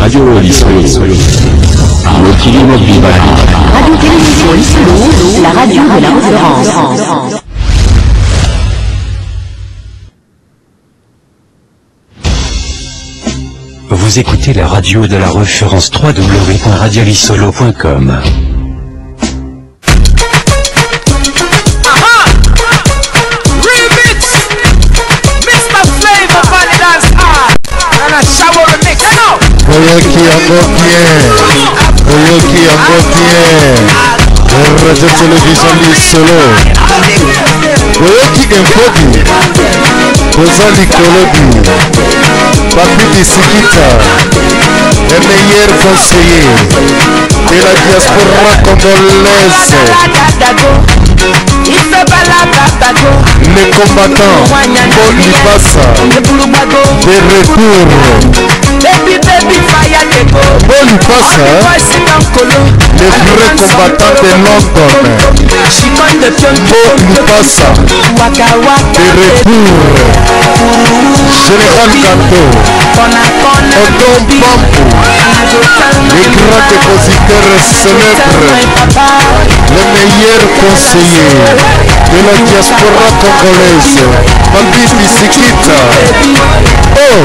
Radio Lisolo. Mokili mobimba. Radio Télévision Lisolo, la radio de la référence. Vous écoutez la radio de la référence www.radiolisolo.com. Remix Mr. Flavor Valley Dance Hall And a shower remix You know Boyoki yango bien boyoki yango bien radio télévision lisolo boyoki impodi boza likolo bi papi bisikita le meilleur conseiller de la diaspora congolaise les combattants Paul Lipasa de retour Paul Lipasa les vrais combattants de London Paul Lipasa de retour Général Kanto Odon Bambou les grands dépositaires célèbres les meilleurs conseillers de la diaspora congolaise Papi Bisikita oh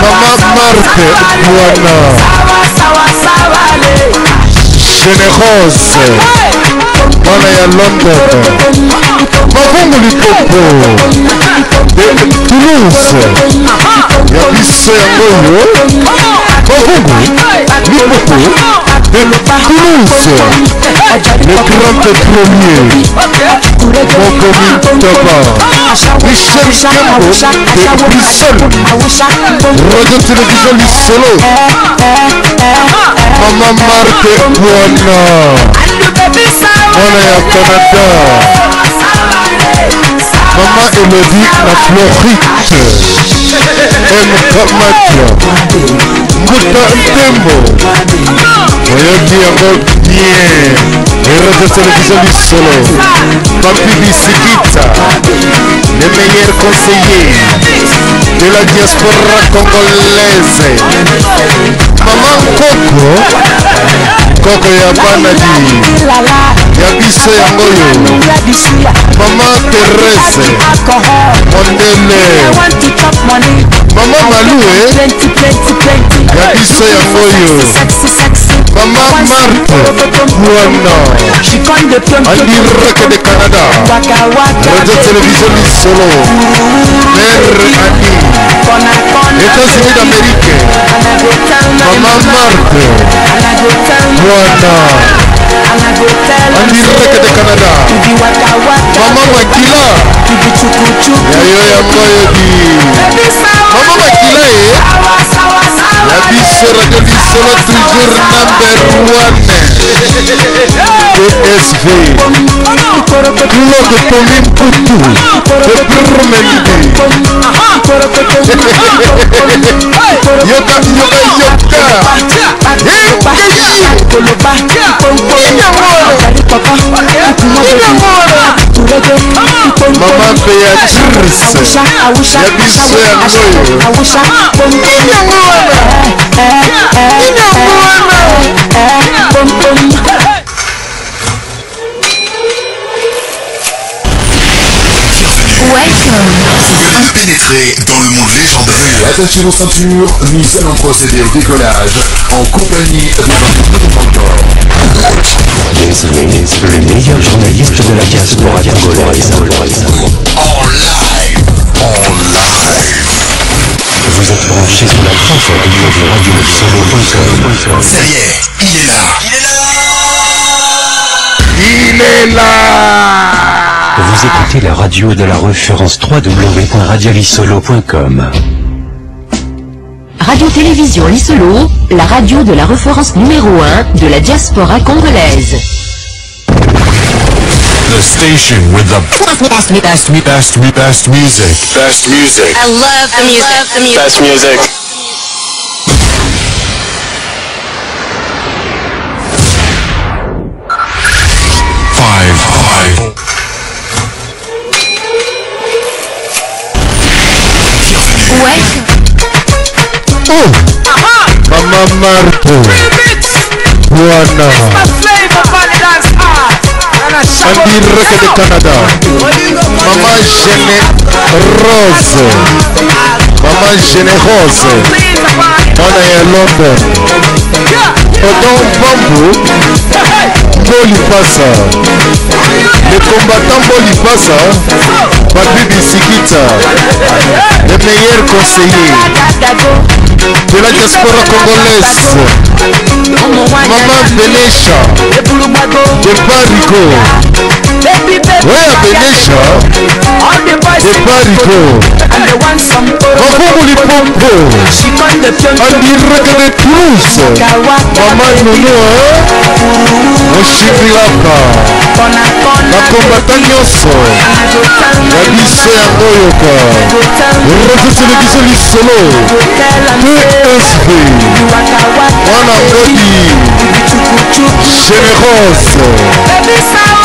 Maman Marthe Bouana Générose mwana ya London Mavungu Lipopo de Toulouse ya biso yango oyo Mavungu Lipopo de Toulouse le grand pétrolier Mokomi Toba Michel Kembo de Bruxelles Radio Télévision Lisolo Maman Marthe Bouana mwana ya Canada Maman Elodie na Floride MK Matia Mbuta Ntembo oyoki yango bien Radio Télévision Lisolo Papi Bisikita le meilleur conseiller de la diaspora congolaise Maman Koko Koko ya banadi ya biso yango oyo Mama Therese Mondele Mama Malue ya biso yango oyo Mama Marthe Bouana en direct de Canada Radio Télévision Lisolo Mère Annie États-Unis d'Amérique Maman Marthe Bouana en direct de Canada Maman Makila yayo yango oyo di Maman Makila e ya biso radio lisolo toujours number one PSV Claude Tomi Mputu de Brumende yoka yoka yoka Maman Béatrice ya biso yango oyo Welcome. Vous venez de pénétrer dans le monde légendaire. Attachez vos ceintures, nous allons procéder au décollage en compagnie de votre encore. Le meilleur journaliste de la diaspora congolaise. En live. En live. Vous êtes branché sur la www.radiolisolo.com. Ça y est, il est là. Il est là. Il est là. Vous écoutez la radio de la référence www.radiolisolo.com. Radio Télévision Lisolo, la radio de la référence numéro 1 de la diaspora congolaise. The station with the best, best, best, best music. Best music. I love the music. The music. Best music. Five, five. Welcome. Oh Mama Marthe Bwana En direct de Canada Maman Gene Rose Maman Gene Rose Mwana ya London Odon Bambu Bolipasa Le combattant Bolipasa Papi Bisikita Le meilleur conseiller de la diaspora congolaise Maman Benesha de Parico Ouais, Benesha de Parico Mafungu Lipompo En direct de Toulouse Maman Nono hein Oshingilaka bakombata nyonso ya biso yango oyoka radio télévision lisolo tsv mwana ngodi générose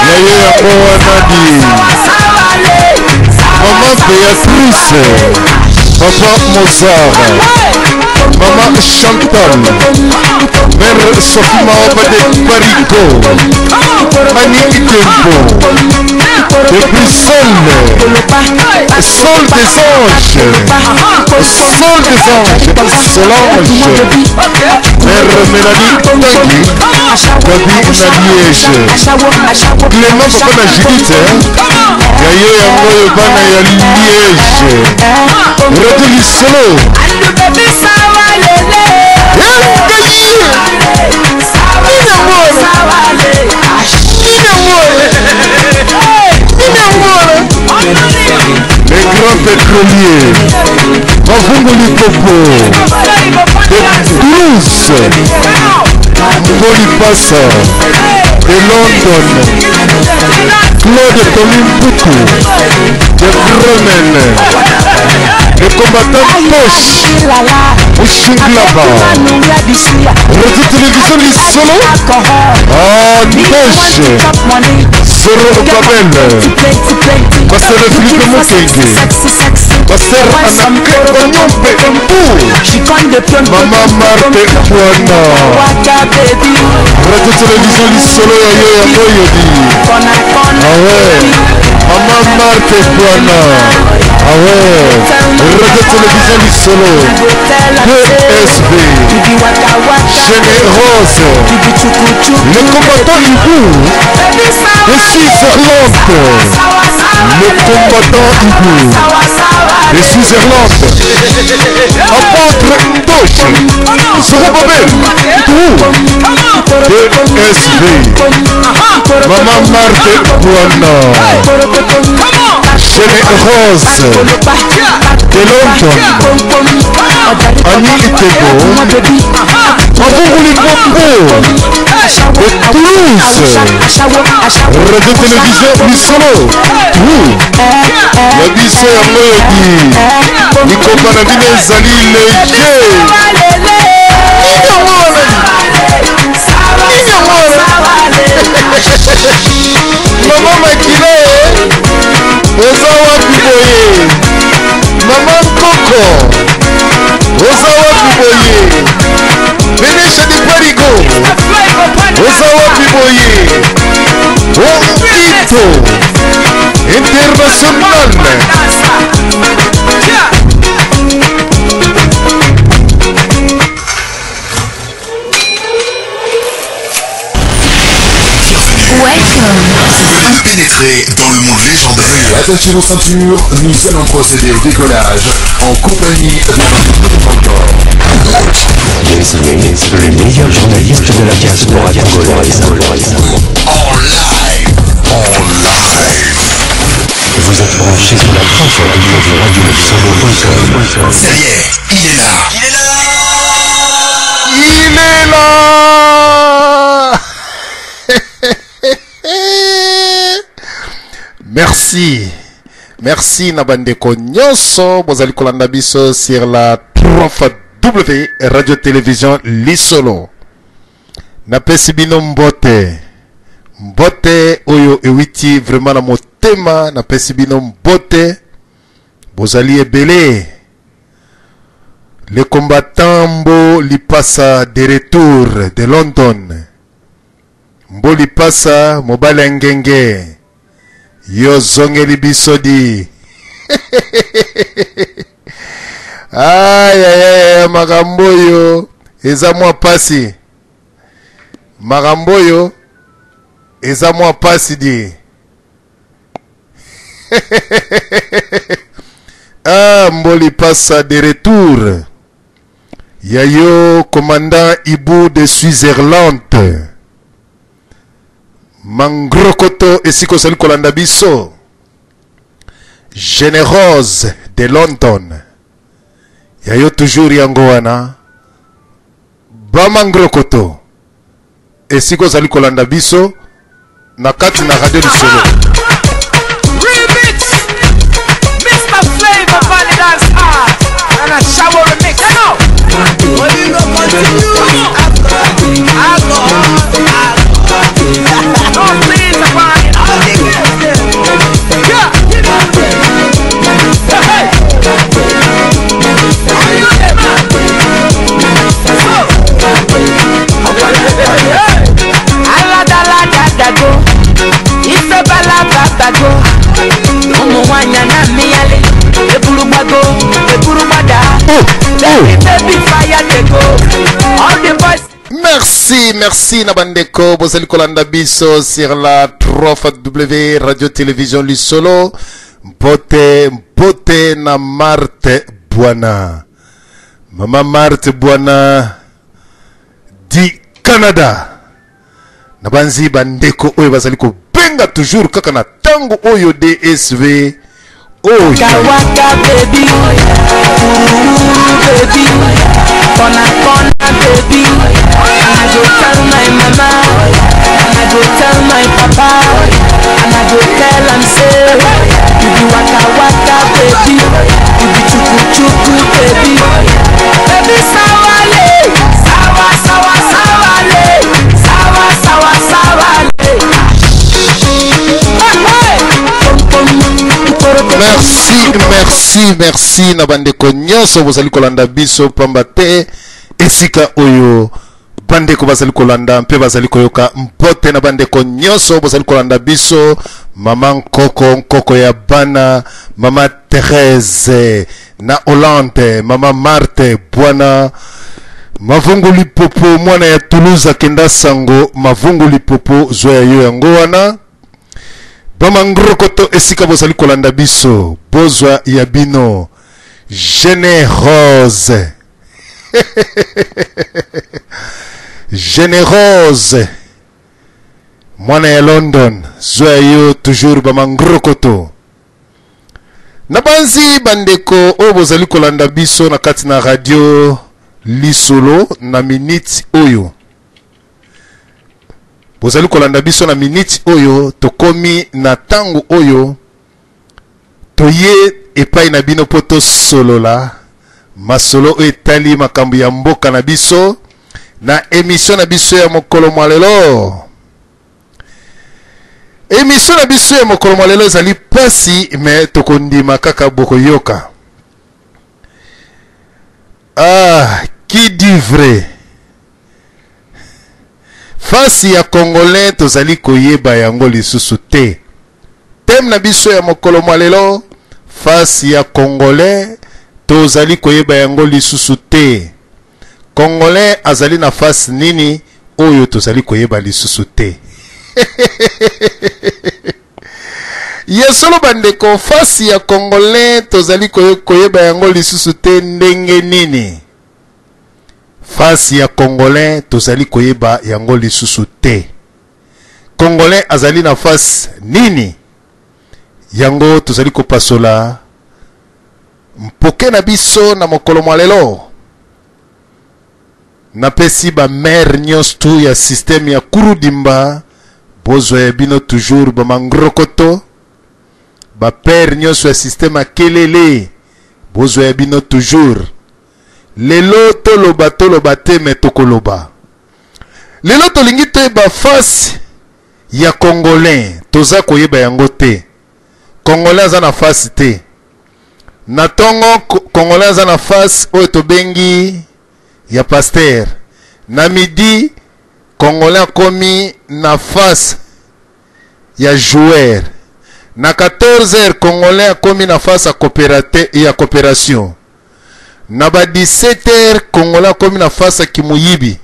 ya ye yango wana di mama béatrice papa mozart mama chantal mère sophie maoba de parico Annie Itembo de Bruxelles Sol des anges Sol des anges Solange Mère Mélanie Tanguy Gabi na Liège Clément papa na Judith ya yo yango oyo bana ya Liège Radio Lisolo Les grands pétroliers, Mavungu Lipopo, de Toulouse, Mbolipasa, de London, Claude Tommy Mputu, de Bremen, le combattant Poche, Mushinglaba, Radio Télévision Lisolo, ah, Poche, Soro Babel, Pasteur Philippe Mukenge, Pasteur Anake Onyompe Mpu, Mama Marthe Pwana, Radio Télévision Lisolo ya yo ya Boyodi, ah ouais, Mama Marthe Pwana, ah ouais, Radio Télévision Lisolo, DSV, Générose, le combattant Hibou, de Switzerland, le combattant Hibou, de Switzerland, Apôtre Ndoche, Zorobabel, Trou, DSV, Maman Marthe Bouana, Générose, de London, Annie Itebo, Mavungu Limpopo, de Toulouse, Radio Télévision Lisolo, Trou, ya biso yango yodi, likomba na bino ezali léger. Mama Makila, oza wapi boye? Mama Nkoko, oza wapi boye? Benesha de Parigo, oza wapi boye? Ongito International. Vous venez de pénétrer dans le monde légendaire. Attachez vos ceintures, nous allons procéder au décollage en compagnie de Le meilleur journaliste de la diaspora congolaise. En live. En live. Vous êtes branché sur la www.radiolisolo.com. Ça y est, il est là. Il est là. Il est là. Merci. Merci na bandeko nyonso bozali kolanda biso sur la 3 W Radio Télévision Lisolo. Napesi bino mbote. Mbote oyo ewiti vraiment na motema, napesi bino mbote. Bozali ebele. Le combattant Mbo Lipasa de retour de London. Mbo Lipasa mobali ya ngenge. Yo zongeli biso di. Ay ay ay makambo oyo eza mwa pasi. Makambo oyo eza mwa pasi di. Ah, Mboli Passa de retour. Yayo, commandant Ibu de Switzerland. Mangrokoto esika ozali kolanda biso. Generose de London. Yayo toujours yango wana. Bamangrokoto. Esika ozali kolanda biso na kati na radio lisolo. Remix Mr. Flavor Valley Dance Art and a shower remix. You know. No please about it. Yeah. Hey, hey. Are you there, man? So. Aladaladago, ifebalababago, ụmụ nwanyị na-amịghalị, eburu gbago, eburu gbada, baby baby fire dey go, all the boys. Merci, merci na bandeko bozali kolanda biso sur la 3W Radio Télévision Lisolo. Mpote mpote na Marthe Bwana. Mama Marthe Bwana di Canada. Na banzi bandeko oyo bazali kobenga toujours kaka na tango oyo DSV oyo. Waka waka baby, ooh baby, kona kona baby. And I go tell my mama, and I go tell my papa, and I go tell am say, you be waka waka baby, you be chuku chuku baby, baby sawale, sawa sawa sawale, sawa sawa sawale. Hey, hey. Pom, pom, Merci, merci, merci na bandeko nyonso bozali kolanda biso pamba te esika oyo bandeko bazali kolanda mpe bazali koyoka. Mbote na bandeko nyonso bozali kolanda biso, mama Nkoko, Nkoko ya bana, mama Therese na Hollande, mama Marthe Bwana Mavungu Lipopo, mwana ya Toulouse akenda sango, Mavungu Lipopo zwa ya yo yango wana. Bamangrokoto esika bozali kolanda biso, bozwa ya bino Generose. Generose mwana ya London, zwa ya yo toujours bamangrokoto. Na banzi bandeko oyo bozali kolanda biso na kati na radio Lisolo na minute oyo. Bozali kolanda biso na minute oyo, tokomi na tango oyo toye epai na bino po tosolola masolo oyo etali makambo ya mboka na biso na émission na biso ya mokolo mwa lelo. Émission na biso ya mokolo mwa lelo ezali pasi, me tokondima kaka bokoyoka. Ah, qui dit vrai? Face ya Congolais tozali koyeba yango lisusu te. Thème na biso ya mokolo mwa lelo, face ya Congolais tozali koyeba yango lisusu te. Congolais azali na face nini oyo tozali koyeba lisusu te. Ya solo bandeko, face ya Congolais tozali koyeba yango lisusu te ndenge nini? Face ya Congolais tozali koyeba yango lisusu te. Congolais azali na face nini? Yango tozali kopasola mpoke na biso na mokolo mwa lelo. Napesi ba mère nyonso tu ya système ya Kurudimba, bozwa ya bino toujours ba mangrokoto. Ba père nyonso ya système ya Kelele, bozwa ya bino toujours. Lelo toloba toloba te, me tokoloba. Lelo tolingi toyeba face ya Congolais, toza koyeba yango te. Congolais aza na face te. Na tongo congolais aza na face oyo tobengi ya pasteur. Na midi congolais akomi na face ya joueur. Na 14 heures congolais akomi na face ya coopérate ya coopération. Na ba 17 heures congolais akomi na face ya kimuyibi.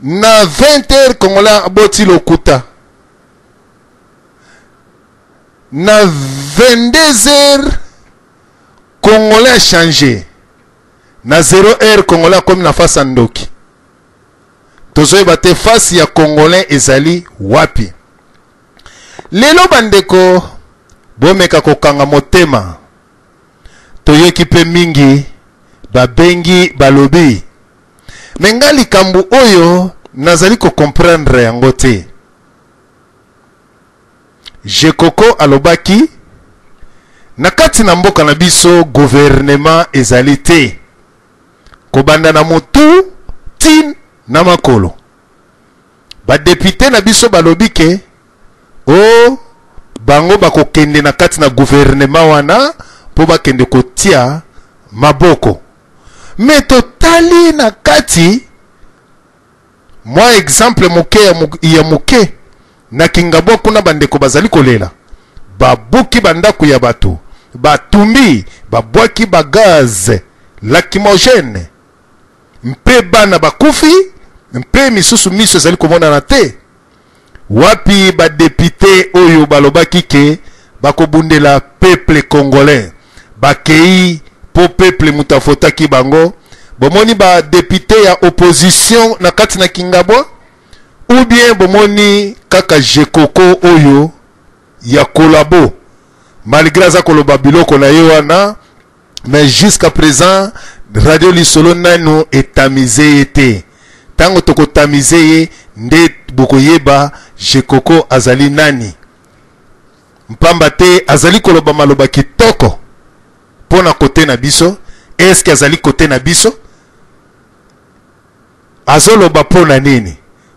Na 20 heures congolais aboti lokuta. Na 22 heures congolais a changer. Na 0 heure congolais akomi na face ya ndoki. Tozoyeba te face ya congolais ezali wapi. Lelo bandeko bomeka kokanga motema. Toyoki pe mingi babengi balobi. Me nga likambo oyo nazali ko comprendre yango te. Gecoco alobaki na kati na mboka na biso gouvernement ezali te. Kobanda na mutu ti na makolo. Ba deputes na biso balobi ke oh bango bakokende na kati na gouvernement wana mpo bakende kotia maboko. Mais totali na kati mwa exemple moke ya moke na Kingabwa kuna bandeko bazali kolela. Babuki bandako ya bato, batumbi, babwaki ba gaz lacrymogène mpe bana bakufi mpe misusu miso ezali komonana te. Wapi ba deputes oyo balobaki ke bakobundela peuple congolais? Bakei po peuple moto avotaki bango. Bomoni ba deputes ya opposition na kati na Kingabwa? Ou bien bomoni kaka Gecoco oyo ya collabo malgre aza koloba biloko na ye wana, mais jusqu'à présent radio lisolo nanu etamize ye te. Tango tokotamize ye nde bokoyeba Gecoco azali nani. Mpamba te azali koloba maloba kitoko mpo na kote na biso. Est-ce que azali kote na biso? Azoloba mpo na nini?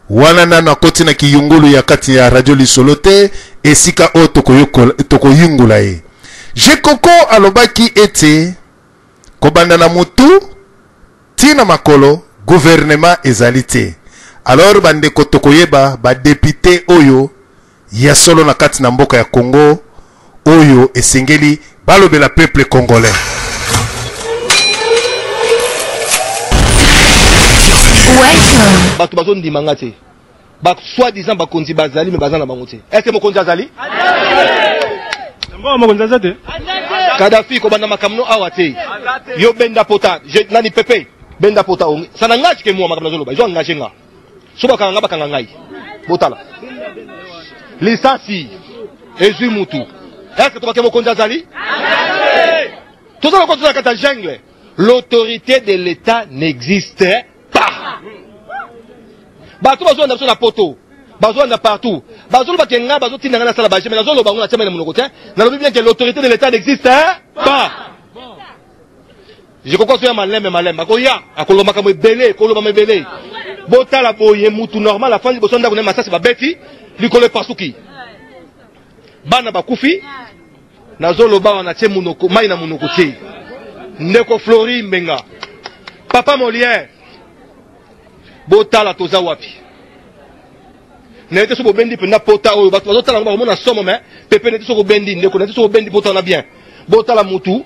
Wana nanu akoti na kiyungulu ya kati ya radio lisolo te, esika oyo tokoyungula ye. Gecoco alobaki ete kobanda na mutu ti na makolo gouvernement ezali te. Alors bandeko tokoyeba ba deputes oyo ya solo na kati na mboka ya Congo oyo esengeli balobela peuple congolais. Welcome. Bato bazo ndima nga te. Ba soi disant bakonzi bazali mais baza na bango te. Est-ce que mokonzi azali? Mbongo mokonzi aza te. Kadhafi kobanda makambo no awa te. Yo benda pota, je, nani pepe benda pota onge. Ça n'engage que moi makambo nazoloba. Ils ont engagé nga. So bakanga nga bakanga ngai. Botala. Lisasi ezwi mutu. Est-ce que tobake mokonzi azali? Toza lokola toza na kati ya jungle. L'autorité de l'État n'existe pas. Bato bazolanda biso na poto, bazolanda partout, bazoloba ke ngai bazotinda ngai nasala baje, mais nazoloba yango natia mai na monoko te. Nalobi bien que l'autorité de l'État n'existe pas. Je koko azoya malembe malembe, akoya akoloba makambo ebele, koloba ebele. Botala boye mutu normal afandi liboso ndako na ye, masasi babeti likolo epasuki, bana bakufi. Nazoloba wana tie monoko mai na monoko te. Ndeko Flori Mbenga, papa Molière, botala toza wapi. Naye te soki bobendi mpenza pota oyo bato bazotala yango bakomona somo, mais pepe nete soki obendi ndeko nete soki obendi pota wana bien. Botala mutu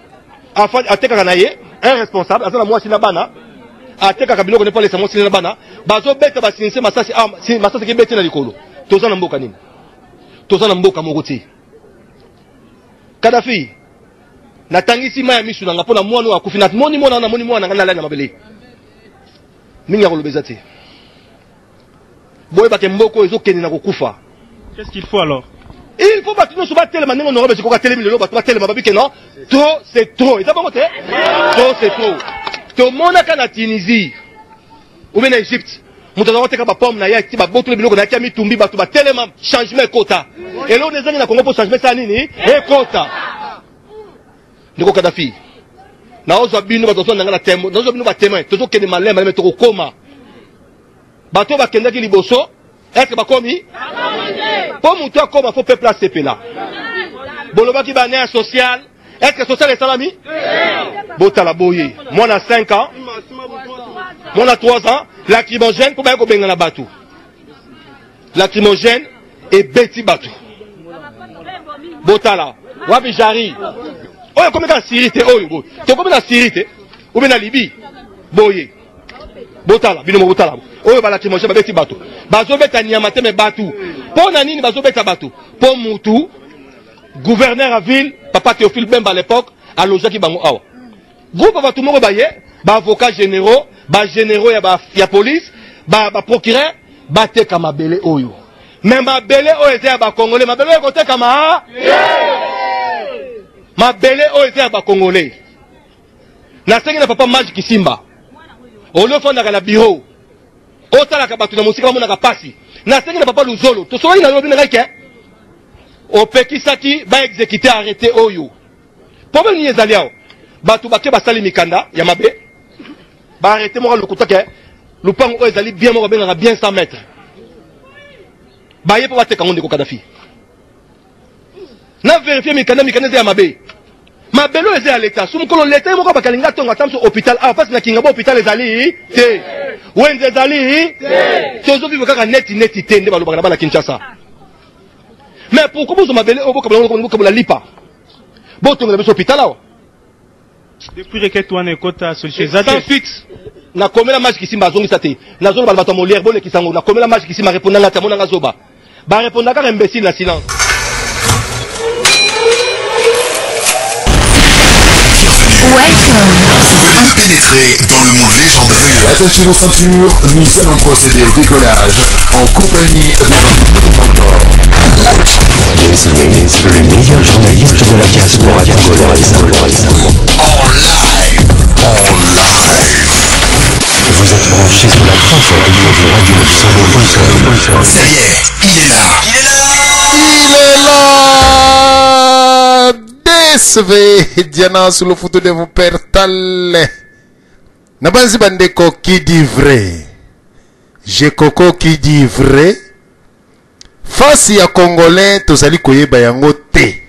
afandi atekaka na ye un responsable aza na mwasi na bana, atekaka biloko ne po alesa mwasi na bana, bazobeta basinse masasi, ah, masasi ekebeti na likolo. Toza na mboka nini? Toza na mboka moko te. Kadhafi, natangisi mai ya misu na nga mpo na mwana oyo akufi. Namoni mwana, namoni mwana na nga nalali na mabele. Mingi ya koloba eza te. Boyebake mboka oyo ezokende na kokufa. Qu'est-ce qu'il faut alors? Il faut bato nyonso batelema ndenge honorable Jekoko atelemi lelo, bato batelema babi ke non, trop c'est trop. Eza bongo te? Trop c'est trop. Tomonaka na Tunisie ou bien na Egypte, moto azalaka koteka ba pomme na ye, ati babotoli biloko na ye, atia mitumbi, bato batelema, changement ekota. Eloko ezangi na Congo mpo changement esala nini? Ekota. Ndeko Kadhafi, naozwa bino bato bazolanda nga na témoin, naozwa bino ba témoin, tozokende malembe malembe tokokoma. Bato oyo bakendaki liboso, est-ce que bakomi? Po moto akoma, faut peuple asepela. Bolobaki ba nerf social, Est-ce que social esalami? Botala boye. Mwana 5 ans, mwana 3 ans, lacrymogène mpo baye kobengana bato. Lacrymogène ebeti bato. Botala wapi jari oyo ekomi kaka Syrie te, oyo boye tokomi na Syrie te obe na Libye boye. Botala bino moko, botala oyo ba lacrymogène babeti bato, bazobeta nyama te me bato. Mpo na nini bazobeta bato? Mpo mutu gouverneur ya ville, papa Théophile Bemba à l'époque, alojaki bango awa. Groupe bato moko baye, baavocat généraux, bagénéraux ya, ba, ya police, baprocureur, ba bateka mabele oyo. Me mabele oyo eza ya bakongole, mabele oyo ekotekama, mabele oyo eza ya bakongole. Nasengi na papa Mage Kisimba, olio ofandaka na bureau, otalaka bato na mosika bamonaka pasi. Nasengi na papa Luzolo, tosolaki na lobi na ngai ke opekisaki baexécute arrêté oyo. Problème nini ezali awa? Bato bake basali mikanda ya mabe, baarrete moko lokuta ke lupango oyo ezali bien moko babengaka bien 100 mètres, baye mpo bateka yango. Ndeko Kadafi, na verifie mikanda, mikanda eza ya mabe. Mabele oyo eza ya leta. So mokolo leta ye moko bakalinga tonga ata moso hôpital awa, mpasi na kinga bo hôpital ezali te, wenze ezali te, tozovivre kaka neti neti te nde balobaka na bana Kinshasa. Mais pourquoi bozwa mabele oyo, bokabola, bokabola lipa, botongela biso hôpital awa? Depuis requête wana ekota, solution eza te. Sans suite. Nakomela Mage Kisimba, azongisa te. Nazoloba na bato ya Molière, bolekisa yango. Nakomela Mage Kisimba, répondanga te, amonanga zoba. Barépondaka kaka imbécile na silence. Welcome. Vous venez de pénétrer dans le monde légendaire. Attachez vos ceintures, nous allons procéder au décollage en compagnie de Le meilleur journaliste de la diaspora congolaise. En live. En live. Vous êtes branché sur la 3 radio Ça y est, il est là. Il est là. Il est là. DSV Diana sous le photo de vos pères Tale. Nabanzi bandeko, qui dit vrai? Jekoko, qui dit vrai? Face ya congolais tozali koyeba yango te.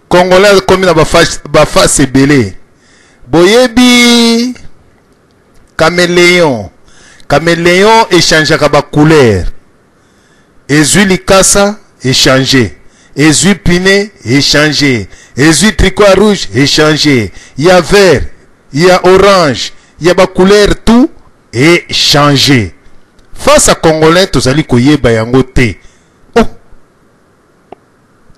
Congolais akomi na baface ebele. Boyebi caméléon? Caméléon échangeaka bacouleur. Ezwi likasa, échange. Ezwi pine, échange. Ezwi tricot ya rouge, échange. Ya vert, ya orange, ya bacouleur, tout échange. Face à congolais tozali koyeba yango te. Oh,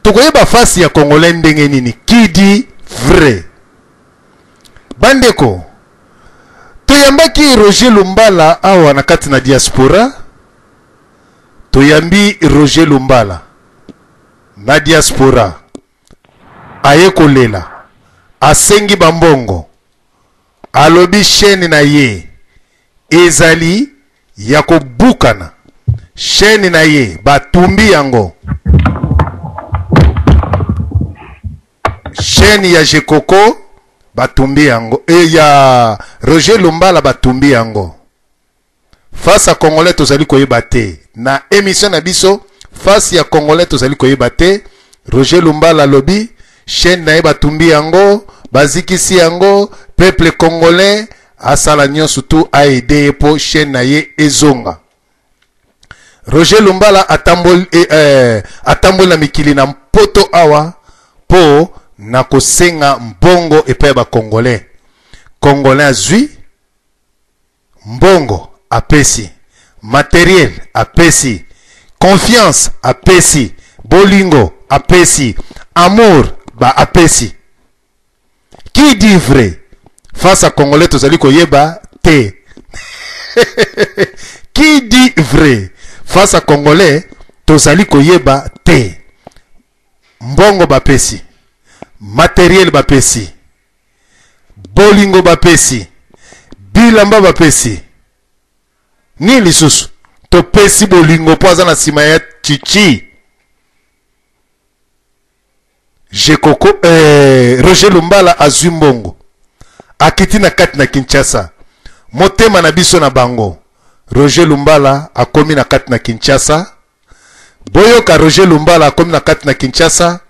tokoyeba face ya congolais ndenge nini? Qui dit vrai? Bandeko, toyambaki Roger Lumbala awa na kati na diaspora. Toyambi Roger Lumbala na diaspora, aye kolela, asengi bambongo, alobi chaîne na ye ezali ya kobukana, chaîne na ye batumbi yango, chaîne ya Jekoko batumbi yango, e ya Roger Lumbala batumbi yango. Face à congolais tozali koyeba te. Na émission na biso, face ya congolais tozali koyeba te. Roger Lumbala alobi chaîne na ye batumbi yango, bazikisi yango. Peuple congolais asala nyonso tu aide ye mpo chaîne na ye ezonga. Roger Lumbala atamboli, atamboli na mikili na mpoto awa mpo na kosenga mbongo epai ya bacongolais. Congolais azwi mbongo, apesi materiel, apesi confiance, apesi bolingo, apesi amour, ba apesi. Qui dit vrai? Face à congolais tozali koyeba te. Qui dit vrai? Face à congolais tozali koyeba te. Mbongo bapesi, materiel bapesi, bolingo bapesi, bilamba bapesi, nini lisusu topesi? Bolingo mpo aza na nsima ya chichi Jekoko. Roger Lumbala azwi mbongo, akiti na kati na Kinshasa. Motema na biso na bango. Roger Lumbala akomi na kati na Kinshasa. Boyoka, Roger Lumbala akomi na kati na Kinshasa.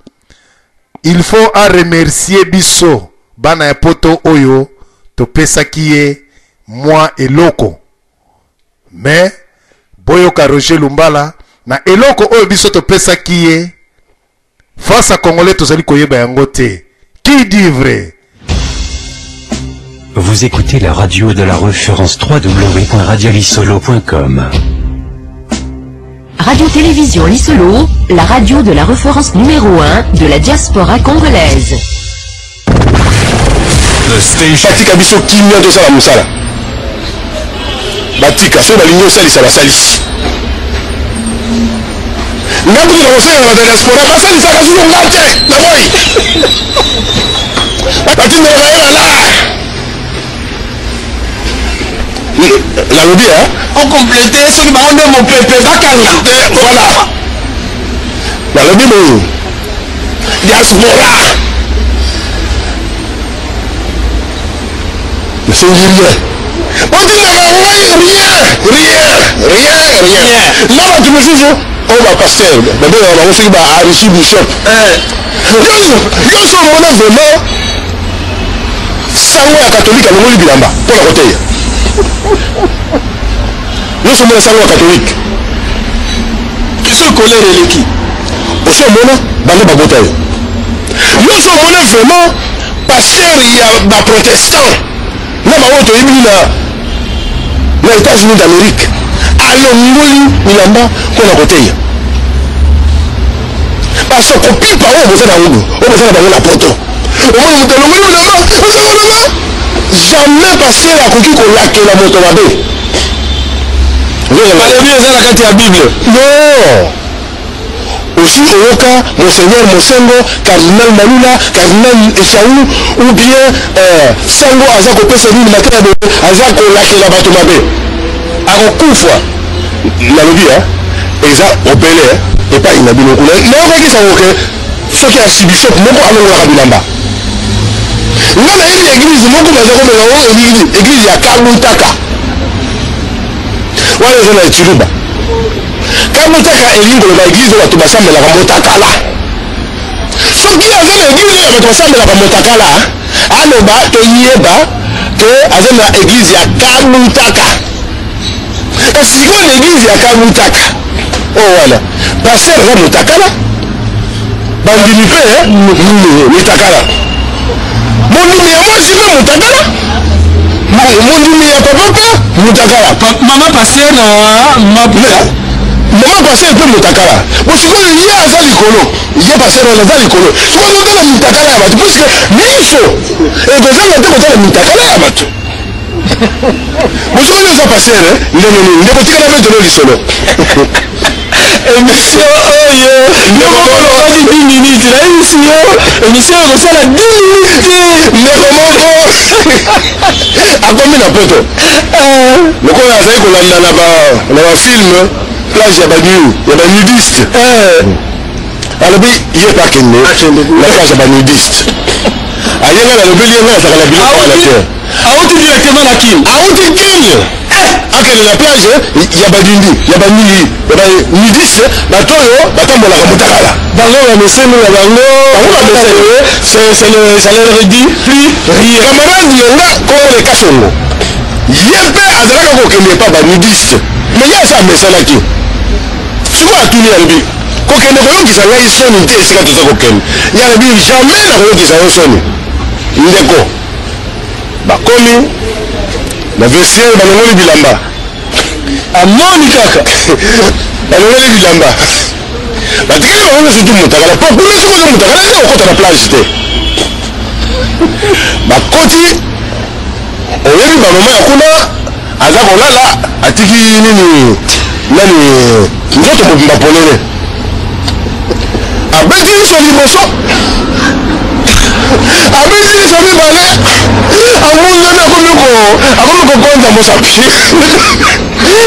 Il faut a remercier biso bana ya poto oyo topesaki ye mwa eloko. Mais boyoka Roger Lumbala na eloko oyo biso topesaki ye face à Congolais tozali koyeba yango te. Qui dit vrai? Vous écoutez la radio de la référence www.radiolisolo.com. Radio-Télévision Lisolo, la radio de la référence numéro 1 de la diaspora congolaise. Batika biso kimia tosala mosala. Batika soki balingi osalisa basalisi. Nga kutu nakosenga na bato ya diaspora basalisaka susu nga te na moi. Batindelaka ye balaa. Nalobi hein. Okomplete soki bango nde mopepe bakanga. Voilà. Nalobi boye. Diaspora. Nasengi rien. Botindaka ngai rien, rien, rien, rien. Na bato mosusu oyo ba pasteur babengaka bango soki ba archibishop. Nyonso omona vraiment sango ya katolike alongoli bilamba mpo na koteya. Nyonso omona sango ya katolike. Soki colère eleki. Osi omona banda babota yo. Nyonso omona vraiment pasteur ya ba protestant na baoyo toyebi na na États-Unis d'Amérique alongoli bilamba mpo na koteya. Basokopipa oyo boza na yango, oyo boza na bango na poto. Omoni moto alongoli bilamba, oza koloba jamais pasteur akoki kolakela moto mabe. Balobi eza na kati ya Bible. Non. Osi oyoka Monseigneur Mosengo, Cardinal Malula, Cardinal Esau ou bien euh, sango aza kopesa nini mateya boye aza kolakela bato mabe. Akokufa. Nalobi hein, eza obele hein, epai na bino kuna. Nayokaki sango ke soki archibishop moko alongolaka bilamba. Nga nayebi eglise moko baza kobenga yango eglise, eglise ya Kabutaka. Wana eza na Tshiluba. Kabutaka elingi koloba eglise oyo bato basambelaka motakala. Soki aza na eglise oyo bato basambelaka motakala, aloba toyeba ke aza na eglise ya Kabutaka. Kasi sikoyo na eglise ya Kabutaka oyo wana pasteur aza motakala, bandimi mpe mitakala, mondimi ya mwasi mpe motakala, mondimi ya papa mpe motakala, mama pasteur na mama pasteur mpe motakala. Bo sikoyo ye aza likolo, ye pasteur wana aza likolo, sikoyo azotala mitakala ya bato, puisque miso ekozanga te kotala mitakala ya bato. Bo sikoyo oza pasteur ndenge nini? Ndeko tika na betelo lisolo. Émission oyo ndeko olobaki 10 minutes, nayebisi yo émission oyo ekosala 10 minutes te. Ndeko moko akomi na poto, lokola azali kolanda na ba na ba film plage ya ba nu ya ba nudiste, alobi ye mpe akende na plage ya ba nudiste. Aye ngai nalobeli ye, ngai azalaka na biloko wana te. Awuti directement na Kin. Awuti Kin akende na plage ya badindi ya banili ya ba nudiste, bato oyo batambolaka motakala. Bango bameseni na bango, bango bameseni, ça leur dit plus rien. Camarade yonga Kongole Kasongo, ye mpe azalaka kokende epa ba nudiste, mais ye asi amesanaki. Sikoyo atuni, alobi kokende koyokisa ngai soni te esika toza kokende. Ye alobi jamais nakoyokisa yo soni ndeko. Bakomi na vestiaire, balongoli bilamba, amoni kaka balongoli bilamba, batikali bango nyonso tu motakala, po kuna soki oza motakala te okota na plage te. Bakoti, oyebi bamama ya kuna aza kolala atiki nini nani nzoto mobimba polele, abeti liso liboso, abeti liso mibale, amunzani akomi ko akomi kokonza mosapi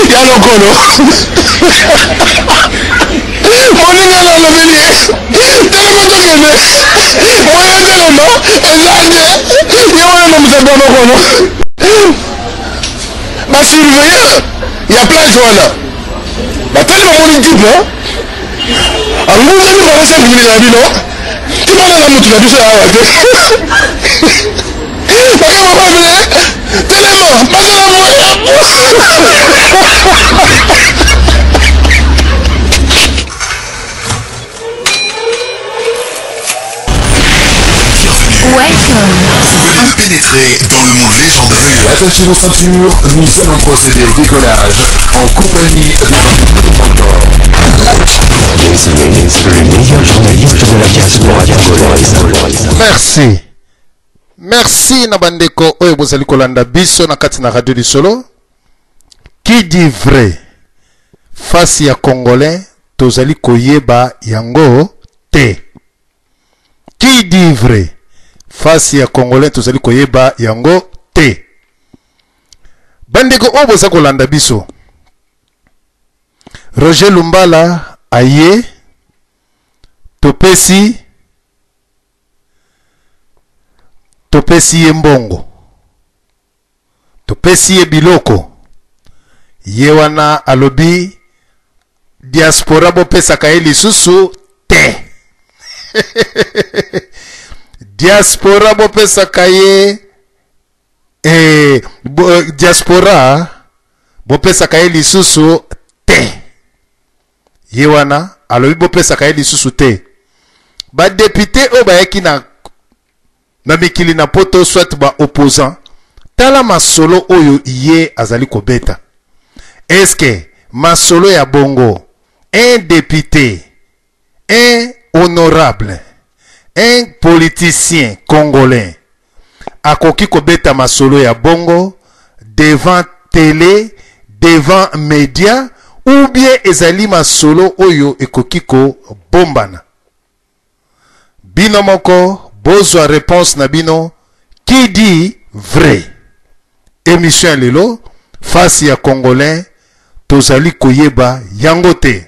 ya lokolo. Moninga na alobeli ye telema tokende, moya telema eza te, ye wana na mosapi ya lokolo. Basurveillant ya plage wana batali, bamoni type angunzami bango 5 minutes na bino te. Simana na mutu na biso ya awa te. Makambo mabele telema bazala moya. Welcome. Vous venez de pénétrer dans le monde légendaire. Attachez vos ceintures, nous allons procéder au décollage en compagnie de Le meilleur journaliste de la diaspora congolaise. Merci. Merci na bandeko oyo bozali kolanda biso na kati na radio lisolo. Qui dit vrai? Face ya congolais tozali koyeba yango te. Qui dit vrai? Face ya congolais tozali koyeba yango te. Bandeko oyo boza kolanda biso. Roger Lumbala aye topesi topesi ye mbongo topesi ye biloko ye wana alobi diaspora bopesaka ye lisusu te diaspora bopesaka ye eh, bo, eh, diaspora bopesaka ye lisusu te ye wana alobi bopesaka ye lisusu te badepute oyo bayaki na, na mikili na poto soit ba opposant tala masolo oyo ye azali kobeta eske masolo ya bongo un député un honorable un politicien congolais akoki kobeta masolo ya bongo devant tele devant media ou bien ezali masolo oyo ekoki kobombana bino moko bozwa réponse na bino qui dit vrai émission ya lelo face ya congolais tozali koyeba yango te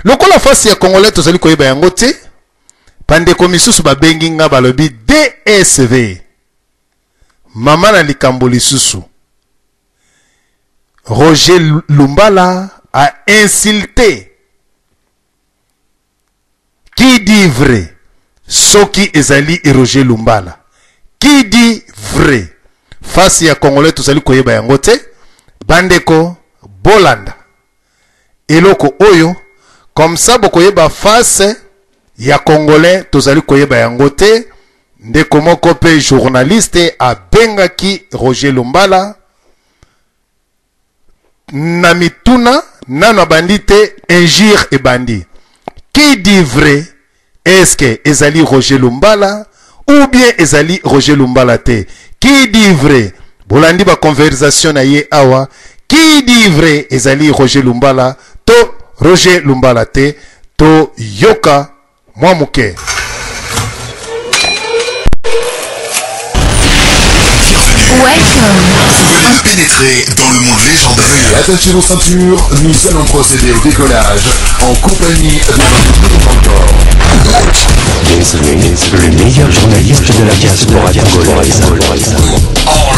lokola face ya congolais tozali koyeba yango te bandeko misusu babengi nga balobi dsv mama na likambo lisusu roger lumbala a insulté qui dit vrai soki ezali roger lumbala qui dit vrai face ya congolais tozali koyeba yango te bandeko bolanda eloko oyo comme ça bokoyeba face ya congolais tozali koyeba yango te ndeko moko mpe journaliste abengaki roger lumbala na mituna nano abandi te injure ebandi qui dit vrai est-ce que ezali roger lumbala ou bien ezali roger lumbala te qui dit vrai bolandi baconversation na ye awa qui dit vrai ezali roger lumbala to roger lumbala te to yoka mwa moke. Welcome. Vous venez de pénétrer dans le monde légendaire. Attachez vos ceintures, nous allons procéder au décollage en compagnie de Le meilleur journaliste de la diaspora congolaise. En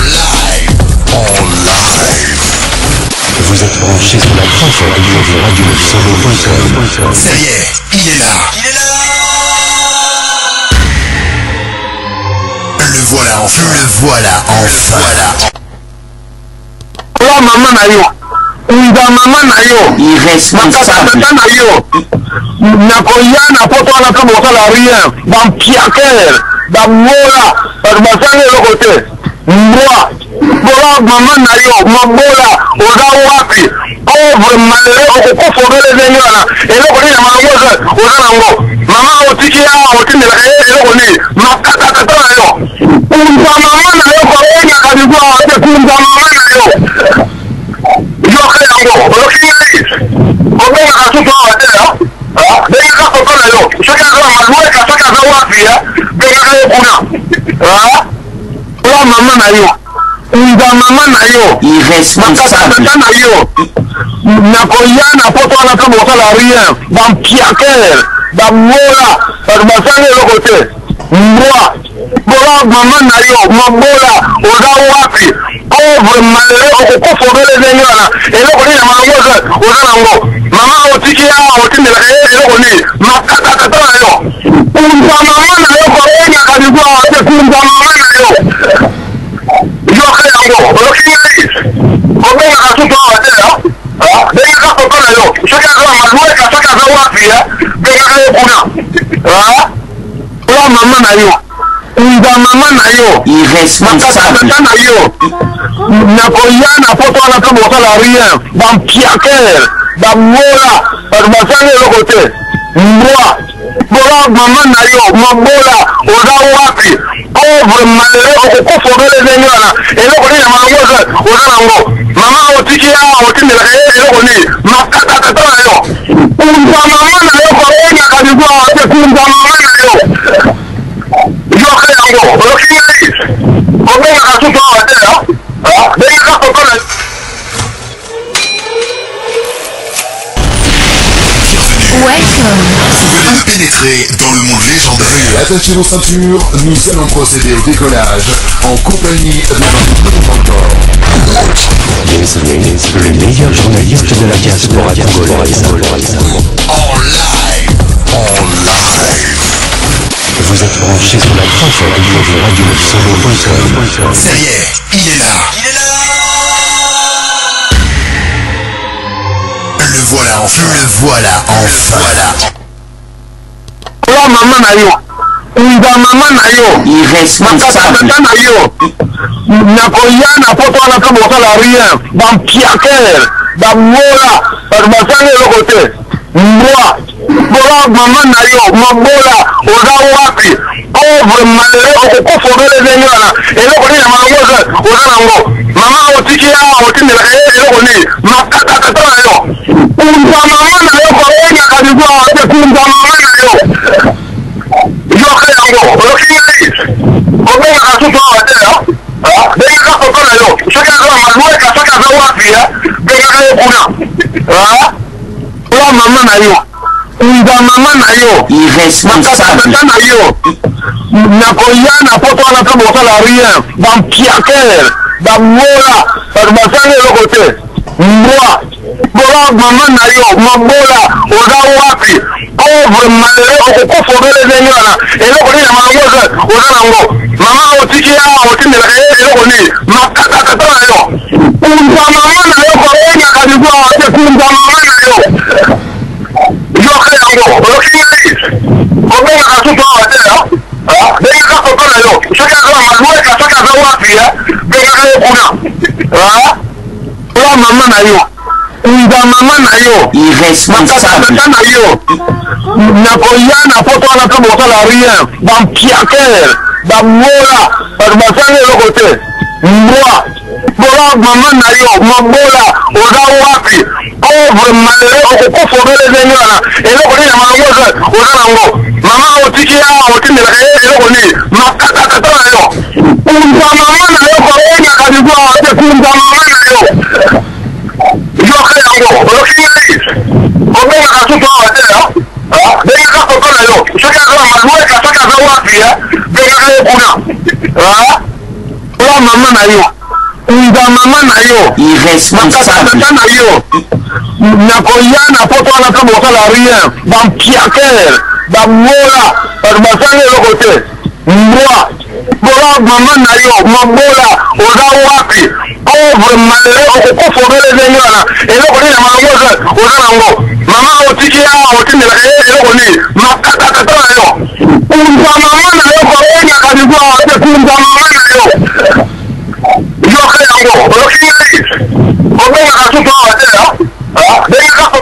live. En live. Vous êtes branché sur la radio solo.com. Ça y est, il est là. Il est là. Le voilà enfin. Le voilà enfin. Ola mama na yo kunza mama na yo Irresponsable. makatata na yo nakoya na poto wana mpe bokosala rien bampiaker babola bato basali eloko te mbwa bola mama na yo mabola oza wapi pauvre malheureux okokufa obele ndenge wana eloko nini ya malongo oza nango mama otiki awa otindelaka ye eloko nini makatatata na yo kunza mama na yo koengaka biso awa te kunza mama na yo yoka yango oyoki ngai obengaka susu awa te bengaka papa na yo soki aza malweka soki aza wapi bengaka ye kuna ola mama na yo kunza mama na yo Irresponsable. makatata na yo nakoya na poto wana mpe bokosala rien bampiaker babola bato basali eloko te mbwa bola Bola mama na yo mabola oza wapi pauvre malheureux okokufa obele ndenge wana eloko nini ya malongo oza oza nango mama otiki awa otindelaka ye eloko nini makata tata na yo kunza mama na yo kobengaka liku awa te kunza mama na yo yoka yango oyoki ngai kobengaka susu awa te bengaka papa na yo soki aza na malueka soki aza wapi bengaka ye kuna. Ola mama na yo kunza mama na yo Irresponsable. Tata na yo nakoya na poto wana mpe bokosala rien bampiaker babola bato basali eloko te mbwa bola mama na yo mabola oza wapi pauvre malheureux okokufa obele ndenge wana eloko nini ya malongo oza nango mama otiki awa otindelaka ye eloko nini makata tata na yo Kunza mama na yo kobengaka biso awa te kunza mama na yo yoka yango oyoki ngai kobengaka susu awa te bengaka papa na Welcome. Vous venez de pénétrer dans le monde légendaire. Veuillez attacher vos ceintures, nous allons procéder au décollage en compagnie de notre encore. Le meilleur journaliste de la diaspora congolaise. En live. En live. Vous êtes branché sur la www.radiosolo.com. Ça y est, il est là. Il est là. Le voilà enfin. Le voilà enfin. Voilà. Ola mama na yo kunza mama na yo Irresponsable. tata na yo nakoya na poto wana mpe bokosala rien bampiaker babola bato basali eloko te mbwa bola mama na yo mabola oza wapi pauvre malheureux okokufa obele ndenge wana eloko nini ya malongo oza nango mama otiki awa otindelaka ye eloko nini makata tata na yo kunza mama na yo kobengaka biso awa te kunza mama na yo yoka yango oyoki ngai kobengaka susu awa te bengaka papa na yo soki aza na malueka soki aza wapi bengaka ye kuna ola mama na yo kunza mama na yo Irresponsable. tata na yo nakoya na poto wana mpe bokosala rien bampiaker babola bato basali eloko te mbwa bola mama na yo mabola oza wapi pauvre malheureux okokufa obele ndenge wana eloko nini ya malongo oza nango mama otiki awa otindelaka ye eloko nini makata tata na yo kunza mama na yo kobengaka biso awa te kunza mama na yo yoka yango oyoki ngai kobengaka susu awa te bengaka papa na yo soki aza na malueka soki aza wapi bengaka ye kuna ola mama na yo kunza mama na yo Irresponsable. tata na yo nakoya na poto wana mpe bokosala rien bampiaker babola bato basali eloko te mbwa bola mama na yo mabola oza wapi pauvre malheureux okokufa obele ndenge wana eloko nini ya malongo oza nango mama otiki awa otindelaka ye eloko nini makata tata na yo kunza mama na yo kobengaka biso awa te kunza mama na yo yoka yango oyoki ngai kobengaka susu awa te bengaka papa na yo soki aza na malueka soki aza wapi bengaka ye kuna ola mama na yo kunza mama na yo Irresponsable. tata na yo nakoya na poto wana mpe bokosala rien bampiaker babola bato basali eloko te mbwa bola mama na yo mabola oza wapi pauvre malheureux okokufa obele ndenge wana eloko nini ya malongo oza nango mama otiki awa otindelaka ye eloko nini makata tata na yo kunza mama na yo kobengaka biso awa te kunza mama na yo yoka yango oyoki ngai kobengaka susu awa te bengaka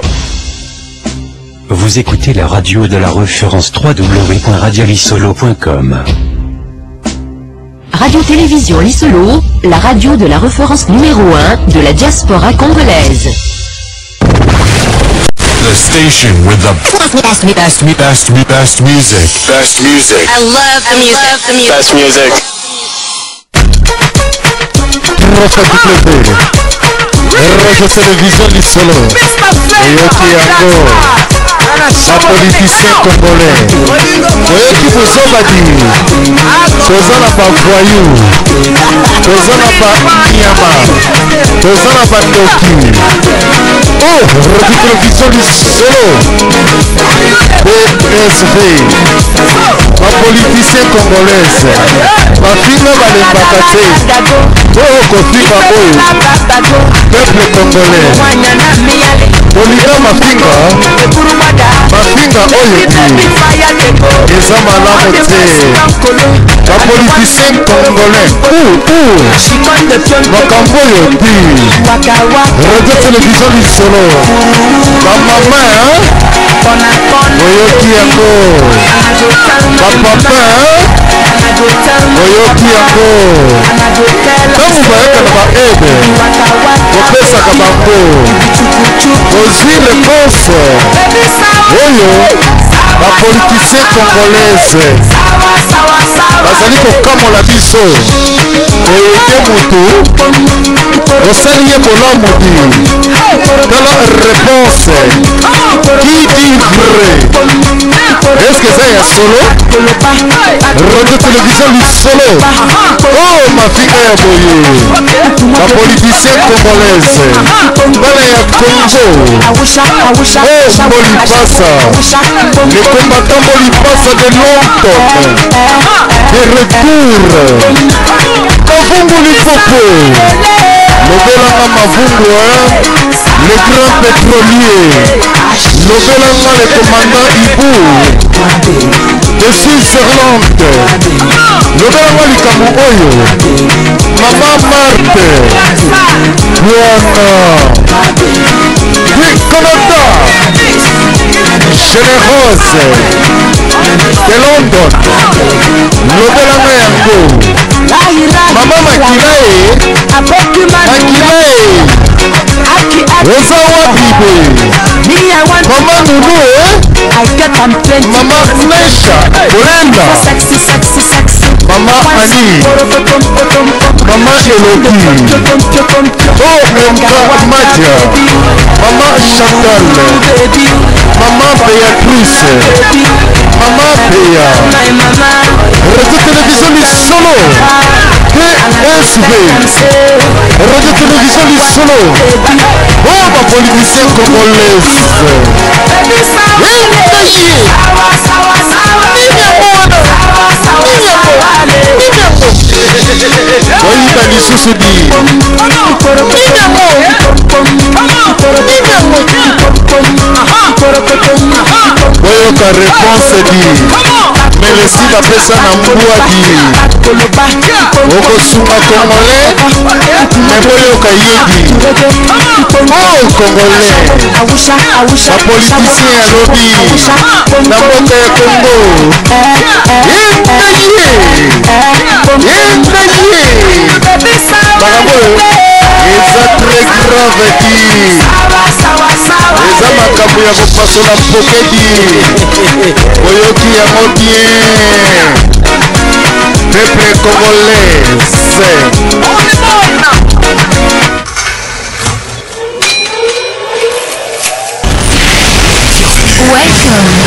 Vous écoutez la radio de la référence www.radiolisolo.com. Radio-Télévision Lisolo, la radio de la référence numéro 1 de la diaspora congolaise. The station with the best, best, best, best music. Best music. I love the music. The music. Best music. 3W Radio Télévision Lisolo. Oyoki yango. Bapoliticien congolais boyoki bozoba di toza na bavoyou, toza na banyama, toza na bandoki. Oh, radio télévision lisolo BSV, bapoliticien congolaise bafinga balembaka te. Oyo kofinga oyo peuple congolais bolinga mafinga, mafinga oyo ti eza malamu te. Bapoliticien congolais makambo oyo ti radio télévision lisolo bamama boyoki yango, bapapa boyoki yango. Ntango bayaka na baede kopesaka bango, ozwi réponse oyo bapoliticien congolaise bazali kokamola biso. Oyede motu osali ye bolamu di, tala réponse. Qui dit vrai? Est-ce que eza ya solo? Radio télévision lisolo, oh, mafinga ya boye, bapoliticien congolaise, bana ya Congo. Oh, Mbolipasa, les combattants Mbolipasa de London de retour. Mavungu Lipopo, lobelanga Mavungu, hein? Le grand pétrolier, lobelanga le commandant Ibu de Switzerland, lobelanga likambo oyo. Mama Marte Bwana du Canada, Générose de London, lobelanga yango. Mama Makila e Makila e, oza wapi be? Mama Nunu e Mama Nesha Bolenda, Mama Ani, Mama Elodie, oh MK Madia, Mama Chantal, Mama Béatrice, Mama Béa. Radio Télévision Lisolo TSV, Radio Télévision Lisolo. Oh, bapoliticien congolaise, engaye nini yango wana? Nini yango? Nini yango? Boyiba lisusu di nini yango? Nini yango? Boyoka réponse di melesi bapesa na mbwa di okosunga congolais, me boyoka ye di. Oh congolais, bapoliticien alobi na mboka ya Congo engaye engaye. Makambo oyo eza très grave di, eza makambo ya kopasola pokedi. Boyoki yango bien, peuple congolais. Welcome.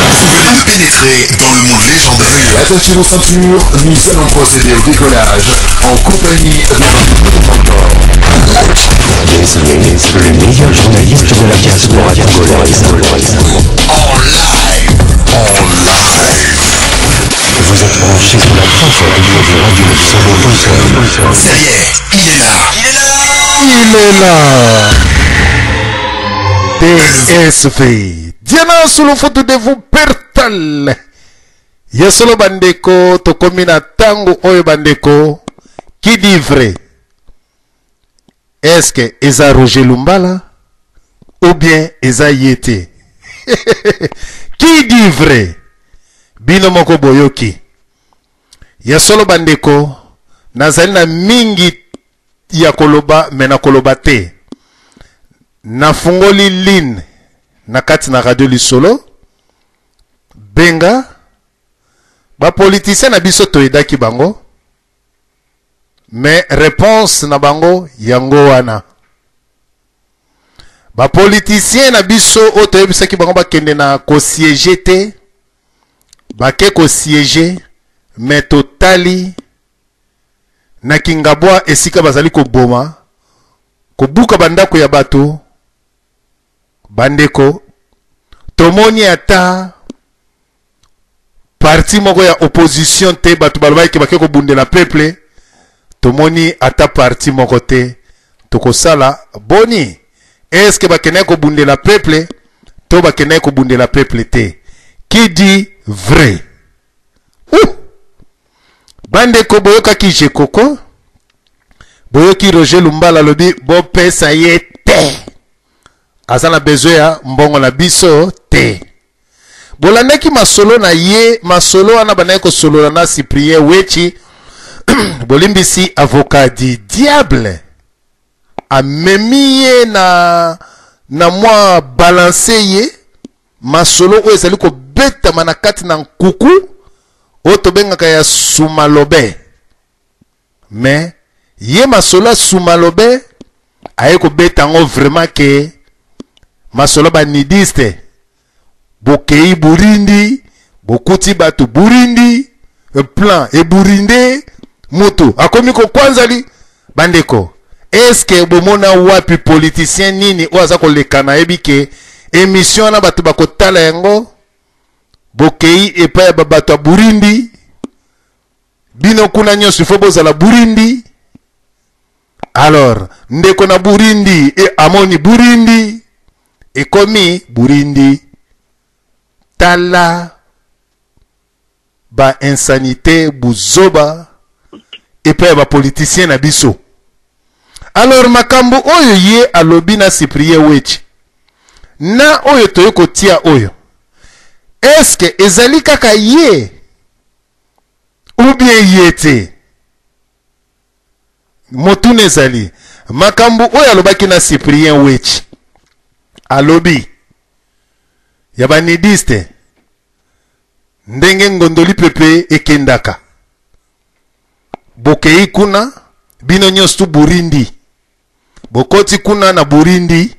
Vous venez de pénétrer dans le monde légendaire. Veuillez attacher vos ceintures, nous allons procéder au décollage en compagnie de DSV, le meilleur journaliste de la diaspora congolaise. En live. En live. Vous êtes branchés sur la www.radiolisolo.com. Ça y est, il est là. Il est là. Il est là. DSV. Diana Sulufu de Pertal. Ya solo bandeko, tokomi na tango oyo bandeko, qui dit vrai? Est-ce que eza Roger Lumbala ou bien eza Yete? Qui dit vrai? Bino moko boyoki. Ya solo bandeko, nazali na mingi ya koloba, me na koloba te. Nafungoli ligne na kati na radio Lisolo. Benga bapoliticien na biso, toyedaki bango, mais réponse na bango yango wana. Ba politiciens na biso oyo toyebisaki bango bakende na ko siéger te, bake ko siéger, mais totali na Kingabwa esika bazali koboma, kobuka bandako ya bato. Bandeko, tomoni ata parti moko ya opposition te, bato balobaki ke bake kobundela peuple, tomoni ata parti moko te. Tokosala boni? Est-ce que bakendaki kobundela peuple to bakendaki kobundela peuple te? Qui dit vrai? Ouh! Bandeko, boyokaki Jekoko, boyoki Roger Lumbala alobi bopesa ye te, aza na besoin ya mbongo na biso te. Bolandaki masolo na ye, masolo wana bandaki kosolola na Cyprien Wechi, bolimbisi, avocat du diable, amemi ye na mwa balance ye masolo oyo ezali kobetama na kati na nkuku oyo tobengaka ya sumalobe. Mais ye masolo ya sumalobe aye kobeta yango vraiment ke masolo ba nudiste, bokei Burindi, bokuti bato Burindi, plan eburinde, mutu akomi kokwanzali. Bandeko, est-ce bomona wapi politicien nini oyo aza koleka? Nayebi ke émission wana bato bakotala yango. Bokei epai ya bato ya Burindi, bino kuna nyonso ifo bozala Burindi. Alors ndeko na Burindi e amoni Burindi ekomi Burindi. Tala ba insanité, buzoba epai ya ba politicien na biso. Alors makambo oyo ye alobi na Cyprien Wechi na oyo toye kotia oyo, est-ce que ezali kaka ye ou bien ye te? Motuna ezali makambo oyo alobaki na Cyprien Wechi, alobi ya banidiste ndenge ngondoli pepe ekendaka, bokei kuna bino nyonso tu Burindi, bokoti kuna na Burindi,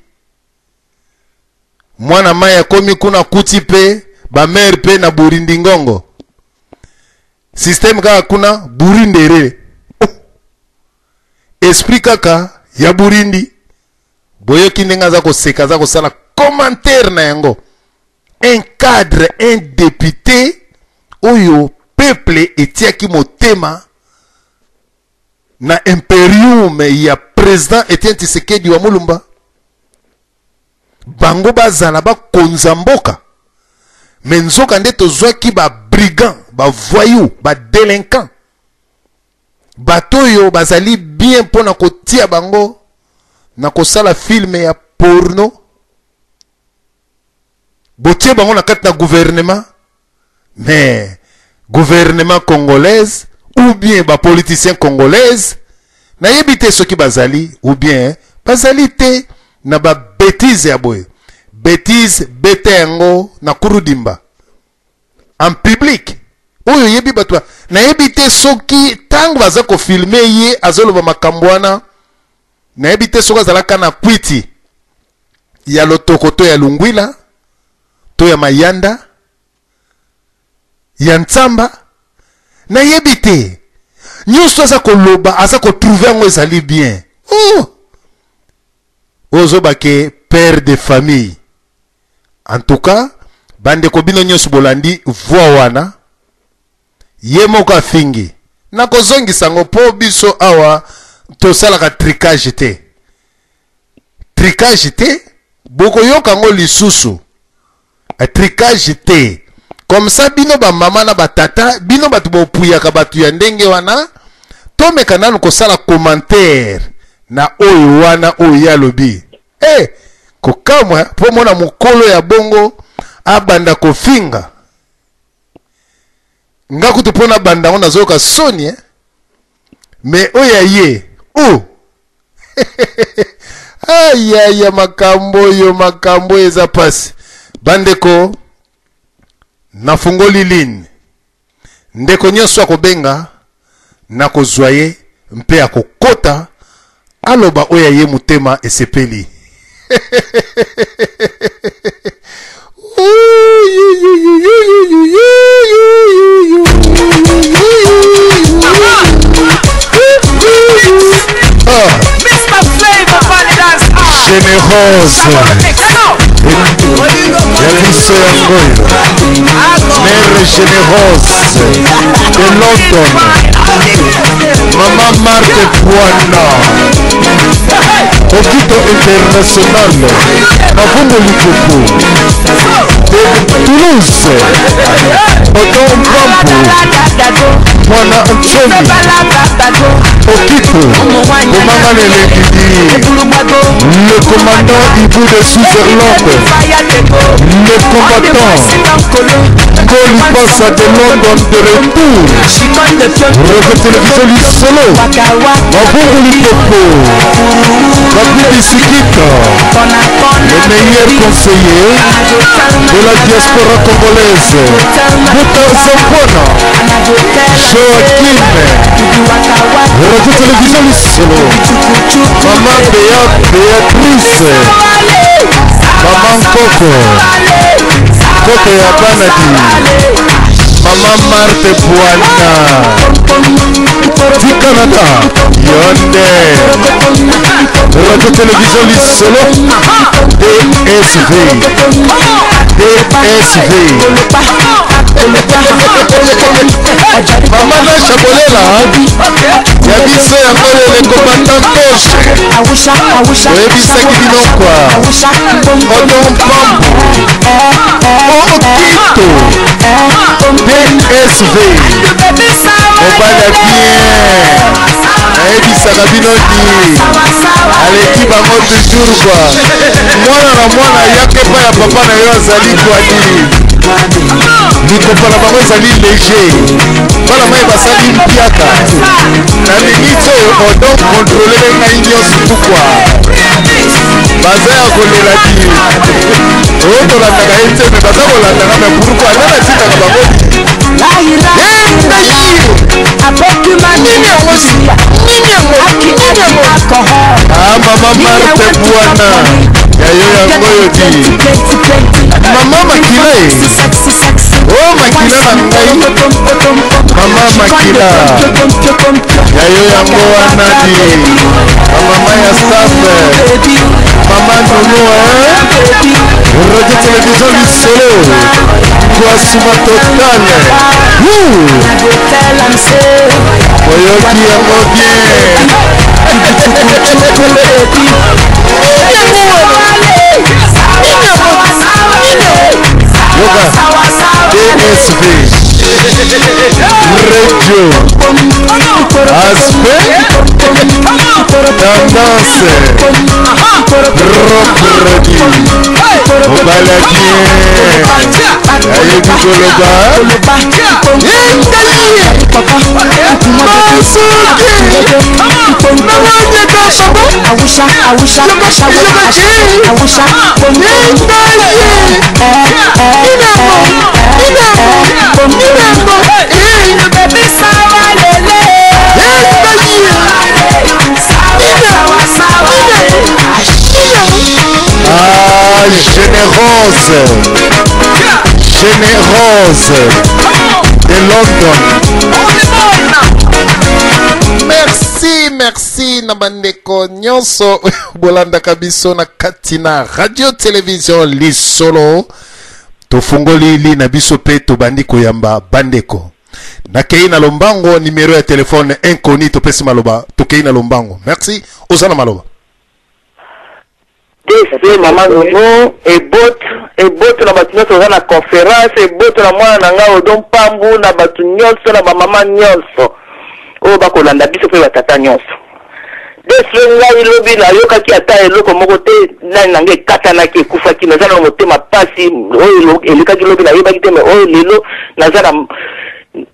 mwana mai akomi kuna kuti pe ba mère pe na Burindi ngongo système kaka kuna Burindere, oh. Esprit kaka ya Burindi. Boyoki ndenge aza koseka, aza kosala commentaire na yango. Un cadre, un député oyo peuple etiaki motema na imperium ya président Etienne Tshisekedi wa Mulumba, bango bazala bakonza mboka, mais nzoka nde tozwaki ba brigand, ba voyou, ba délinquant, bato oyo bazali bien mpona kotia bango na kosala filme ya porno. Botie bango na kati na gouvernement, mais gouvernement congolaise ou bien ba politiciens congolaise, nayebi te soki bazali ou bien bazali te na ba bêtise ya boye. Bêtise bete yango na kurudimba en public oyo yebi bato, nayebi te soki ntango baza kofilme ye azoloba makambo wana, nayebi te soki azalaka na kwiti ya lotoko to ya lungwila to ya mayanda ya ntsamba, nayebi te. Nyonso aza koloba, aza kotrouve yango ezali bien. Oh! Ozobake père de famille. En tout cas bandeko, bino nyonso bolandi voix wana, ye moko afingi. Nakozongisa yango mpo biso awa tosalaka tricage te, tricage te. Bokoyoka yango lisusu, tricage te. Comme ça bino bamama na batata, bino bato bopuyaka bato ya ndenge wana, tomeka nanu kosala commentaire na oyo wana oyo ye alobi. Eh, kokamwa mpo mona mokolo ya bongo abanda kofinga nga kutu mpo na banda yango nazoyoka soni, eh? Mais oyo ya ye o ayaya, makambo oyo, makambo oyo eza pasi. Bandeko, nafungoli ligne, ndeko nyonso akobenga, nakozwa ye mpe akokota, aloba oyo ye motema esepeli. Générose ya biso yango oyo mare générose de London mama Marthe Bwana Okito International Mavungu Likoko de Toulouse Odon Mpampu Mwana Ntsomi Okito Komanga Lelengidi Le commandant Ibu de Switzerland Le combattant Kolipasa de London de retour Radio Télévision Lisolo Mabungu Lipopo Papi Bisikita Le meilleur conseiller de la diaspora congolaise Bouta Zampona Joaquim Radio Télévision Lisolo Maman Béa Béatrice Maman Koko Koko ya Banadi Maman Marthe Bwana du Canada Yonde Radio Télévision Lisolo DSV DSV Mama Nasha Bolela ya biso yango oyo le combattant gauche oyebisaki bino kwa Odon Pambu Okito DSV mobali ya bien nayebisaka bino ni aleki bango toujours kua mwana na mwana ayaka epai ya papa na yo azali kua nini likopa na bango ezali léger bana mai basali mpiaka na miniti oyo odon kontrolele ngai nyonso tukwa baza ya kolela ti oyo tolandaka ye te me baza kolandaka me pourkui ata natindaka bango nini yango nini yango nini yango ah mama marte bwana ya yo yango oyo di mama makila e o oh, makila na ngai mama makila ya yo yango wana di bamama ya staff mama nono radio télévision lisolo kwasuma total oyoki yango bien yoka dsv radio aspect tendance propre mobali bien ayebi koloba Ah, généreuse Généreuse de London. Merci, merci na bandeko nyonso bolandaka biso na kati na radio télévision Lisolo. Tofungoli li na biso pe tobandi koyamba bandeko. Nakei na lombango numero ya telefone inconnu topesi maloba tokei na lombango. Merci, oza na maloba. DC mama Nono ebote ebote na bato nyonso baza na conference ebote na mwana na ngai Odon Mpambu na bato nyonso na bamama nyonso oyo bakolanda biso mpe batata nyonso. DC ngai lobi nayokaki ata eloko moko te nani na ngai ekatanaki ekufaki naza na motema pasi oyo elekaki lobi nayebaki te me oyo lelo naza na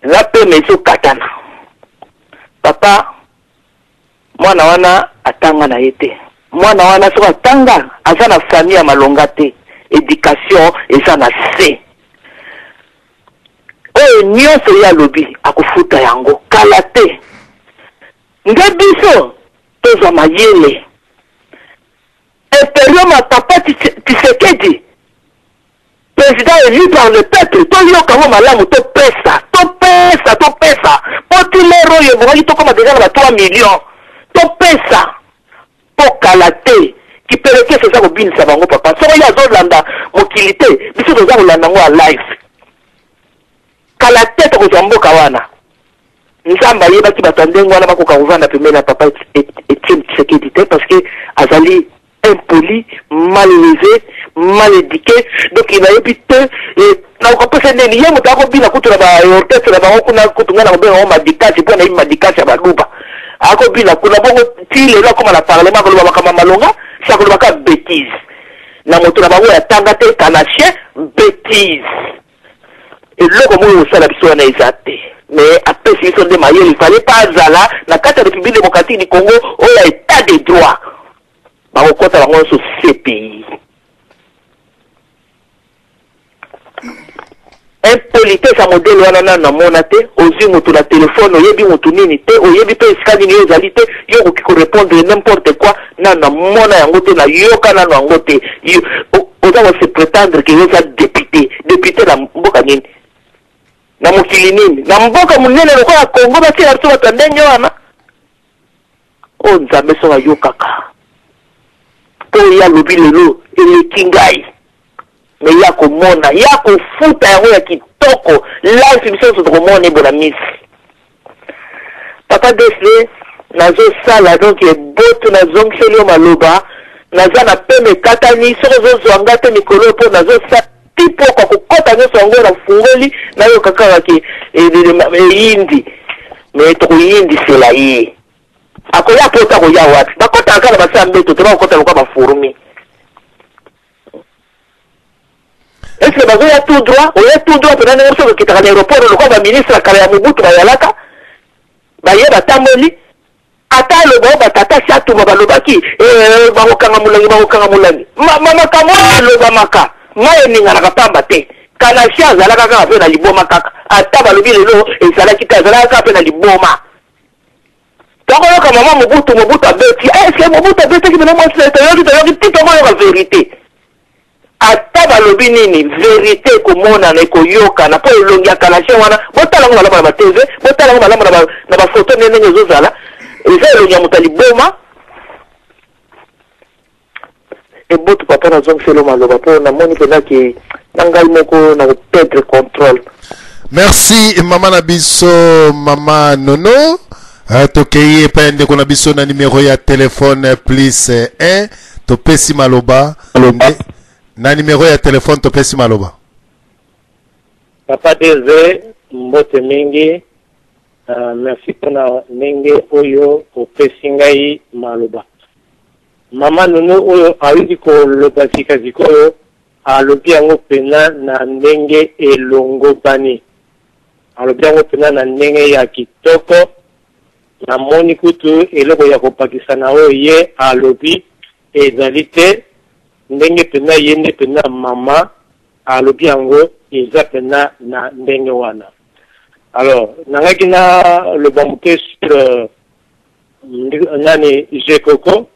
na pema ezokatana papa Mwana wana atanga na ye te. Mwana wana soki atanga aza na famille ya malonga te. Education eza na se. Oyo nionso ye alobi akofuta yango kala te. Nde biso tozwa mayele. Imperium ya papa Tshisekedi, president elu par le peuple, toyoka yango malamu, topesa, topesa, topesa, po ti l'heure oyo ebongaki tokoma dejà na ba 3 millions, topesa, po kala te, kipelekese eza kobinisa bango papa, soko ye azolanda mokili te, biso toza kolanda yango en live, kala te tokozwa mboka wana. Nzambe ayebaki bato ya ndenge wana bakoka kovanda pembeni ya papa Etienne Tshisekedi te parce que azali impoli, mal eleve, mal eduque, donc nayebi te nakopesa nini ye moto akobina kutu na ba orchestre na bango kuna kutu ngai nakobenga yango madikasi mpo nayebi madikasi ya baluba akobina kuna bongo ti lelo akoma na parlement akoloba makambo ya malonga si akoloba kaka betise na moto na bango ya tanga te kanachien betise. Eloko moko ekosala biso wana eza te mais apesi biso nde mayele il fallait pas azala na kati ya Republique democratique du Congo oyo ya etat de droit bakokota bango nyonso CPI. Impolitesse ya modèle wana nanu namona te, ozui mutu na telephone oyebi mutu nini te, oyebi pe esika nini yo ozali te, yo okoki ko repondre n'importe quoi, nanu namona yango te, nayoka nanu yango te. Oza ko se pretendre que yo oza depute, depute na mboka nini? Na mokili nini? Na mboka munene lokola Congo batiela biso bato ya ndenge wana? Oh Nzambe soki ayokaka po ye alobi lelo eleki ngai mais ye akomona ye akofuta yango ya kitoko live biso nyonso tokomona ebola misi Papa Desle nazo sala donc eboto na zongiseli yo maloba naza na pema ekatani soki ozo zua nga te mikolo oyo po nazo sala ti pokwa kokota nionso yango na fungoli nayoka kaka ke eyindi mais tokoyindisela ye akoya poto akoya wapi bakotaka kaka na base ya mbeto te bakokota lokola ba fourmi. Est ce que bazoya tout droit? Oye tout droit pena ndenge biso tokitaka na aeroport lokola ba ministre ya kala ya Mobutu bayalaka baye batamboli ata aloba oyo ba tata Siatuma balobaki eh, bakokanga molangi bakokanga molangi ma, makambo oyo elobamaka mai eninganaka pamba te. Kanachien azalaka kaka mpe na liboma kaka ata balobi lelo ezalaki te azalaka kaka mpe na liboma. Tokoyoka mama Mobutu, Mobutu abeti. Eh, est-ce que Mobutu abetaki mena mwasi na ye? Toyoki, toyoki ti tokoyoka verite. Ata balobi nini, verite ekomonana, ekoyokana. Po elongi ya Kanachien wana, botala yango malamu na ba TV, botala yango malamu na ba, na ba photo nde ndenge ezozala. Eza elongi ya moto ya liboma. Ebotu papa nazongiseli yo maloba po namoni penza ke na ngai moko nako perdre controle. Merci mama na biso mama Nono. Uh, tokei epai ya ndeko na biso na numero ya telefone plus 1 topesi maloba nde, na numero ya telefone topesi maloba. Papa DZ mbote mingi uh, merci mpona ndenge oyo opesi ngai maloba. Maman Nono oyo awuti koloba sika sikoyo alobi yango pena na ndenge elongobani. Alobi yango pena na ndenge ya kitoko. Namoni kutu eloko ya kobakisa na oyo ye alobi ezali te. Ndenge pena ye nde pena maman alobi yango eza pena na ndenge wana. Alors nangaki naloba moke sur nani Gecoco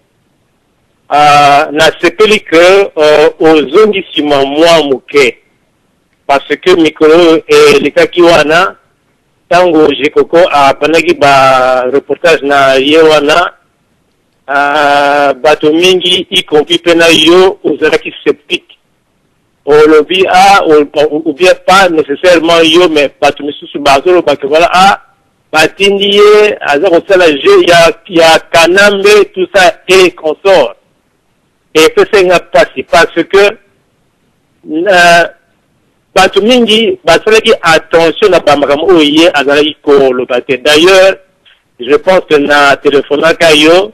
uh, nasepeli que uh, ozongi nsima mwa moke parce que mikolo oyo elekaki wana ntango Gecoco abandaki ba reportage na ye wana uh, bato mingi y compris mpe na yo ozalaki sceptique olobi ah, ou bien pas nécessairement yo mais bato misusu bazoloba ke voilà ah Batindi ye aza kosala jeu ya ya kanambe tout ça et consort epesaki nga pasi parce que na bato mingi basalaki attention na ba makambo oyo ye azalaki koloba te d'ailleurs je pense que na telefonaka yo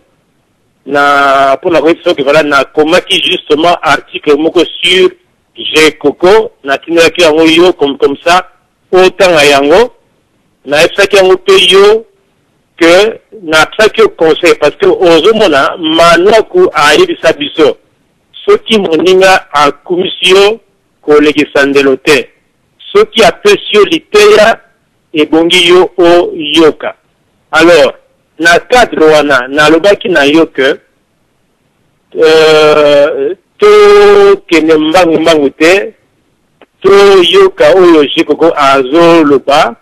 na mpona koyebisa soki voilà nakomaki justement article moko sur Gecoco natindelaki yango yo comme comme ça otanga yango Nayebisaki yango pe yo que napesaki yo conseil parce que ozomona Manuaku ayebisa biso soki moninga akumisi yo kolekisa ndelo te, soki apesi yo liteya ebongi yo oyoka. Alors na cadre wana nalobaki na yo que. Euh, tokende mbangu mbangu te, toyoka oyo Jekoko azoloba.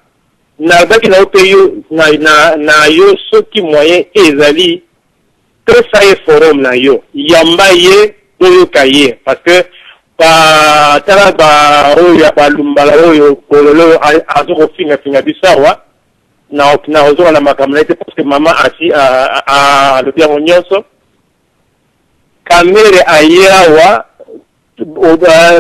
Nalobaki na yo mpe yo na, na, na yo soki moyen ezali pesa ye forum na yo, yamba ye boyoka ye parce que ba tala ba oyo ya balumbala oyo bololo azo kofinga finga biso awa na na ozonga na makambo na ye te parce que mama asi alobi yango nyonso. Kamere aye awa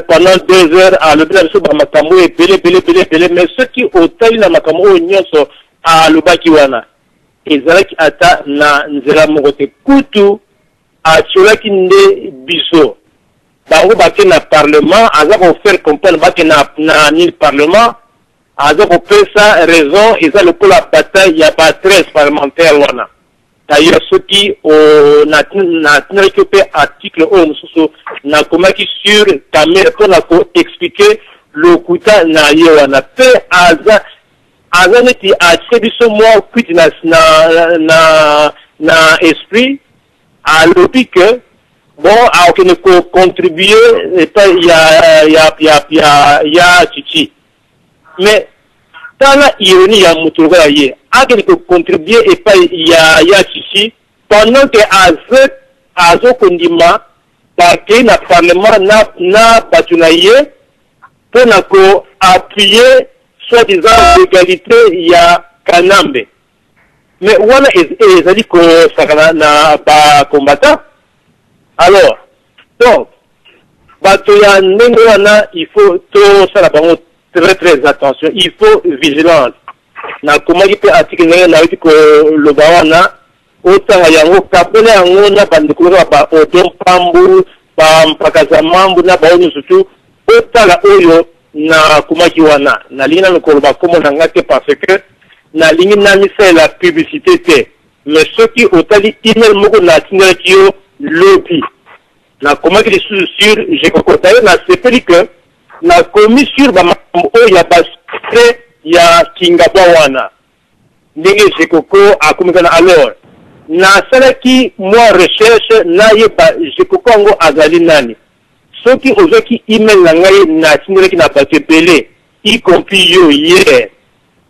pendant 2 heures alobi na biso ba makambo oyo ebele ebele ebele ebele, mais soki otali na makambo oyo nyonso alobaki wana ezalaki ata na nzela moko te, kutu atiolaki nde biso. Bango bake na parlement, aza ko faire comprendre bake na, na nini parlement, aza kopesa raison, eza lokola bataille ya ba 13 parlementaire wana. D'ailleurs soki natindelaki yo mpe article oyo mosusu nakomaki sur Kamerhe mpo na ko expliquer lokuta na ye wana mpe aza aza neti atie biso mwa kwiti na, na, na, na esprit alobi que bon akokende ko contribuer epai ya, ya, ya, ya, ya Tshitshi. Mais tala ironie ya mutu lokola ye akende ko contribuer epai ya ya Tshitshi pendant que azo azo kondima bakei na parlement na na batu na ye pona ko appuyer soit disant legalite ya Kanambe. Mais wana ezali kosakana na ba combattants. Alors donc bato ya ndenge wana il faut tosala bango très très attention, il faut vigilance. Nakomaki mpe article ndenge nauti koloba wana, otanga yango, kabola yango na bandeko lokola ba Odon Pambu, ba Mpakaza Mambu na baoyo nyonso tu, otala oyo nakomaki wana. Nalingi nanu koloba kombo na nga te parce que nalingi namisalela publicite te, mais soki otali email moko natindelaki yo lobi, nakomaki lisusu sur Gecoco. D'ailleurs nasepeli que nakomi sur ba makambo oyo ya ba secret ya Kingabwa wana, ndenge Gecoco akomi kana. Alors nasalaki mwa recherche nayeba Gecoco yango azali nani. Soki ozwaki email na ngai natindelaki na bato ebele y compris yo hier,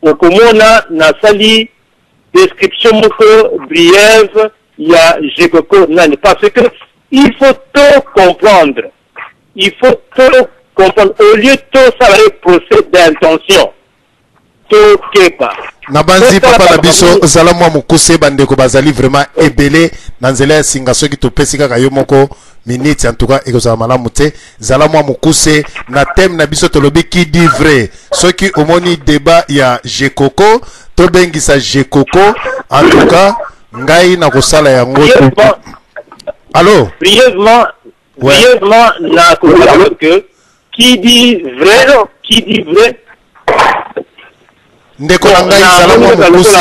okomona nasali description moko briève ya Gecoco nani, parce que il faut to comprendre, il faut to comprendre au lieu tosala ye procès d'intention, tokeba. Nabanzi papa na biso zala mwa mokuse, bandeko bazali vraiment ebele na nzela ya singa, soki topesi kaka yo moko minute en tout cas ekozala malamu te. Zala mwa mokuse na thème na biso, tolobi qui dit vrai. Soki omoni débat ya Gecoco, tobengisa Gecoco, en tout cas ngai nakosala yango. Allo? Brièvement, ouais. Brièvement nakoloba que qui dit vrai, qui dit vrai. Ndeko na ngai zala mwa mokuse.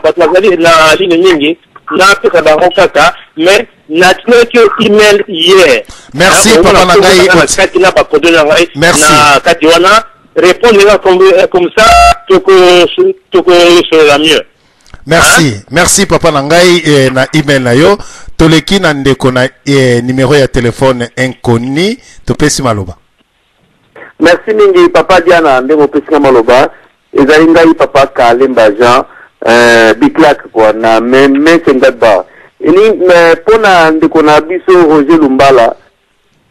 Bato bazali na ligne mingi, napesa bango kaka, mais natinaki yo email hier. Merci papa na ngai. Na kati na bakodo na ngai na kati wana, répondre nga comme ça tokosolola mieux. Merci, hein? Merci papa na ngai na email na yo. Toleki na ndeko na numéro ya téléphone inconnu, topesi maloba. Merci mingi papa Diana ndenge opesi nga maloba. Ezali ngai papa Kalemba Jean Biclac quoi na Mönchengladbach. Eni pona ndeko na biso Roger Lumbala,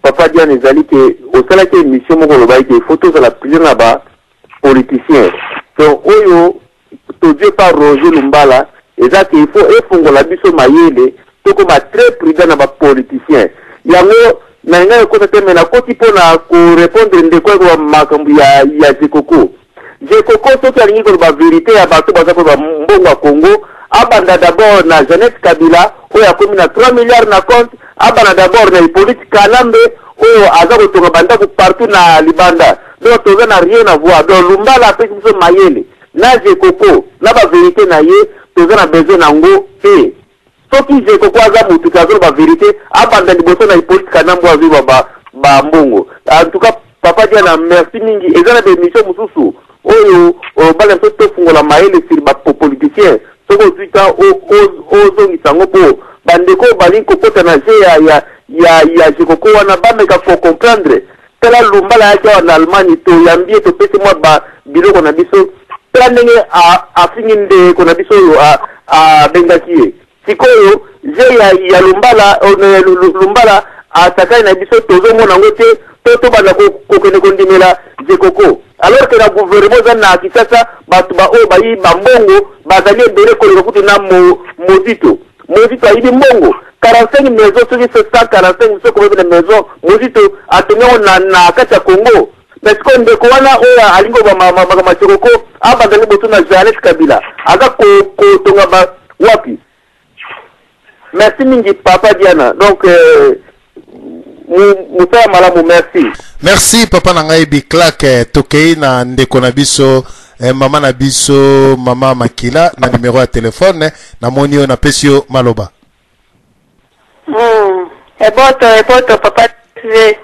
papa Diana, ezali ke osalaki émission moko olobaki ke faut tozala plusieurs na ba politiciens. Donc oyo tozwi pa Roger Lumbala eza ke il faut efongola biso mayele, tokoma très prudent na ba politiciens. Yango nalingai ekota te, mais nakoti mpona korépondre ndeko ya makambo ya Jekoko. Jekoko soki alingi koloba vérité ya bato baza koloba mbongo ya Congo, abanda d'abord na Jeannette Kabila oyo akomi na 3 milliards na compte, abanda d'abord na Hippolyte Kanambe oyo aza kotonga bandako partout na libanda. Donc toza na rien à voir. Donc Lumbala apesi biso mayele na Jekoko na bavérité na ye, toza na besoin nango te. Soki Jekoko aza motu ke azoloba vérité, abanda liboso na Hippolyte Kanambe oyo azoyiba bambongo. En tout cas papa Diana, merci mingi. Eza na baémission mosusu oyo bana biso tofungola mayele sur bapoliticien. Soki ozwi ta ozongisa yango mpo. Bandeko oyo balingi kokota na jeu ya ya ya ya Gecoco wana bameka ko comprendre. Tala Lumbala ayaki awa na Allemagne toyambi ye topesi mwa ba biloko na biso tala ndenge a afingi ndeko na biso oyo a abengaki ye. Sikoyo jeu ya ya Lumbala Lumbala asakani na biso tozo mona yango te to tobanda ko kokende kondimela Gecoco alors que na gouvernement eza na Kinshasa batu ba oyo bayibi ba mbongo bazali ebele koleka kutu na mo Mozito. Mozito ayibi mbongo 45 maison soki 145 soki combien de maison Mozito atongi yango na na kati ya Congo mais sikoyo ndeko wana oyo alingi koloba makambo ya Gecoco abanda liboso na Jeannette Kabila aza kotonga ba wapi? Merci mingi papa Diana donc mosala malamu merci. Merci papa na ngai Biclac tokei na ndeko na biso eh, mama na biso mama Makila na numero ya telefone namoni yo napesi yo maloba. Eboto eboto papa TV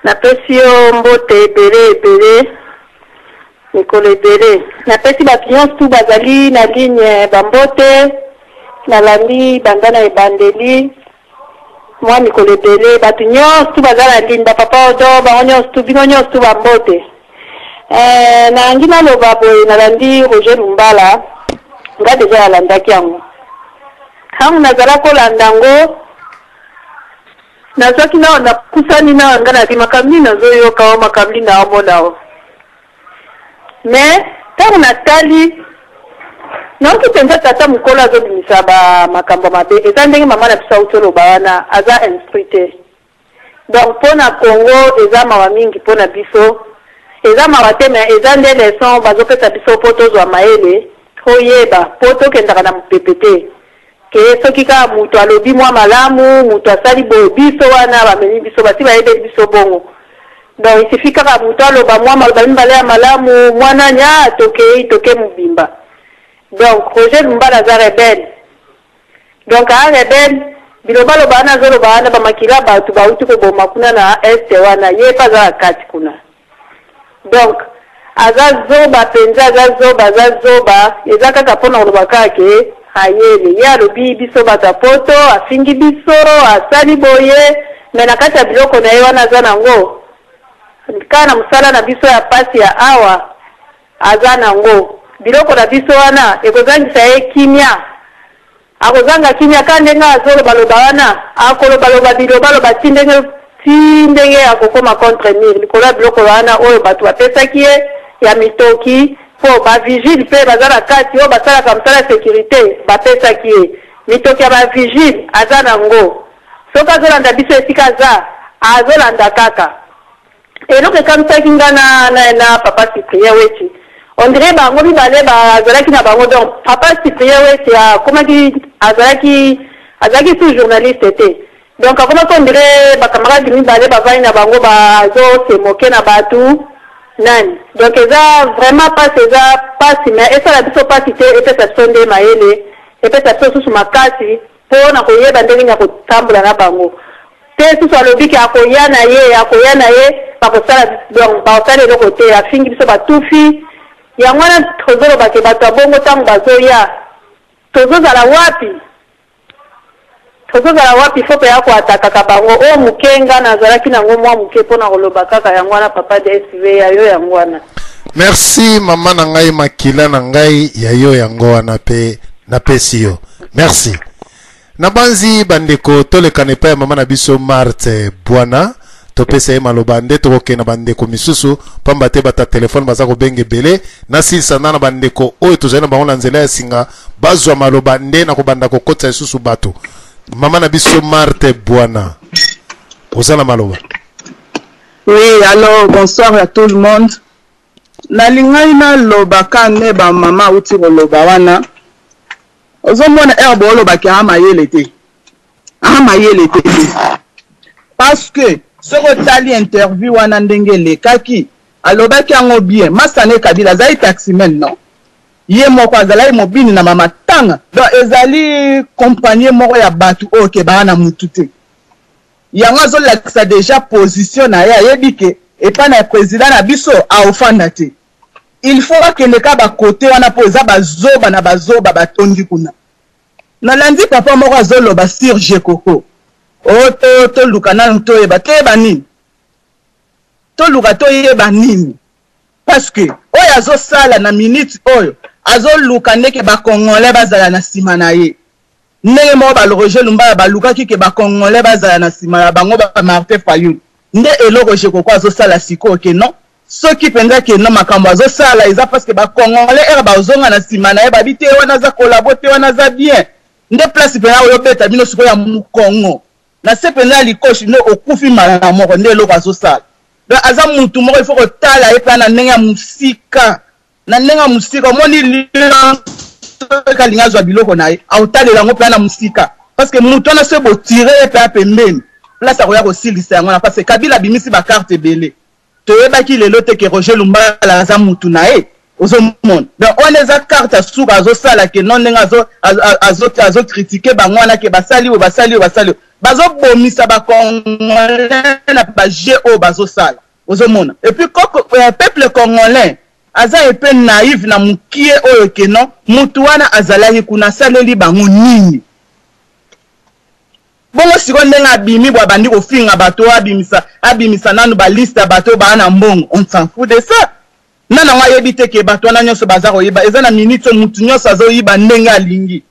napesi yo mbote ebele ebele mikolo ebele napesi bato nyonso tu bazali na ligne bambote nalandi banda na ebandeli mwa mikolo ebele bato nyonso tu baza na ligne bapapa odo bango nyonso tu bino nyonso tu bambote eh, nalangi naloba boye nalandi Roger Lumbala nga deja nalandaki yango Tango nazala kolanda yango, nazwaki nao, napusani nao, nga nabi makambo nini nazoyoka o, makambo nini naomona o. Mais tango natali, nayoki penza tata mokolo azobimisa ba makambo ya mabe. Eza ndenge mama na biso awuti oloba wana, aza instruit te. Donc pona Congo eza mawa mingi pona biso eza mawa te mais eza nde leçon bazo pesa biso po tozwa mayele toyeba po tokendaka na mupepe te ke soki kaka mutu alobi mwa malamu mutu asali boye biso wana bamemi biso basi bayebeli biso bongo donc il suffit kaka mutu aloba mwa maloba mibale ya malamu mwa nani ah tokeyi toke mobimba donc Roger Lumbala aza rebelle Donc aa rebelle, bilobaloba wana azoloba wana ba makila batu bawuti koboma kuna na est wana ye pe aza na kati kuna. Donc aza zoba penza aza zoba aza zoba eza kaka pona koloba kaka ke ayele ye alobi biso batu ya poto afingi biso asali boye mais na kati ya biloko na ye wana aza nango kaka na musala na biso ya pasi ya awa Aza nango. Biloko na biso wana ekozangisa ye kimia. Akozanga kimia kaka ndenge azoloba loba wana, akoloba loba biloba loba ti ndenge ti ndenge akokoma contre mur likolo ya biloko wana oyo batu bapesaki ye ya mitoki po ba vigile pe baza na kati oyo basalaka musala ya securite bapesaki ye mitoki ya ba vigile aza nango. Soki azolanda biso esika aza azolanda kaka. Eloko ekamisaki nga na na na papa Cyprien Wetshi on dirait bango mibale bazalaki na bango donc papa Cyprien Wetshi akomaki azalaki azalaki sous journaliste te donc akomaki on dirait ba camarades mibale bavandi na bango bazo se moquer na batu nani donc eza vraiment pasi eza pasi mais esala biso pasi te epesa biso nde mayele epesa biso susu makasi po na koyeba ndenge nini ya kotambola na bango te susu alobi ke akoya na ye akoya na ye bakosala donc bakosala eloko te afingi biso ba tufi yango wana tozoloba ke bato ya bongo tango bazoya tozozala wapi tozozala wapi faut pe ya ko atakaka bango oyo moke nga nazalaki nango mwa moke po na koloba kaka yango wana papa DSV ya yo yango wana. Merci mama na ngai makila na ngai ya yo yango wana pe napesi yo merci nabanzi bandeko tolekana epai ya mama na biso Marthe Bwana topesa ye maloba nde tokokende na bandeko misusu pamba te bata telefone baza kobenga ebele nasilisa na na bandeko oyo tozali na bango na nzela ya singa bazwa maloba nde na kobanda kokotisa lisusu bato mama na biso Marthe Bwana oza na maloba Oui, alors bonsoir à tout le monde. Nalingaki naloba ka nde ba mama awuti koloba wana. Ozomona heure booloba ke aa mayele te. Aa mayele te te. Parce que soki otali interview wana ndenge elekaki, alobaki yango bien. Masta ne Kabila azali taximan non? Ye moko azalaki mobini na ba matanga. Donc ezali compagnie moko ya batu oyo ke baa na mutu te. Yango azo lakisa dejà position naye ayebi ke epa na president na biso aofanda te il faut akende ka ba cote wana po eza ba zoba na ba zoba ba tondi kuna. Nalandi papa moko azoloba sur Gecoco. Oh to toluka nanu toyeba toyeba nini? Toluka toyeba nini? Parce que oyo azosala na minute oyo azoluka ndeke ba congolais bazala na sima na ye. Ndenge moko ba Roger Lumbala balukaki ke ba congolais bazala na sima na bango ba Martin Fayulu. Nde eloko Gecoco azosala sikoyo ke non soki penza ke non makambo azosala eza parce que ba congolais heure bazonga na sima na ye babi te wana aza collabo te wana aza bien nde place penza oyo beta bino sikoyo ya mukongo na se penza ya likoshi nde okufi mbala moko nde eloko azosala donc aza mutu moko il faut kotala ye penza na ndenge ya musika na ndenge ya musika omoni lion soki alingi azwa biloko na ye akotalela yango mpenza na mosika parce que moto wana soki botire ye mpenza pembeni place akoya kosilisa yango wana parce que kabila abimisi bacarte ebele toyebaki lelo te ke roger lumbala aza mutu na ye ozomona donc wana eza carte ya suka azosala ke non ndenge azocritique bango wana ke basali oyo basali oyo basali oyo bazobomisa bacongolais na baje oyo bazosala ozomona et puis koko, euh, peuple congolais aza epe naive na mukie oyo ke non mutu wana azalaki kuna asaleli bango nini bongo sikoyo ndenge abimi bo abandi kofinga bato oyo abimisa abimisa nanu baliste ya bato oyo baa na mbongo on s'en fout de ça nani yango ayebi te ke bato wana nyonso baza koyiba eza na minute oyo mutu nyonso azoyiba ndenge alingi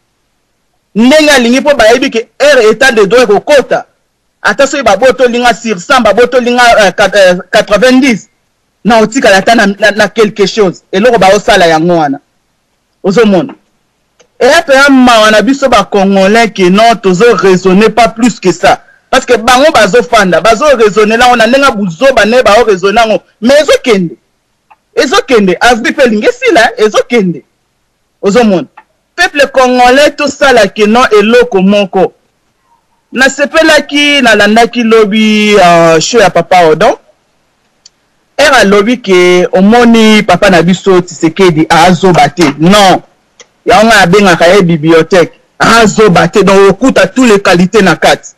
ndenge alingi mpo bayebi ke heure etat de droit ekokota Ata soki babotoli nga sur 100 babotoli nga 90 euh, na otikala ata na, na, na quelque chose eloko baosala yango wana ozomona eya mpenza mawa na biso bacongolais ke non tozo raisonner pas plus que ça parce que bango bazofanda bazo raisonner yango na ndenge buzoba nde bao raisonner yango mais ezokende ezokende avril mpe elingi esila ezokende ozomona Peuple congolais tosala que non eloko moko. Nasepelaki nalandaki lobi uh, show ya papa Odon. Heure alobi ke omoni papa na biso Tshisekedi azoba te. Non. Yango ngai abengaka ye bibliothèque. Azoba te donc okuta tous les qualités na kati.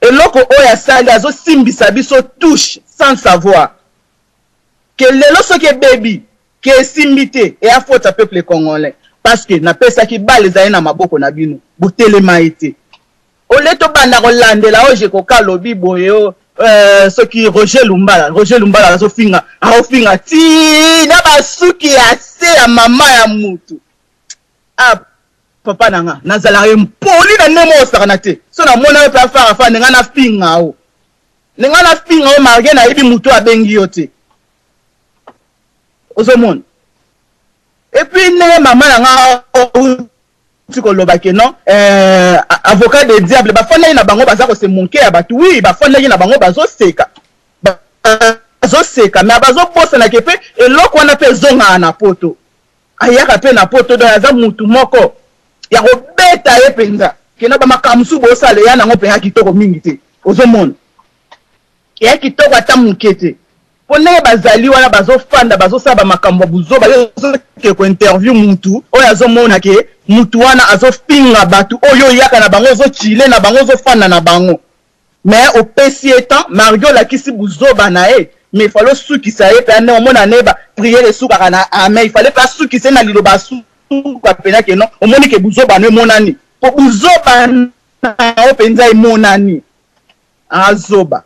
Eloko oyo asali azosimbisa biso touche sans savoir. Ke lelo soki ebebi que esimbi te eya faute ya peuple congolais parce que napesaki balle ezali na maboko na bino botelema ye te au lieu tobanda kolandela oyo jekoka alobi boye o euh, soki Roger Lumbala Roger Lumbala azofinga aofinga ti na basuki ya se ya mama ya mutu ah papa na nga nazalaka impoli na ndenge moko osakana te so namona yo mpe afara fa ndenge nafinga o ndenge nafinga o malgre nayebi mutu abengi yo te ozomona epuis ndenge mama na nga auti koloba ke non euh, avocat de diable bafandaki na bango baza kose monke ya bato wi bafandaki na bango bazoseka bazoseka me bazobosana ke mpe eloko wana mpe ezongaka na poto ayaka mpe na poto donc aza mutu moko ya kobeta ye mpenza kena bamakambo mosusu bosala eya nango mpenza kitoko mingi te ozomona Eya kitoko ata muke te. Po ndenge bazali wana bazofanda bazosala ba makambo ya buzoba yo ozokende ko interview mutu oyo azomona ke mutu wana azofinga batu oyo oyaka na bango ozo chile na bango ozofanda na bango mais opesi ye temps marge olakisi buzoba na ye mais il fallait osukisa ye pena ndenge omona ne ba prière esukaka na amen il fallait pe asukisa ye na liloba asuka pena ke non omoni ke buzoba no emonani po buzoba na yo penza emonani Ah zoba.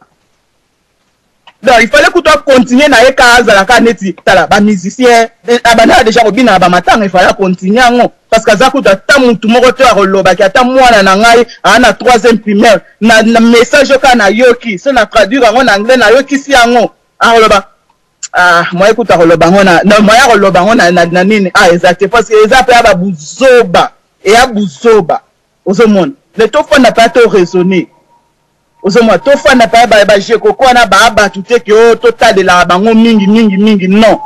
Donc il fallait kutu a continuer na ye ka azala ka neti tala ba musiciens eh, abandaka déjà kobina na ba matanga il fallait a continuer yango parce que aza kutu ata mutu moko te akolobaki ata mwana na ngai aa na troisième primaire na, na message oyo kaka nayoki so na traduire yango na anglais nayokisi yango akoloba ah moye kutu akoloba yango na, na moye akoloba yango na, na, na nini ah eza te parce que eza mpe ya babuzoba eya buzoba ozomona mais tofanda mpe to raisonner ozomona tofanda mpe ba, ba jekoko wana baa bato te ke oyo totalelaka bango mingi mingi mingi non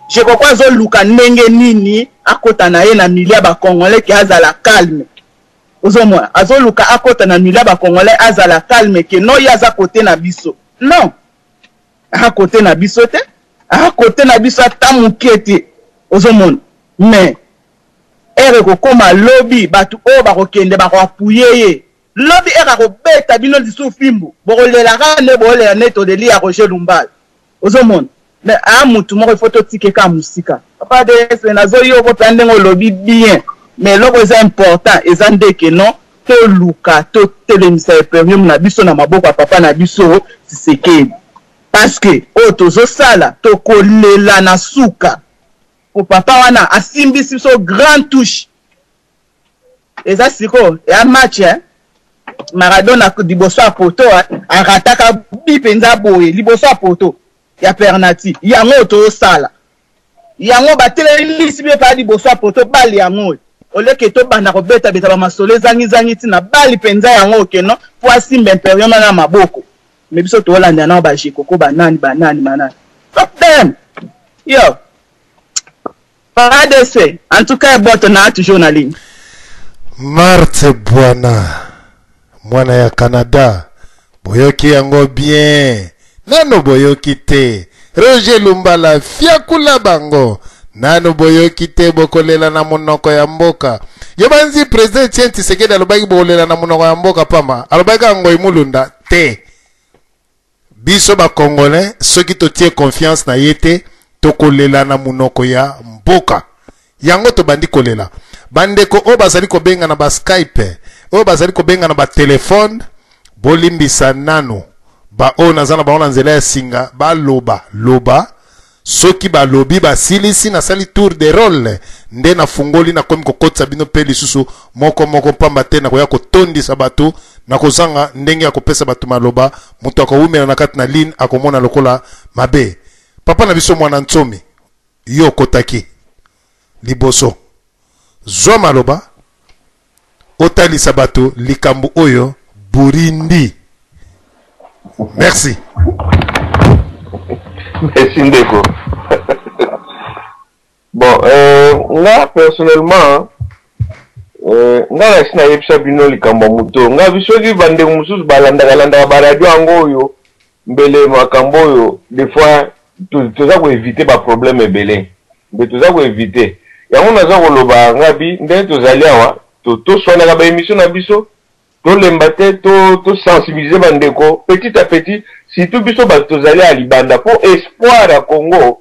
jekoko azoluka ndenge nini akota na ye na milieu ya bacongolais ke azala calme ozomona azoluka akota na milieu ya bacongolais azala calme ke no ye aza kote na biso non akote na biso te akote na biso ata moke te ozomona mais Heure ekokoma lobi batu oyo bakokende bako appuyer ye lobi heure akobeta bino lisusu fimbu bokolela kaka nde bolela nde toleli ya Roger Lumbala ozomona mais a mutu moko il faut totike kaka musika papa DS nazoyoko mpenza ndenge olobi bien. Mais eloko eza important eza nde que non toluka totelemisa imperium na biso na maboko ya papa na biso Tshisekedi. Parce que oyo tozosala tokolela na suka. Po papa wana asimbisi biso grande touche. Eza sikoyo ya match hein. Maradona liboso ya poto arataka bi penza boye liboso ya poto ya pernati yango oyo tozosala yango batelemisi bino paa liboso ya poto bale yango oyo oleke tobanda kobetabeta bamasolo ezangizangi ntina bale mpenza yango oyo keno mpo asimba imperium na maboko me biso tolanda nao bajekoko banani banani banani fuck them yo Fardc en tout cas eboto na toujours na ligne. Marthe Bwana mwana ya Canada boyoki yango bien nano boyoki te Roger Lumbala fiakula bango nano boyoki te bokolela na monoko ya mboka yo banzi president Etienne Tshisekedi alobaki bokolela na monoko ya mboka pamba alobaki kaka Ngoy Mulunda te Biso ba congolais soki totie confiance na ye te tokolela na munoko ya mboka. Yango tobandi kolela. Bandeko oyo bazali kobenga na ba Skype, oyo bazali kobenga na ba telephone, bolimbisa nanu ba oyo naza na bango na nzela ya singa baloba loba Soki balobi basilisi, nasali tour de role nde nafungoli, nakomi kokotisa bino mpe lisusu moko moko, mpamba te nakoya kotondisa bato, nakozanga ndenge ya kopesa bato maloba. Moto akowumela na kati na ligne akomona lokola mabe. Papa na biso Mwana Nsomi, yo okotaki liboso, zwa maloba otalisa bato likambo oyo Burindi. Merci. Merci ndeko. Bon, euh, nga personnellement euh, nga nasi nayebisa bino likambo ya moto nga soki bandeko mosusu balandaka landaka baradio yango oyo mbele makambo oyo des fois toza koevite baproblème ebele mpe toza koevite yango naza koloba nga bi ndenge tozali awa toswanaka baemission na biso Tolemba te to to sensibiliser ba ndeko petit à petit surtout biso batu tozali ya libanda po espoir ya Congo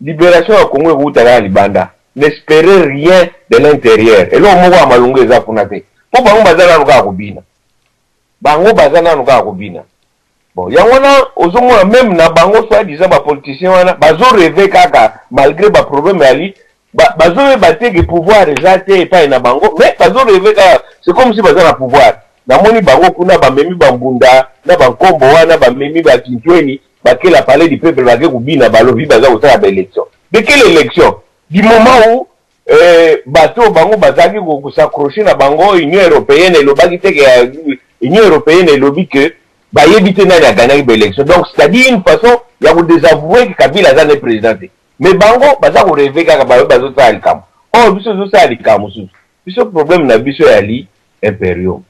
liberation ya Congo ekowuta kaka libanda n'esperez rien de l'interieur eloko moko ya malonga eza kuna te po bango baza nanu kaka kobina bango baza nanu kaka kobina bon yango wana ozomona meme na bango soit disant ba politiciens wana bazo reve kaka malgre ba problème yali bazoyeba te ke pouvoir eza te epai na bango mais bazo reve kaka c'est comme si baza na pouvoir namoni bango kuna bamemi bambunda na bankombo wana bamemi bakintweni bakela palais du peuple bake kobina balobi baza kosala baélection de quelle élection du moment où eh, bato bango bazalaki kosacroche na bango union européenne elobaki te ke union européenne elobi ke bayebi te nani agagnaki baélection donc c'est à dire une façon ya kodésavouer ke kabila aza ne président te Mais bango baza ko rever kaka bayo bazo sala likambo. Or biso tozo sala likambo mosusu. Biso problème na biso ya li imperium.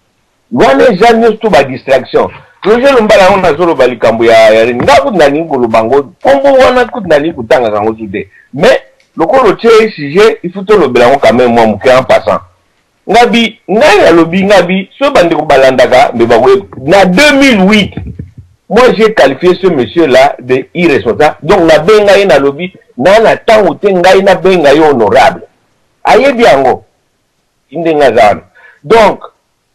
Wana eza nionso tout ba distraction. Roger Lumbala yango nazo loba likambo ya ya nini. Nga kutu nalingi koloba yango kombo wana kutu nalingi kotangaka yango su te. Mais lokola otie sujet il faut tolobela yango quand même mwa moke en passant. Ngabi ngai nalobi ngabi soki bandeko balandaka mbe bakoyeba na 2008 moi j'ai qualifié ce monsieur là de irresponsable donc nabenga ye nalobi na na ntango te ngai nabenga ye honorable ayebi yango ndenge aza wana donc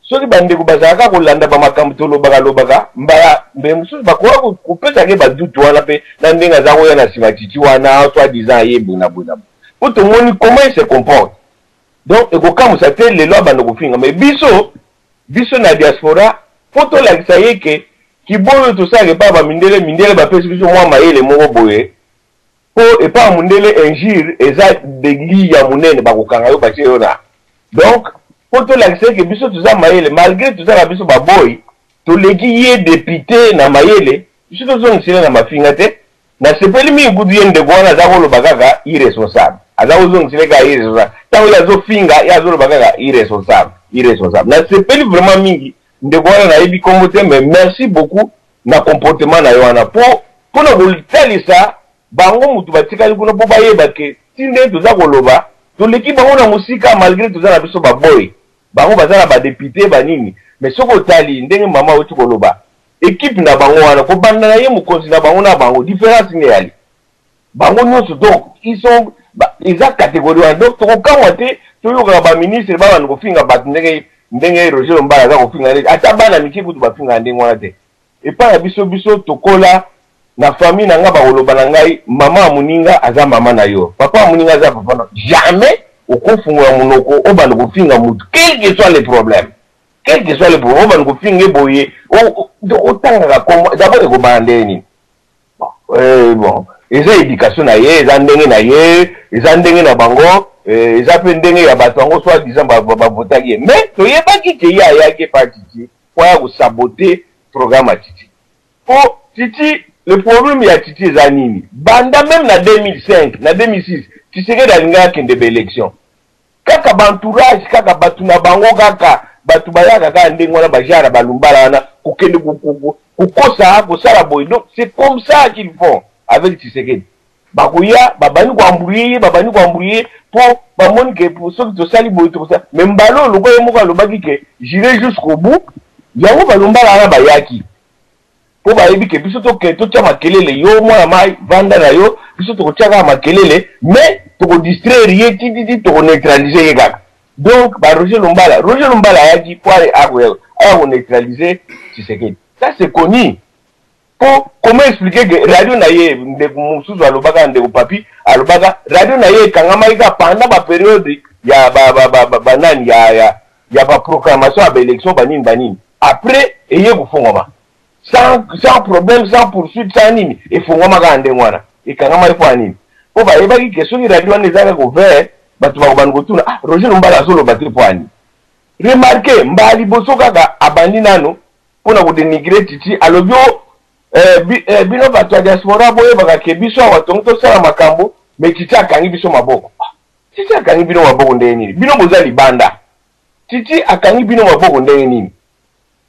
soki bandeko bazalaka kolanda bamakambo tolobaka lobaka mbala mbe mosusu bakoka kopesaka ye badutu wana mpe na ndenge aza koya na nsima titi wana soit disant aye boye na boye na boye mpo tomoni comment il se comporte Donc ekokamwisa te lelo abanda kofinga mais biso biso na diaspora po tolakisa ye ke kiboyo tosalaka epai ya bamindele mindele bapesi biso mwa mayele moko boye po epai ya mundele injure eza degli ya monene bakokanga yo batie yo na donc po tolakisa ye ke biso toza mayele malgre toza na biso baboyi toleki ye depute na mayele biso tozongisele na mafinga te Nasepeli mingi kutu ye ndeko wana aza koloba kaka irresponsable aza kozongisela kaka irresponsable ntango ye azofinga ye azoloba kaka irresponsable irresponsable nasepeli vraiment mingi ndeko wana nayebi kombo te mais merci beaucoup na comportement na ye wana po mpona kotalisa bango motu batikali kuna mpo bayeba ke ti ndenge toza koloba toleki bango na mosika malgre toza na biso baboyi bango baza na badepute banini mais soki otali ndenge mama auti koloba Equipe na bango wana kobanda na ye mokonzi na bango na bango difference nini eyali bango nyonso donc ils sont Ba, eza catégorie wana. Donc tokokamwa te toyokaka ba ministre babanda kofinga bato ndenge ndenge Roger Lumbala aza kofinga neti ata bana mike kutu bafingaka ndenge wana te. Epai na biso, biso tokola na famille na nga, bakoloba na ngai mama ya moninga aza mama na yo, papa ya moninga aza papa na jamais okofungola monoko obanda kofinga mutu, quel que soit le problème, quel que soit le problème, obanda kofinga ye boye, otangaka kombo d'abord ekobanda ndenge nini? Bon, bon, eza education na ye, eza ndenge na ye, eza ndenge na bango, eza pe ndenge ya bato yango soit disant bavotaki ye. Mais toyebaki ke ye ayaki epa Titi po aya kosabote programme ya Titi. Po Titi, le problème ya Titi eza nini? Banda meme na 2005, na 2006, Tshisekedi alingaki akende ba elections. Kaka ba entourage, kaka batu na bango, kaka batu bayaka kaka ndenge wana, ba genre ya ba Lumbala wana, kokende kokosa, kosala boye. Donc c'est comme ça qu'ils font avec Tshisekedi. Bakoya, babandi ko embrouiller ye, babandi ko embrouiller ye po bamoni ke soki tosali boye tokosala. Mais mbala oyo lokola ye moko alobaki ke j'irai jusqu'au bout, yango ba Lumbala wana bayaki. Po bayebi ke biso toke totia makelele, yo mwana mayi vanda na yo, biso tokotia kaka makelele mais toko distraire ye ti ti ti toko neutraliser ye kaka. Donc ba Roger Lumbala, Roger Lumbala ayaki po aya ko neutraliser Tshisekedi. Ça c'est connu. Po comment expliquer que radio na ye, ndeko mosusu alobaka, ndeko Papy alobaka, radio na ye ekangamaki kaka pendant ba periode ya ba, ba, ba, ba, ba nani, ya, ya, ya ba proclamation ya ba election ba nini ba nini. Après eye kofongwama sans, sans problème, sans poursuite, sans nini, efongwama kaka ndenge wana. Ekangamaki mpo ya nini? Mpo bayebaki ke soki radio wana eza kaka ouvert, bato bakobanda kotuna, ah, Roger Lumbala azoloba te mpo ya nini? Remarquez, mbala liboso kaka abandi nano mpo na ko denigrer Titi, alobi oh, eh, bi, eh, bino bato ya diaspora boyebaka ke biso awa tongi tosala makambo, mais Titi akangi biso maboko. Ah, Titi akangi bino maboko ndenge nini? Bino boza libanda. Titi akangi bino maboko ndenge nini?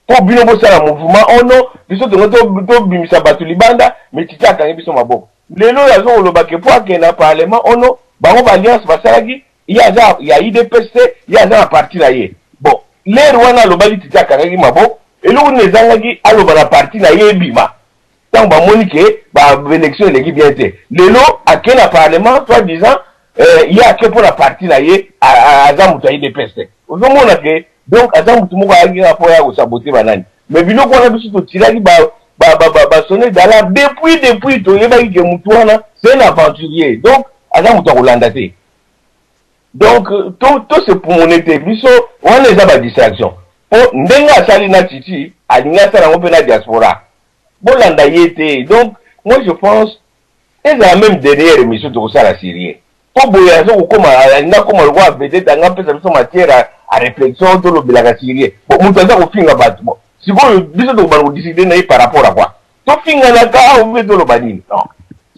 Po bino bosala mouvement, oh non, biso tongo tobimisa bato libanda, mais Titi akangi biso maboko. Lelo oyo azo koloba ke po akende na parlement, oh non, bango ba alliance basalaki, ye aza ya udps te, ye aza na parti na ye. Bon, l'heure wana alobaki Titi akangaki maboko, eloko nini ezangaki aloba na parti na ye ebima? Tango bamoni ke ba election eleki bien te, lelo ake na parlement soit disant ye ake pona parti na ye, aza mutu ya udps te. Ozo mona ke donc aza mutu moko ayaki kaka po aya ko saboter ba nani. Mais biloko wana biso to tiraki ba ba ba ba, ba sonner d'alarme depuis, depuis toyebaki ke mutu wana c'est un aventurier, donc aza mutu ya kolanda te. Donc to to se pumone te, biso wana eza ba distraction. Po ndenge asali na Titi, alingi asala yango pe na diaspora. Bolanda ye te. Donc moi je pense ezala meme dernière emission tokosala sur ye. Po boye azo kokoma, alingi akoma lokola vedette, alingi apesa biso matière à réflexion, tolobelaka sur ye. Bon, moto aza kofinga bato. Bon, sikoyo biso tokobanda kodiscuter na ye par rapport à quoi? Tofinganaka ou bien toloba nini? Non,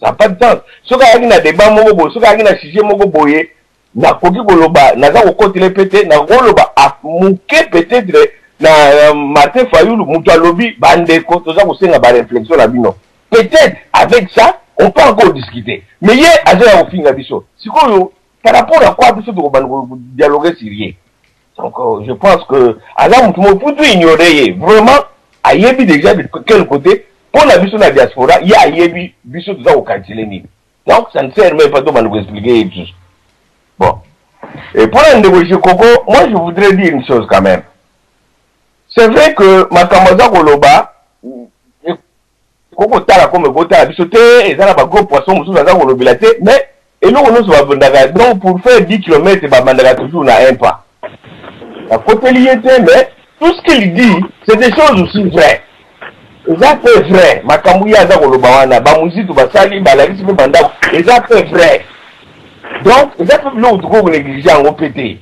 ça n'a pas de sens. Soki ayaki na débat moko boye, soki ayaki na sujet moko boye, nakoki koloba, naza kokotela ye pe te, nakoloba moke peut-être na Martin Fayulu, moto alobi bandeko toza kosenga ba réflexion na bino. Peut-être avec ça on peut encore discuter. Mais ye aza ya kofinga biso. Sikoyo par rapport à quoi biso tokobanda ko dialoguer sur ye? Donc je pense que aza moto moko faut tout ignorer ye. Vraiment ayebi déjà de quel côté mpo na biso na diaspora, ye ayebi biso toza ko calculer nini. Donc ça ne sert même pas tobanda ko expliquer ye lisusu. Bon. Et pour la ndeko Jekoko, moi je voudrais dire une chose quand même. C'est vrai que makambo aza koloba ekoki kotala comme ekotala biso te, eza na ba gros poissons mosusu aza kolobela te, mais eloko nyonso babandaka, donc pour faire 10 kilomètres babandaka toujours na un pas. Nakoteli ye te, mais tout ce qu'il dit c'est des choses aussi vraies. Eza pe vrai makambo ye aza koloba wana, ba Muzitu basali balakisi pe ba ndako, eza pe vrai. Donc eza pe biloko tokoki ko negliger yango pe te.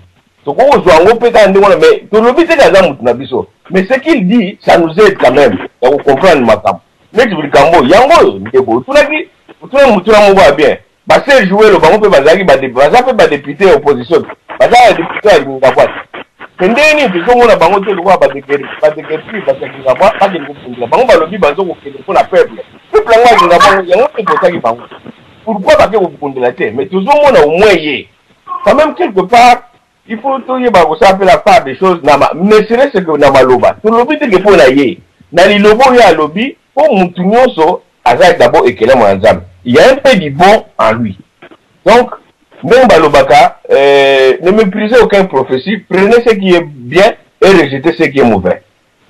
Tokoki kozwa yango pe kaka ndenge wana, mais tolobi te ke aza mutu na biso. Mais ce qu'il dit ça nous aide quand même ya ko comprendre makambo. Neti likambo oyo, yango oyo ndeko otunaki, otunaki motuna moko ya bien. Ba Serge Welo bango pe bazalaki ba baza pe ba depute ya opposition te. Baza ba depute ya Kingabwa te. Mais ndenge nini tozomona bango te lokola ba ba deguerpir bato ya Kingabwa bakende kobundela bango, balobi bazo kokende mpo na peuple. Peuple yango ya Kingabwa yango nde evotaki bango. Pourquoi bake kobundela te? Mais tozomona au moins ye quand même quelque part, il faut toyeba kosala mpe la part des choses na ne serait-ce que na maloba. Tolobi te ke mpo na ye na liloba oyo alobi, mpo mutu nyonso aza d'abord ekelamu ya Nzambe, il y a un peu du bon en lui. Donc Ndenge balobaka, euh, ne méprisez aucun prophétie, prenez ce qui est bien et rejetez ce qui est mauvais.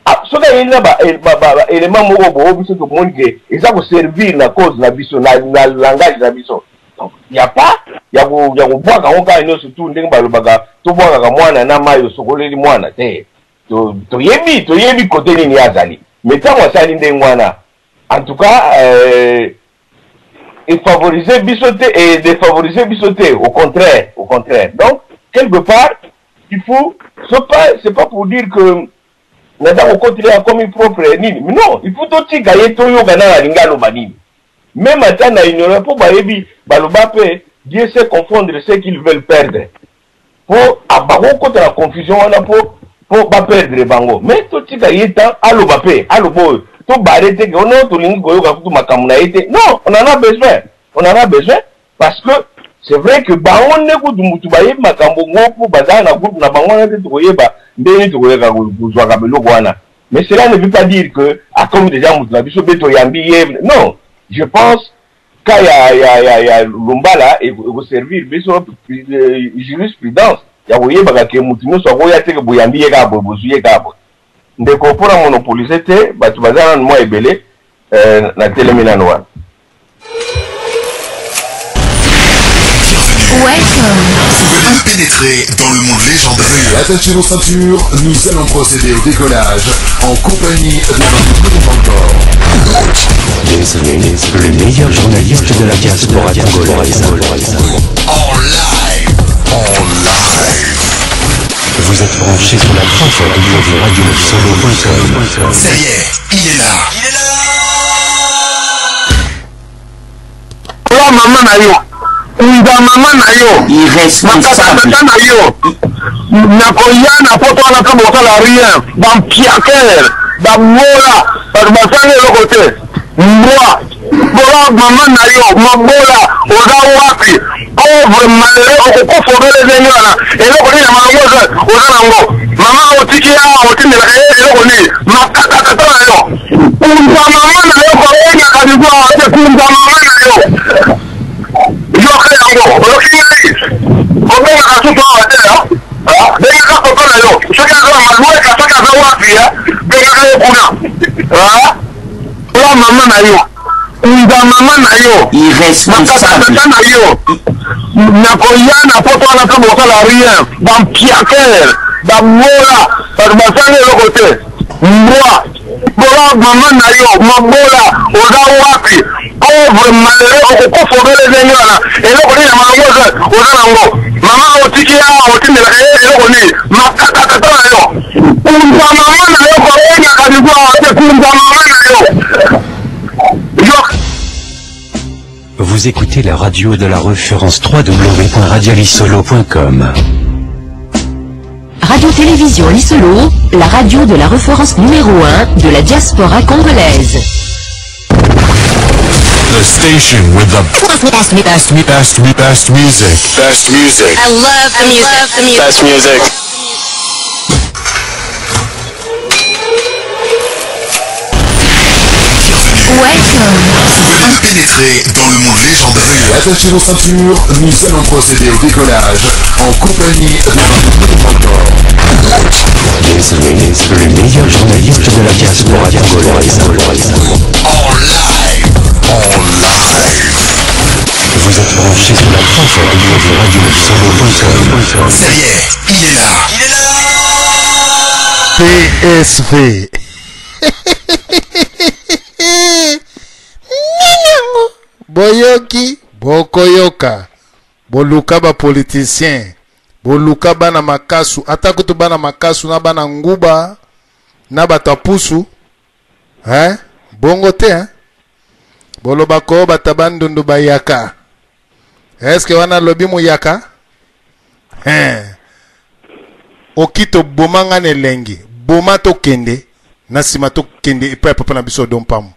Ah, soki ayeli na ba, eh, ba, ba, ba élément moko boye biso tomoni ke eza koservir na cause na biso na, na langage na biso donc ya pas ya kobwaka yango kaka nyonso tu ndenge balobaka tobwakaka mwana na mai osokoleli mwana te toyebi to toyebi kote nini ye azali mais ntango asali ndenge wana en tout cas euh, efavorise biso te e defavorise biso te au contraire au contraire donc quelque part il faut c'est pas c'est pas pour dire que naza kokotela akomi propre nini mais non il faut totika ye toyoka nani alingi aloba nini meme ata na ignore mpo bayebi baloba mpe Dieu sait confondre ceux qu'ils veulent perdre mpo bakokota na confusion wana mpo mpo baperdre bango mais totika ye temps aloba mpe aloba oyo tobare te ke ono tolingi koyoka kutu makambo na ye te non on en a besoin on en a besoin parce que c'est vrai que bango nde kutu mutu bayebi makambo ngo mpo bazala na groupe na bango wana te tokoyeba ndenge nini tokoyaka kozwaka biloko wana mais cela ne veut pas dire que akomi déjà mutu na biso mpe toyambi ye non je pense cas ya, ya, ya, ya Lumbala ekoservir biso euh, jurisprudence ya koyebaka ke motu nyonso akoya te ke boyambi ye kaka boye bozwi ye kaka boye ndeko mpo na monopolise te bato baza nanu mwa ebele eh, natelemi nanu wana Welcome. Vous venez de pénétrer dans le monde légendaire. Veuillez attacher vos ceintures, nous allons procéder au décollage en compagnie de notre encore. Désolé, le meilleur journaliste de la diaspora congolaise. En live, en live. Vous êtes branché sur la 3 radio solo.com. Ça y est, il est là. Il est là. Ola mama na yo kunza mama na yo Irresponsable. makata na yo nakoya na poto wana mpe bosala rien bampiaker babola bato basali eloko te mbwa bola mama na yo mabola oza wapi pauvre malheureux okokufa obele ndenge wana eloko nini ya malongo oza nango mama otiki awa otindelaka ye eloko nini makata na yo kunza mama na yo koyengaka biso awa te kunza mama na yo yoka yango oyoki ngai obengaka susu awa te bengaka papa na yo soki aza malueka soki aza wapi bengaka ye kuna oya mama na yo kunza mama na yo Irresponsable. makata na yo nakoya na poto wana mpe bosala rien bampiaker babola bato basali eloko te mbwa bola mama na yo mabola oza wapi pauvre malheureux okokufa obele ndenge wana eloko nini ya malongo oza nango mama otiki awa otindelaka ye eloko nini makatata na yo kunza mama na yo koyengaka biso awa te kunza mama na yo yo Vous écoutez la radio de la référence www.radialisolo.com. Radio-Télévision Lissolo, la radio de la référence numéro 1 de la diaspora congolaise. The station with the best, best, best, best, best music. Best music. I love the music. The music. Best music. Welcome. Vous venez de pénétrer dans le monde légendaire. Veuillez attacher vos ceintures, nous allons procéder au décollage en compagnie de notre encore. Désolé, le meilleur journaliste de la diaspora congolaise. En live, en live. Vous êtes branché sur la 3 radio solo.com. Ça y est, il est là. Il est là. PSV. Boyoki, bokoyoka. Boluka ba politicien. Boluka bana makasu, ata kutu bana makasu na bana nguba na bato ya pusu. Hein? Bongo te hein? Boloba ko bato bandundu bayaka. Est-ce wana lobi muyaka? Hein. Okito boma nga na elengi boma tokende na nsima tokende epai ya papa na biso Odompamu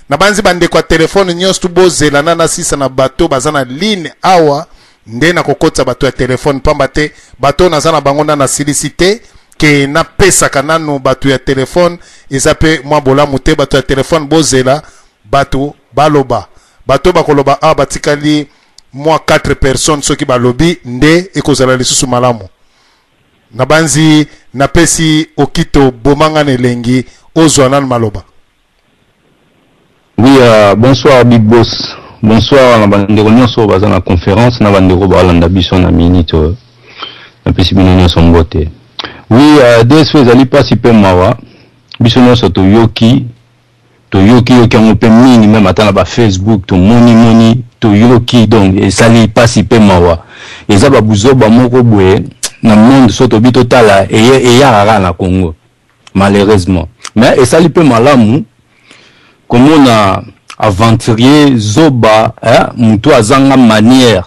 nabanzi bandeko ya telefone nyonso tu bozela na nasisa na bato baza na ligne awa nde nakokotisa bato ya telefone pamba te bato oyo naza na bango na nasilisi te ke napesaka nanu bato ya telefone eza mpe mwa bolamu te bato ya telefone bozela bato baloba bato bakoloba awa batikali Mwa 4 personnes soki balobi nde ekozala lisusu malamu. Nabanzi napesi Okito boma nga na elengi ozwa nanu maloba. Oui euh, bonsoir big boss bonsoir na bandeko nyonso oyo baza na conférence na bandeko balanda biso na minute oyo napesi bino nyonso mbote oui euh, dsp ezali mpasi mpe mawa biso nyonso toyoki toyoki yoki yango mpe mingi meme ata na ba facebook tomoni moni toyoki donc esali mpasi mpe mawa eza babuzoba moko boye na monde so tobi totala eyaka kaka na congo malheureusement mais esali mpe malamu komona aventurier zoba eh, moto azanga manière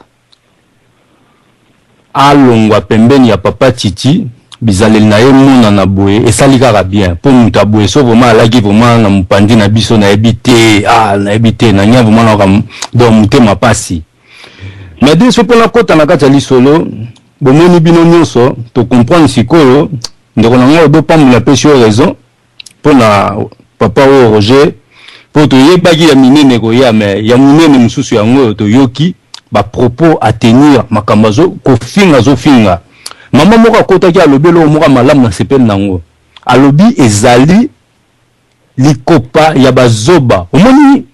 alongwa pembeni ya papa Titi bizaleli na ye emonana boye esali kaka bien po moto ya boye so vraiment alaki vraiment na mopanzi na biso nayebi te ah nayebi te na nya vraiment nayoka donc motema pasi mais de so mpo nakota na kati ya lisolo bomoni bino nyonso to comprendre sikoyo ndeko na ngai odo pambola apesi yo raison mpo na papa oyo Roger mpo toyebaki ya minene ekoya mais ya monene mosusu yango oyo toyoki ba propos à tenir makambo azo kofinga azofinga mama moko akotaki alobi eloko moko ya malamu nasepeli na yango alobi ezali likopa ya bazoba omoni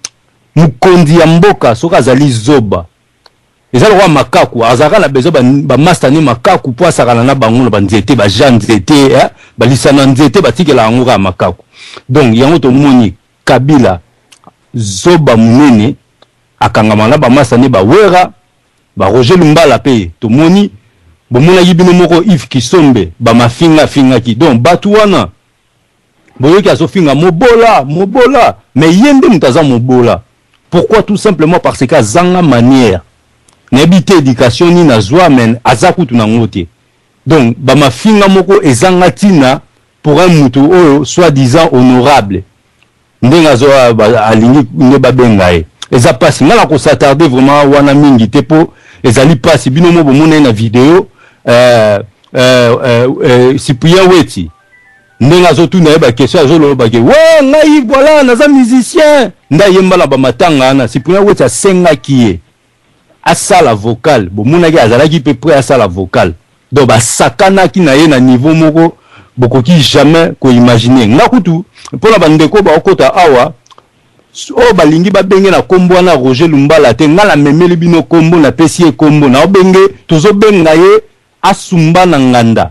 mokonzi ya mboka soki azali zoba Eza lokola makaku azalaka na besoin ba masta ne makaku po asakana na bango na ba nzete ba ja nzete eh ba lisano ya nzete batikela yango kaka makaku donc yango tomoni kabila zoba munene akangama na ba masta ne ba werra ba roger lumbala pe tomoni bomonaki bino moko yves kisombe ba mafinga afingaki donc batu wana Boyoki azofinga mobola mobola mais ye nde moto aza mobola pourquoi tout simplement parce que azanga manière nayebi te education nini azwa mais aza kutu na ngo te donc ba mafinga moko ezanga tina pour un mutu oyo soit disant honorable ndenge azo alingi nde babenga ye eza pasi nga nako s'attarder vraiment wana mingi te po ezali pasi bino mo bomona ye na video euh, euh, euh, euh, Cyprien Weti ndenge azotuna ye ba question azoloba ke we ngai voilà naza musicien nde ayemba na bamatanga wana Cyprien Weti asengaki ye asala vocal bomonaki azalaki pe près asala vocal donc basakanaki na ye na niveau moko bokoki jamais ko imaginer nga kutu pona ba ndeko baokota awa oyo balingi babenge na kombo wana Roger Lumbala te nga namemeli bino kombo napesi ye kombo naobenge tozobenga ye asumba na nganda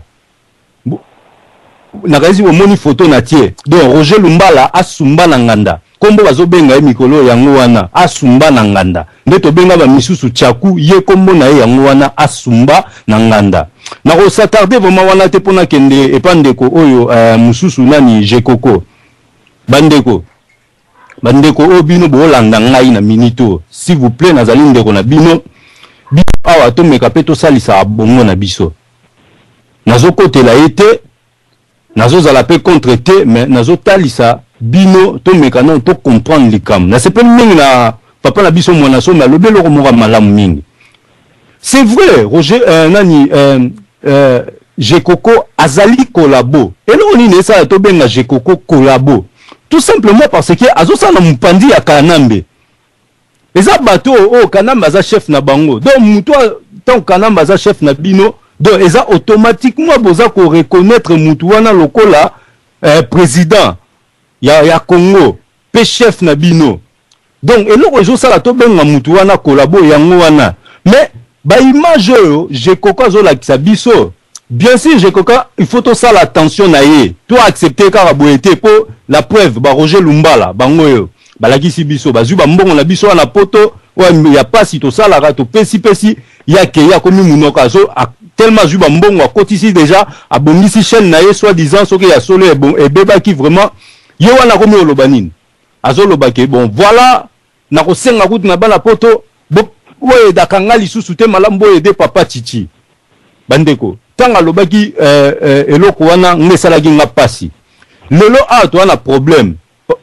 Nakanisi bomoni photo na tie. Donc Roger Lumbala asumba na nganda. Kombo bazo benga ye mikolo oyo yango wana asumba na nganda. Nde tobenga ba misusu Tshaku ye kombo na ye yango wana asumba na nganda. Nako s'attarder vraiment wana te po nakende epa ndeko oyo eh, mususu nani Gecoco. Ba ndeko ba ndeko oyo bino bolanda ngai na minute oyo s'il vous plait nazali ndeko na bino biso awa tomeka pe tosalisaka bongo na biso. Nazo kotela ye te, nazo zala pe contre te mais nazo talisa bino to meka nanu to comprendre likambo. Na sepeli mingi na papa na biso Mwana Sombe alobi eloko moko ya malamu mingi. C'est vrai Roger euh, nani euh, euh, Gecoco azali collabo. Eloko nini esala tobenga Gecoco collabo? Tout simplement parce que azosala na mopanzi ya Kanambe. Eza bato oyo oyo Kanambe aza chef na bango. Donc mutu tant Kanambe aza chef na bino, donc eza automatiquement boza ko reconnaître mutu wana lokola eh, president ya, ya Congo pe chef na bino. Donc eloko ezosala tobenga mutu wana collabo yango wana. Mais ba image oyo Gecoco azolakisa biso, bien sûr Gecoco il faut tosala attention na ye, to accepter kaka boye te po la preuve ba Roger Lumbala bango oyo balakisi biso bazwi ba mbongo na biso wana poto oyo ya pasi tosalaka topesi pesi ye akeyi akomi munoko azo tellement azwi ba mbongo akotisi dejà abongisi chaîne na ye soit disant soki ya solo ebebaki vraiment ye wana akomi oloba nini azoloba ke bon voilà Nakosenga kutu na bana poto bo aidaka nga lisusu te malamu bo aide papa Tshitshi. Bandeko tango alobaki eh, eh, eloko wana nga esalaki nga pasi. Lelo awa toza na problème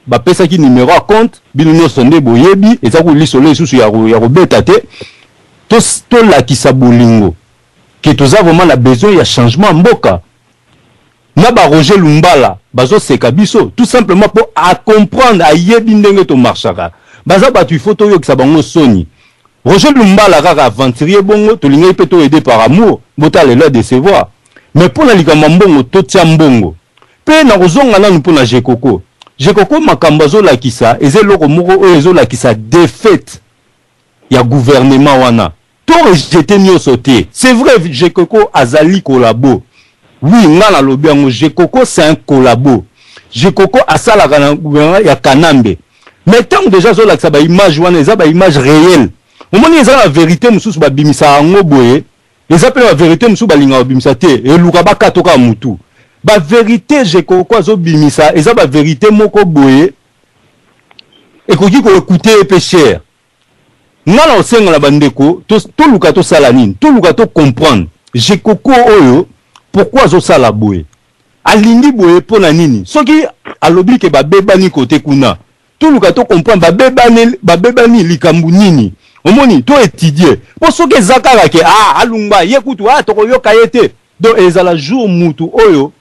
bapesaki numero ya compte bino nionso nde boyebi eza ku lisolo lisusu ya ya kobeta te tolakisa bolingo ke toza vraiment na besoin ya changement ya mboka na ba Roger Lumbala bazo seka biso tout simplement po a comprendre ayebi ndenge to marchaka baza batu il faut toyokisa bango soni. Roger Lumbala kaka aventurier bongo tolingaki pe to aider par amour botala lelo a decevoir mais pona likambo ya mbongo totia mbongo pe nakozonga nanu pona Gecoco Gecoco makambo azolakisa eza eloko moko oyo ezolakisa defaite ya gouvernement wana to rejeter nioso te c'est vrai Gecoco azali collabo oui nga nalobi yango Gecoco c'est un collabo Gecoco asalaka na gouvernement ya Kanambe Mais tango dejà azo lakisa ba image wana eza ba image reelle omoni eza na verite mususu ba bimisaka yango boye eza pe na ba verite mususu balingaka kobimisa te eluka ba kato kaka mutu ba verite Gecoco azo bimisa eza ba verite moko boye ekoki ko coute ye pe cher nga na kosenga na ba ndeko toluka tosala nini toluka to comprendre Gecoco oyo pourquoi azo sala boye Alingi boye pona nini? Soki alobi ke babebani cote kuna toluka to comprendre babebani babebani likambu nini? Omoni to etudier po soki eza kaka ke ah alungba ye kutu ah toko yoka ye te donc ezala jour mutu oyo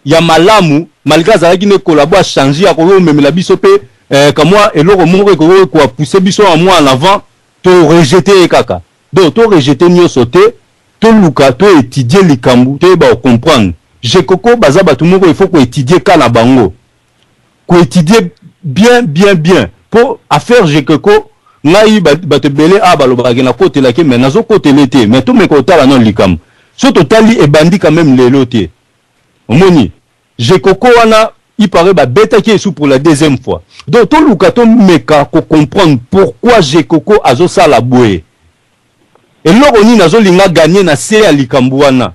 ya malamu malgre azalaki ne collabo a changer akoki komemela biso pe eh, kamwa eloko moko ekoki ko pousser biso en mwa en avant to rejeter ye kaka donc to rejeter nioso te Toluka to etudier likambu toyeba ko comprendre. Gecoco baza batu moko il faut ko etudier cas na bango. Ko etudier bien bien bien po affaire Gecoco ngai batu ebele awa balobaka ke nakotelake mais nazo kotele te mais tomeka kotala nanu likambu. Soki totali ebandi quand meme lelo te. Omoni? Gecoco wana il parait ba betaki ye lisusu pour la deuxième fois. Donc toluka tomeka ko comprendre pourquoi Gecoco azo sala boye. Eloko nini azo linga a gagner na se ya likambu wana?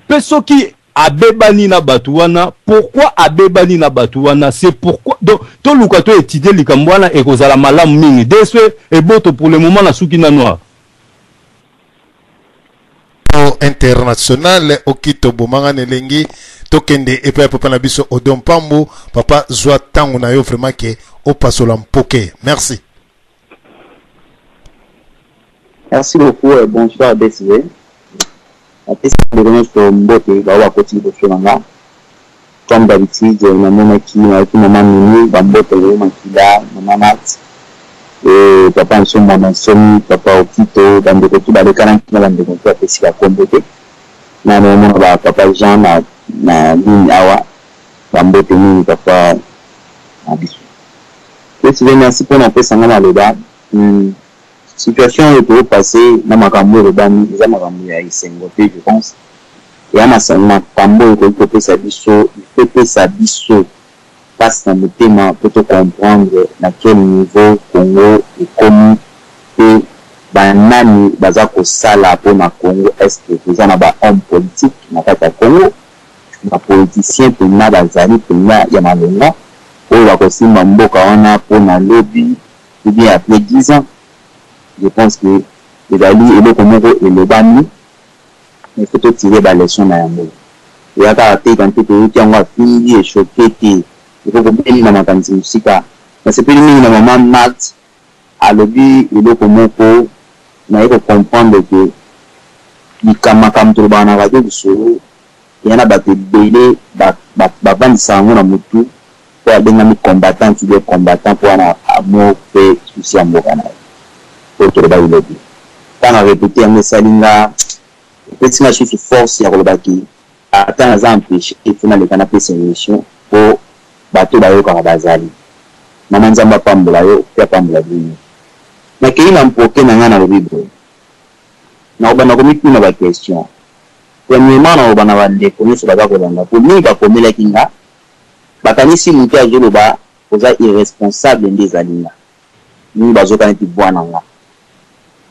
Pe soki abebani na batu wana pourquoi abebani na batu wana? C'est pourquoi donc toluka to etudier likambu wana ekozala malamu mingi. DSP Eboto pour le moment nasuki nanu awa. International okito bomanga na elengi tokende epai ya papa na biso Odon Pambu. Papa zwa tango na yo vraiment ke opasola mpoke. Merci. Merci beaucoup et bonsoir DSV. Napesi bandeko nyonso mbote baoyo bakoti liboso na nga. Comme d'habitude namonaki nayoki mama Mimi bambote na yo makila mama Marthe et papa Nsomo na Nsomi papa Okito bandeko tu balekanaki na bandeko tu apesi bakombo te na naomona ba papa Jean na na ligne awa bambote mingi papa na biso. Etienne merci pona opesa nga maloba hum situation oyo tozo passe na makambo oyo elobami eza makambo ya esengo te je pense eya makambo oyo ekoki kopesa biso il faut epesa biso pasi na motema po to comprendre na quel niveau Congo ekomi pe ba nani baza kosala pona Congo est ce que toza na ba hommes politiques na kati ya Congo ba politiciens penza bazali penza ya malonga oyo bakosimba mboka wana pona lobi ou bien après 10 ans je pense que ezali eloko moko elobami mais faut to tirer ba leçons na yango eya kaka te kante toyoki yango afingi e choquer te il faut kobenda makanisi mosika nasepeli mingi na maman Marthe alobi eloko moko naye ko comprendre que makambo tolobaka na radio lisolo eya na batu ebele bavandisaka yango na mutu po abengami combattante ou bien combattant po wana amour pe souci ya mboka na ye oyo tolobaki lobi tango a repeter yango esali nga epesi nga lisusu force ya koloba ke ata naza empeche il faut naleka napesa emission po bato bayokaka bazali mama nzambe apambola yo pe apambola bino nakeyi na mpoke na nga nalobi boye nakobanda komituna ba question premièrement nakoloba na ba ndeko nionso baza kolanda po mingi bakomelaki nga bakanisi mutu azoloba oza irresponsable nde ezali nga mingi bazoka neti voix na nga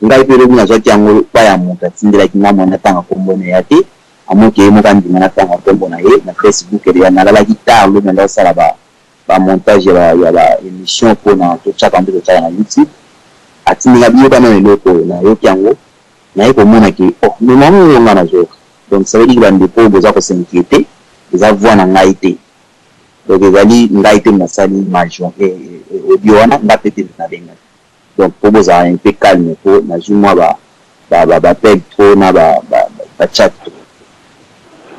ngai pe lobi nazwaki yango epa ya mutu atindelaki nga moyen natanga kombo na ya te à moins que ye moko andima natanga kombo na ye na Facebook ya nalalaki tard lobi nanda kosala ba ba montage ya ba ya ba emission pona totiaka nde totiaka na YouTube atindi nga yoka nanu eloko oyo nayoki yango naye komona ke oh mais mama oyo nga nazoyoka donc ça veut dire que ba ndeko oyo boza ko s'inquieter eza voix na ngai te donc ezali ngai te nasali majon eh, eh, audio wana nga pe te nabengaki donc po bozala un peu calme po nazwi mwa ba ba ba ba trop na ba ba ba chat trop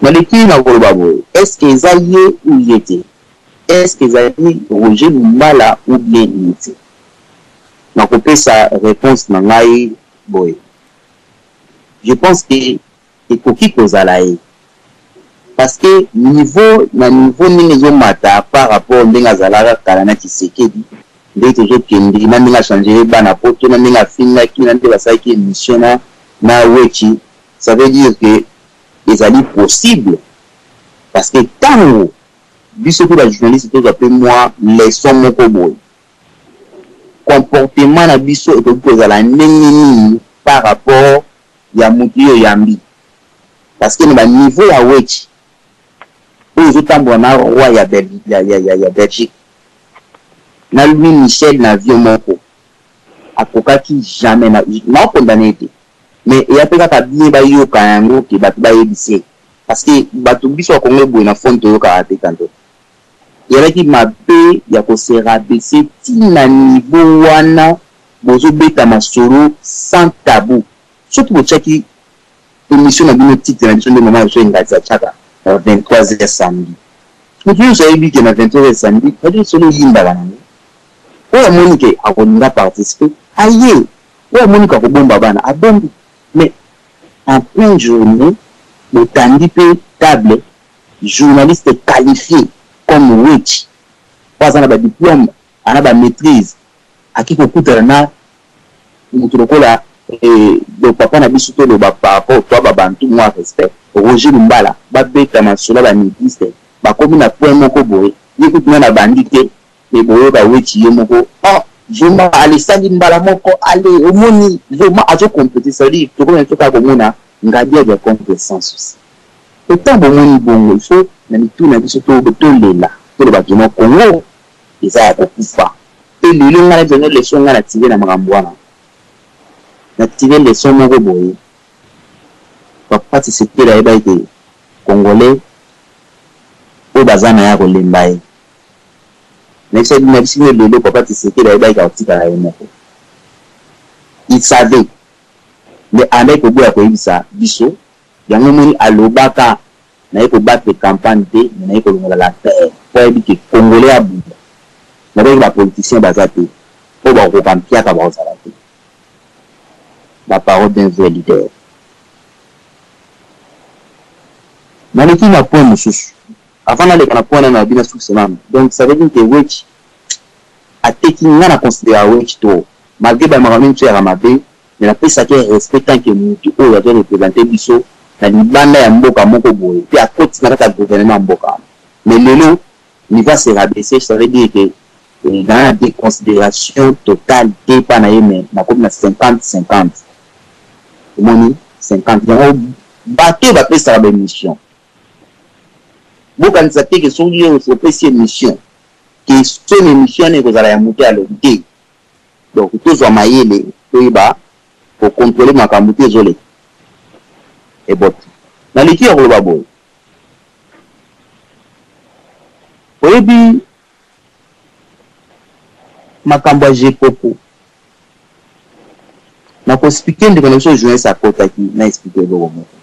naleki na koloba boye est ce que eza ye ou ye te est ce que ezali Roger Lumbala ou bien ye te? Nakopesa reponse na ngai boye, je pense que ekoki kozala ye parce que niveau na niveau ndenge ezo mata par rapport ndenge azalaka kala na Tshisekedi ndenge tozo kende na ndenge a changele bana poto na ndenge afingaki na nde basalaki emission na na Wetshi ça veut dire que ezali possible parce que tango biso pe ba journaliste tozwa pe mua leçon moko boye comportement na biso ekoki kozala ndenge nini par rapport ya mutu yo oyambi parce que na ba niveau ya wetshi oyo ezo tambola na roi ya ya Belgique na Louis Michel na avion moko akokaki jamais na nao condamne ye te mais eya pe kaka bien bayoka yango ke batu bayebisa ye parce que batu biso ba congolais boye na phone toyokaka te tantot Ezalaki mabe ya ko se rabaisser ti na niveau wana bozo beta masolo sans tabou. Soki botiaki emission na bino titre na biso nde maman na biso Engazi atiaka na 23 heures samedi. Mutu nionso ayebi ke na 23 heures samedi radio lisolo eyindaka nango. Oyo amoni ke akolinga a participer aye, oyo amoni ke akobomba bana abombi. Mais en pleine journee botandi pe table Journaliste qualifie comme Wetshi oyo aza na ba diplomes ana ba maitrise ake kokutana na mutu lokola donc papa na biso toloba par rapport toi ba bantu mua respect Roger Lumbala babeta masolo ya ba nudistes bakomi na point moko boye ye kutu nanu abandi te mais boyoka Wetshi ye moko oh vraiment alesali mbala moko ale omoni vraiment azo completer ça veut dire tokomi na biso kaka komona Ngadiadia contre sans souci. Autant bomoni bongo il faut na mitu na biso tolela toloba que non Congo eza ya kokufa pe lelo ngai nayebisa bino leçon ngai na tire na makambo wana na tire leçon moko boye papa Tshisekedi ayebaki ke congolais oyo baza na ye akolemba ye nayebisa bino lelo papa Tshisekedi ayebaki ke akotikala ye moko il savait mais abandaki koboya koyebisa biso Yango omoni alobaka naye ko battre campagne te mais naye kolongola la peur po ayebi ke congolais abunda nabaki ba politiciens baza te oyo bakokoka mpiaka bakozala te la parole d'un vrai leader. Naleki na point mosusu avant naleka na point wana nalobi nasukisa nanu donc ça veut dire que Wetshi ateki nga na consideraka Wetshi trop malgre ba makambo misusu eyaka mabe mais na pesaka ye respect tant que mutu oyo azo representer biso na libanda ya mboka moko boye pe akoti na kati ya gouvernement ya mboka wana mais lelo niveau a se rabaisser ça veut dire que naza na deconsideration totale te epa na ye mais nakomi na 50 50 omoni 50 yango bato oyo bapesaka ba emission bokanisa te ke soki yo opesi emission ke soni emission wana ekozala ya moto alobi te. Donc tozwa mayele toyeba ko controler makambu te ezoleka eboti. Naleki ya koloba boye oyebi makambo ya Gecoco nako expliquer ndeko na biso journaliste akotaki na expliquer eloko moko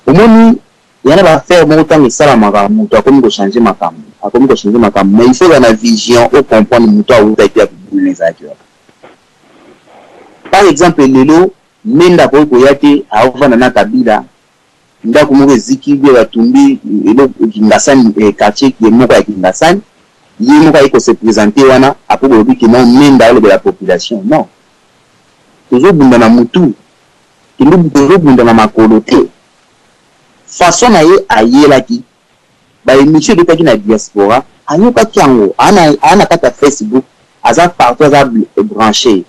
omoni Eza na ba affaire moko tango esalamaka mutu akomi ko changer makambu, akomi ko changer makambu mais il faut ozala na vision o comprendre mutu awutaki wapi boule naye ezalaki wapi. Par exemple lelo Mende akoki koya te aovanda na Kabila ndaku moko eziki ou bien batumbi eloko Kingasani quartier moko ya Kingasani ye moko aye ko se presenter wana après bolobi que non Mende aolobela population non tozo bunda na mutu tozo bunda na makolo te. Façon na ye ayelaki ba emission ebetaki na diaspora ayokaki yango aza na kati ya Facebook aza partout aza branche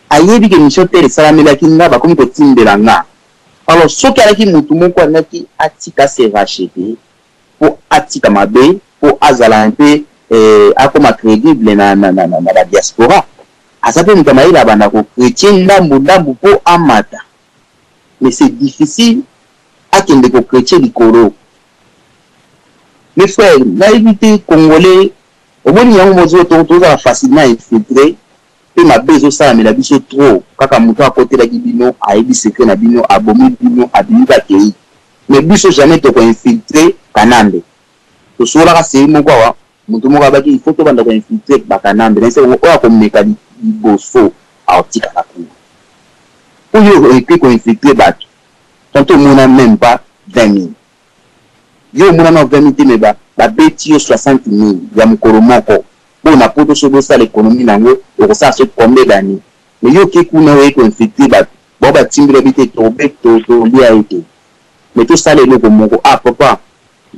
ayebi ke emission tel esalamelaki nga bakomi kotimbela nga alors soki alaki mutu moko alingaki atika a se racheter po atika mabe po azala un peu akoma credible na ba diaspora aza pe mutu ya mayele abanda ko chretien ndambu ndambu po amata mais c'est difficile akende ko cretche likolo mes frères nayebi te congolais omoni yango mozo tozala facilement infiltre pe mabe ezosalamela biso trop kaka moto akotelaki bino ayebi secret na bino abomi bino abimi pe akeyi mais biso jamais toko infiltre kanambe tosololaka serie moko awa. Moto moko alobaki il faut tobanda ko infiltrer ba Kanambe. Nayebisaki bango oyo akomeka liboso akotikala kuna. Oyo oke ko infiltrer batu tantot omona meme pas 20.000. Yo omona nanu 20.000 te mais ba beti yo 60.000 ya mokolo moko. Oyo na poto soki bosala economie na yango okosala soki combien d'annees. Mais yo oke kuna oye ko infiltrer batu bango batimbeli yo te tokobe tolia ye te. Mais tosala eloko moko ah papa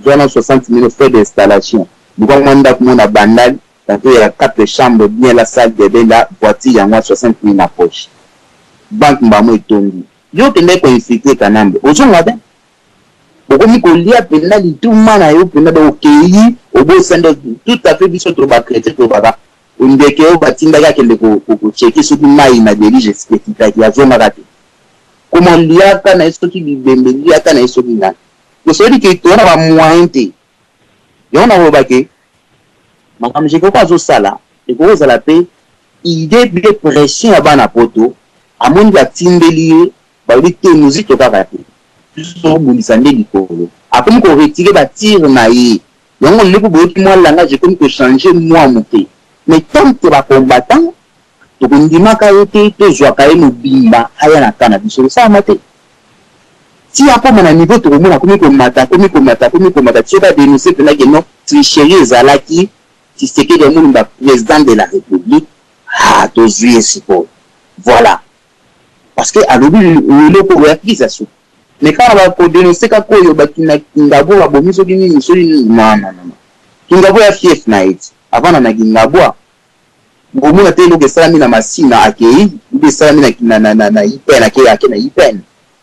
zwa nanu 60.000 frais d'installation luka mwa ndaku moko na bandal tantot ya 4 chambres bien la salle de bain la voiture yango wana 60.000 na poche banque mbala moko etondi yo okendaki ko infiltrer kanambe ozonga te okomi kolia penza lituma na yo penza donc okeyi obosani donc tout à fait biso to ba chretien tolobaka ndeke oyo batindaki akende ko ko checker soki mayi na deluge ekitaki azongaka te koma liaka na ye soki bibembe liaka na ye soki nani donc ça veut dire que toza na ba moyen te yango nakoloba ke makambo Gecoco azosala ekoki kozala pe idee pe pression ya bana poto amoni batindeli ye balobi te muzito kaka te biso tozobundisa nde likolo akomi ko retirer ba tire na ye yango lelo boyoki mwa langage ekomi ko changer mwa moke mais tant que ba combattants tokondimaka ye te tozwaka ye mobimba aya na camp na biso ekosalama te ti akoma na niveau tokomona akomi komata akomi komata akomi komata ti soki a denoncer penza que non tricherie ezalaki Tshisekedi ya Mulumba president de la republique haa tozwi ye sikoyo voilà parce que alobi eloko oyo ya crise ya suka mais kaka ba ko denoncer kaka oyo ba na Kingabwa babomi soki nini soki nini non non non Kingabwa ya fief na ye ti avanda na Kingabwa Bomona te eloko esalami na Masina akeyi ou bien esalami na na na na IPN ake ake na IPN.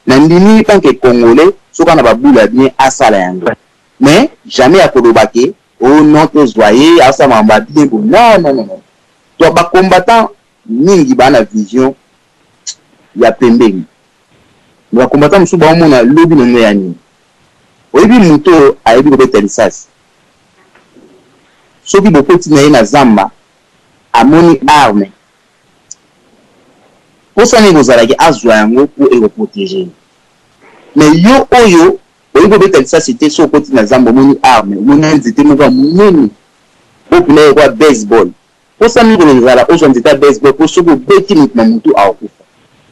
Na ndimi tant que congolais soki aza na ba boule ya bien asala yango mais jamais ya koloba ke oh non tozwa ye asala makambo ya bien boye non non non non. To ba combattants mingi ba na vision ya pembeni mais ba combattants mosusu baomona lobi na ngo ya nini. Oyebi moto oyo ayebi kobeta lisasi Soki bokoti na ye na zamba amoni arme posa naye ekozala ke azua yango po eko proteger ye mais yo oyo oyebi kobeta lisasi te soki okoti na zamba omoni arme omoni na nzete moko ya munene oyo pena lokola baseball posa nayo ekozala ozua nzete ya baseball po soki obeti mutu na mutu akokufa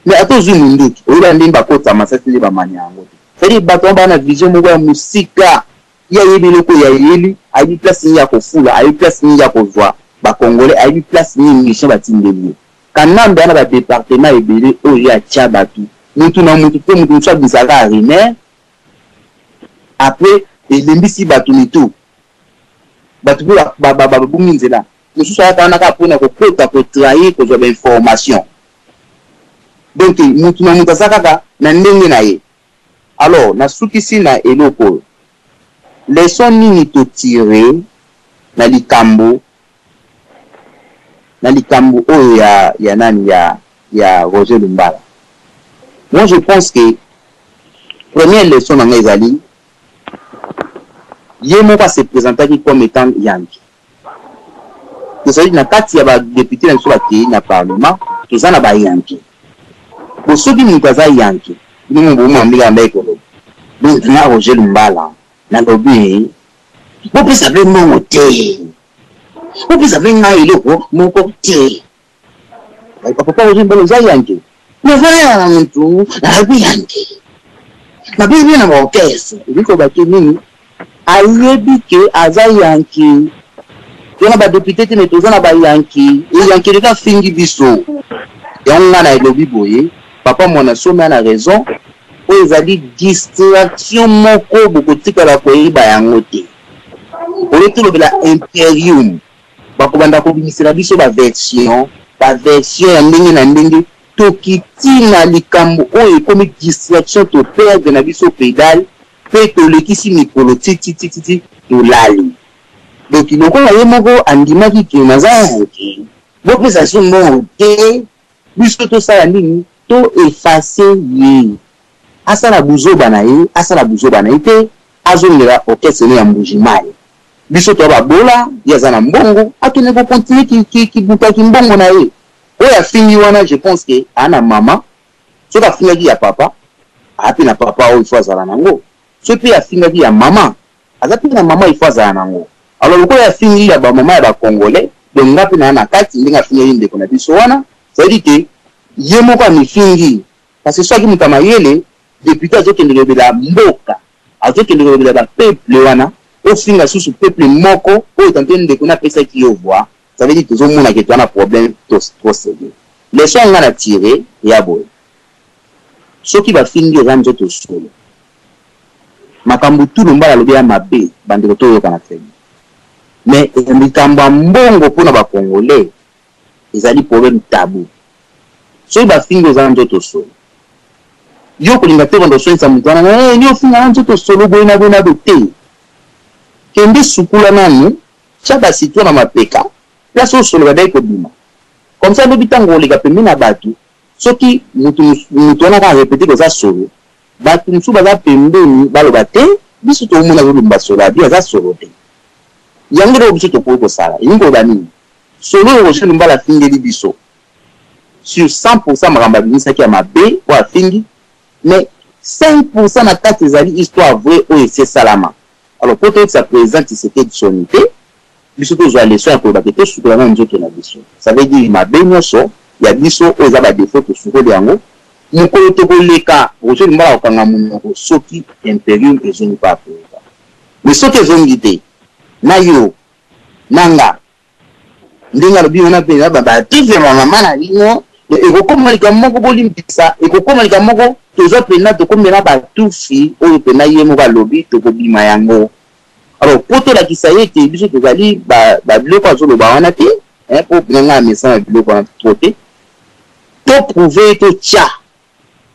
mais ata ozui munduki oyeba ndenge bakotisa masasi nde ba mania yango te c'est à dire batu wana baza na vision moko ya musika. Ye ayebi eloko oyo ayeli, ayebi place nini ya kofula, ayebi place nini ya kozua ba congolais, ayebi place nini mission batindeli ye. Kanambe aza na ba departement ebele oyo ye atia batu, mutu na mutu pe mutu mosusu abimisaka kaka rumeur après elembisi batu mitu, batu pe babungi nzela. Mosusu ayaka wana kaka pona kokota ko trahir kozua ba informations. Donc mutu na mutu aza kaka na ndenge na ye. Alors nasukisi na eloko oyo, leçon nini to tirer na likambo na likambo oyo ya ya nani ya ya Roger Lumbala? Moi je pense que première leçon na ngai ezali ye moko a se presentaki comme etant Yankee. Tozali na kati ya ba deputes na biso bakeyi na parlement toza na ba yankee. Bon soki mutu aza yankee bino moko bomona ndenge abandaki koloba. Donc nga Roger Lumbala nalobi bopesa pe mbongo te, bopesa pe ngai eloko moko te. Papa Roger Lumbala oza yankee? Naza na mutu naza yankee. Nabebi pe na ba orchestre. Elingi koloba ke nini? Ayebi que aza yankee. Toza na ba depute te mais toza na ba yankee. Et yankee dejà afingi biso. Yango nga na elobi boye, papa Mwana Somi a na raison, oyo ezali distraction moko bokotikala koyeba yango te. Au lieu tolobela imperium, bakobanda kobimisela biso ba version, ba version ya ndenge na ndenge, tokiti na likambo oyo ekomi distraction, to perdre na biso pedale pe tolekisi mikolo ti ti ti ti tolali. Donc lokola ye moko andimaki que naza yankee, bopesa biso mbongo te, biso tosala nini? To effacer ye. Asala buzoba na ye, asala buzoba na ye te, azongela orchestre ne ya Mbuji Mayi. Biso toza babola, ye aza na mbongo, akende ko continuer ki ki ki mbongo na ye. Oyo afingi wana je pense que aza na mama, soki afingaki ya papa, aza pe na papa oyo il faut azala na ngo. Soki pe afingaki ya mama, aza pe na mama il faut azala na ngo. Alors lokola ye afingi ya ba mama ya ba congolais, donc nga pe naza na kati ndenge afingaki ndeko na biso wana, ça veut dire que ye moko amifingi parce que soki moto ya mayele depute azokende kolobela mboka, azokende kolobela ba peuple wana, ofinga susu peuple moko oyo tantôt ndeko na apesaki yo voix, ça veut dire tozomona ke toza na problème trop serieux. Leçon nga na tire ya boye, soki bafingi oza nzoto solo, Makambo tout Lumbala alobi ya mabe bandeko toyokana très bien mais likambo ya mbongo pona ba congolais ezali problème tabou soki bafingi oza nzoto solo yo okolinga te obanda koswanisa moto wana eh, yo ofinga na nzoto solo boye na boye na boye te kende sukula nanu tia ba citron na mapeka place oyo solo ebandaki kobima comme ça lobi ntango oleka pembeni na bato soki mutu mutu wana kaka repete koza solo Batu mosusu baza pembeni baloba te biso tomoni azolumba solo abi aza solo te yango eloko biso tokoki kosala elingi koloba nini solo oyo Roger Lumbala afingeli biso sur 100% makambo abimisaki ya mabe oyo afingi mais 5% na kati ezali histoire vraie oyo esi esalama alors po toyebisa president Tshisekedi soni te biso tozwa leçon ya koloba ke tosukola nanu nzoto na biso ça veut dire mabe nionso ya biso oyo eza ba defaut tosukoli yango mokolo tokoleka Roger Lumbala akokanga monoko soki imperium ezongi pa president mais soki ezongi te na yo na nga ndenge alobi wana mpe na batufi ya bamama na bino ekokoma likambo moko bolimbisa ekokoma likambo moko toza mpenza tokomi na batufi oyo mpenza ye moko alobi tokobima yango Alors po tolakisa ye que biso tozali ba ba biloko azoloba wana te hein, po nga nga amesana na biloko wana trop te, to prouver ye totia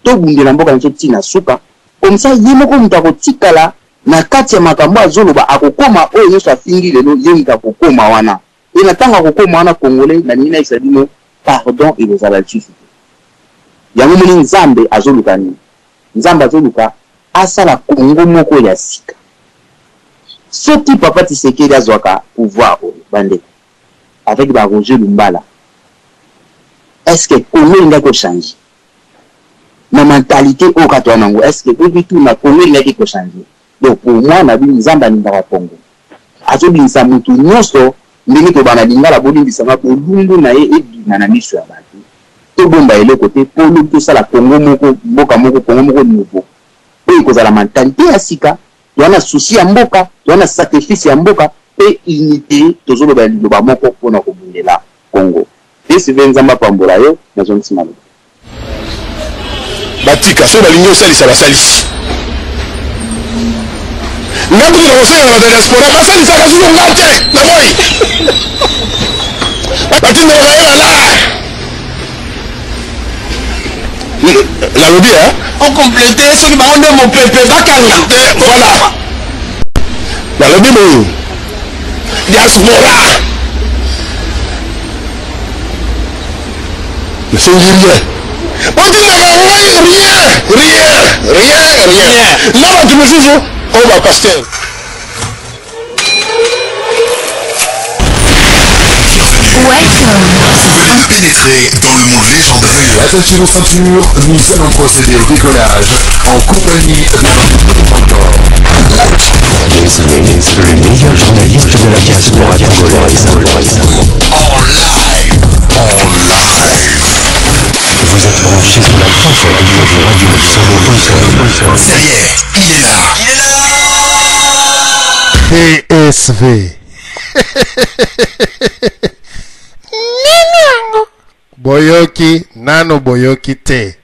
tobundela mboka na biso ti na suka, comme ça ye moko moto akotikala na kati ya makambo azoloba akokoma oyo nyonso afingi lelo ye moto akokoma wana et na tango akokoma wana congolais nalingi nayebisa bino pardon ekozala lisusu te. Yango omoni Nzambe azoluka nini? Nzambe azoluka asala Congo moko ya sika. Soki papa Tshisekedi azwaka pouvoir oyo bandeko avec ba Roger Lumbala est ce que Congo elingaki ko changer? Na mentalite oyo kaka toza nango est ce que bomituna Congo elingaki ko changer? Donc pour moi nabi Nzambe alingaka Congo. Azobimisa mutu nionso ndenge toloba na lingala bolimbisa nga bolumbu na ye ebima na miso ya batu. Tobomba eloko te po lobi tosala Congo moko mboka moko Congo moko nouveau oyo ekozala mentalite ya sika toza na souci ya mboka toza na sacrifice ya mboka pe unite tozoloba liloba moko pona kobundela Congo. DCV Nzambe apambola yo nazongisi maloba. Batika soki balingi osalisa basalisi nga kutu nakosenga na bato ya diaspora basalisaka susu nga te na moi batindaka baye balaa nalobi e okomplete soki bango nde mopepe bakanga te voilà nalobi boye diaspora nasengi rien botindaka ngai rien rien rien rien na bato mosusu oyo bapaster Vous venez de pénétrer dans le monde légendaire. Attachez vos ceintures, nous allons procéder au décollage en compagnie de Le meilleur journaliste de la diaspora congolaise. En live, en live. Vous êtes branché sur la radio radio Ça y est, il est là. Il est là. TSV. Nini yango? Boyoki nano boyoki te.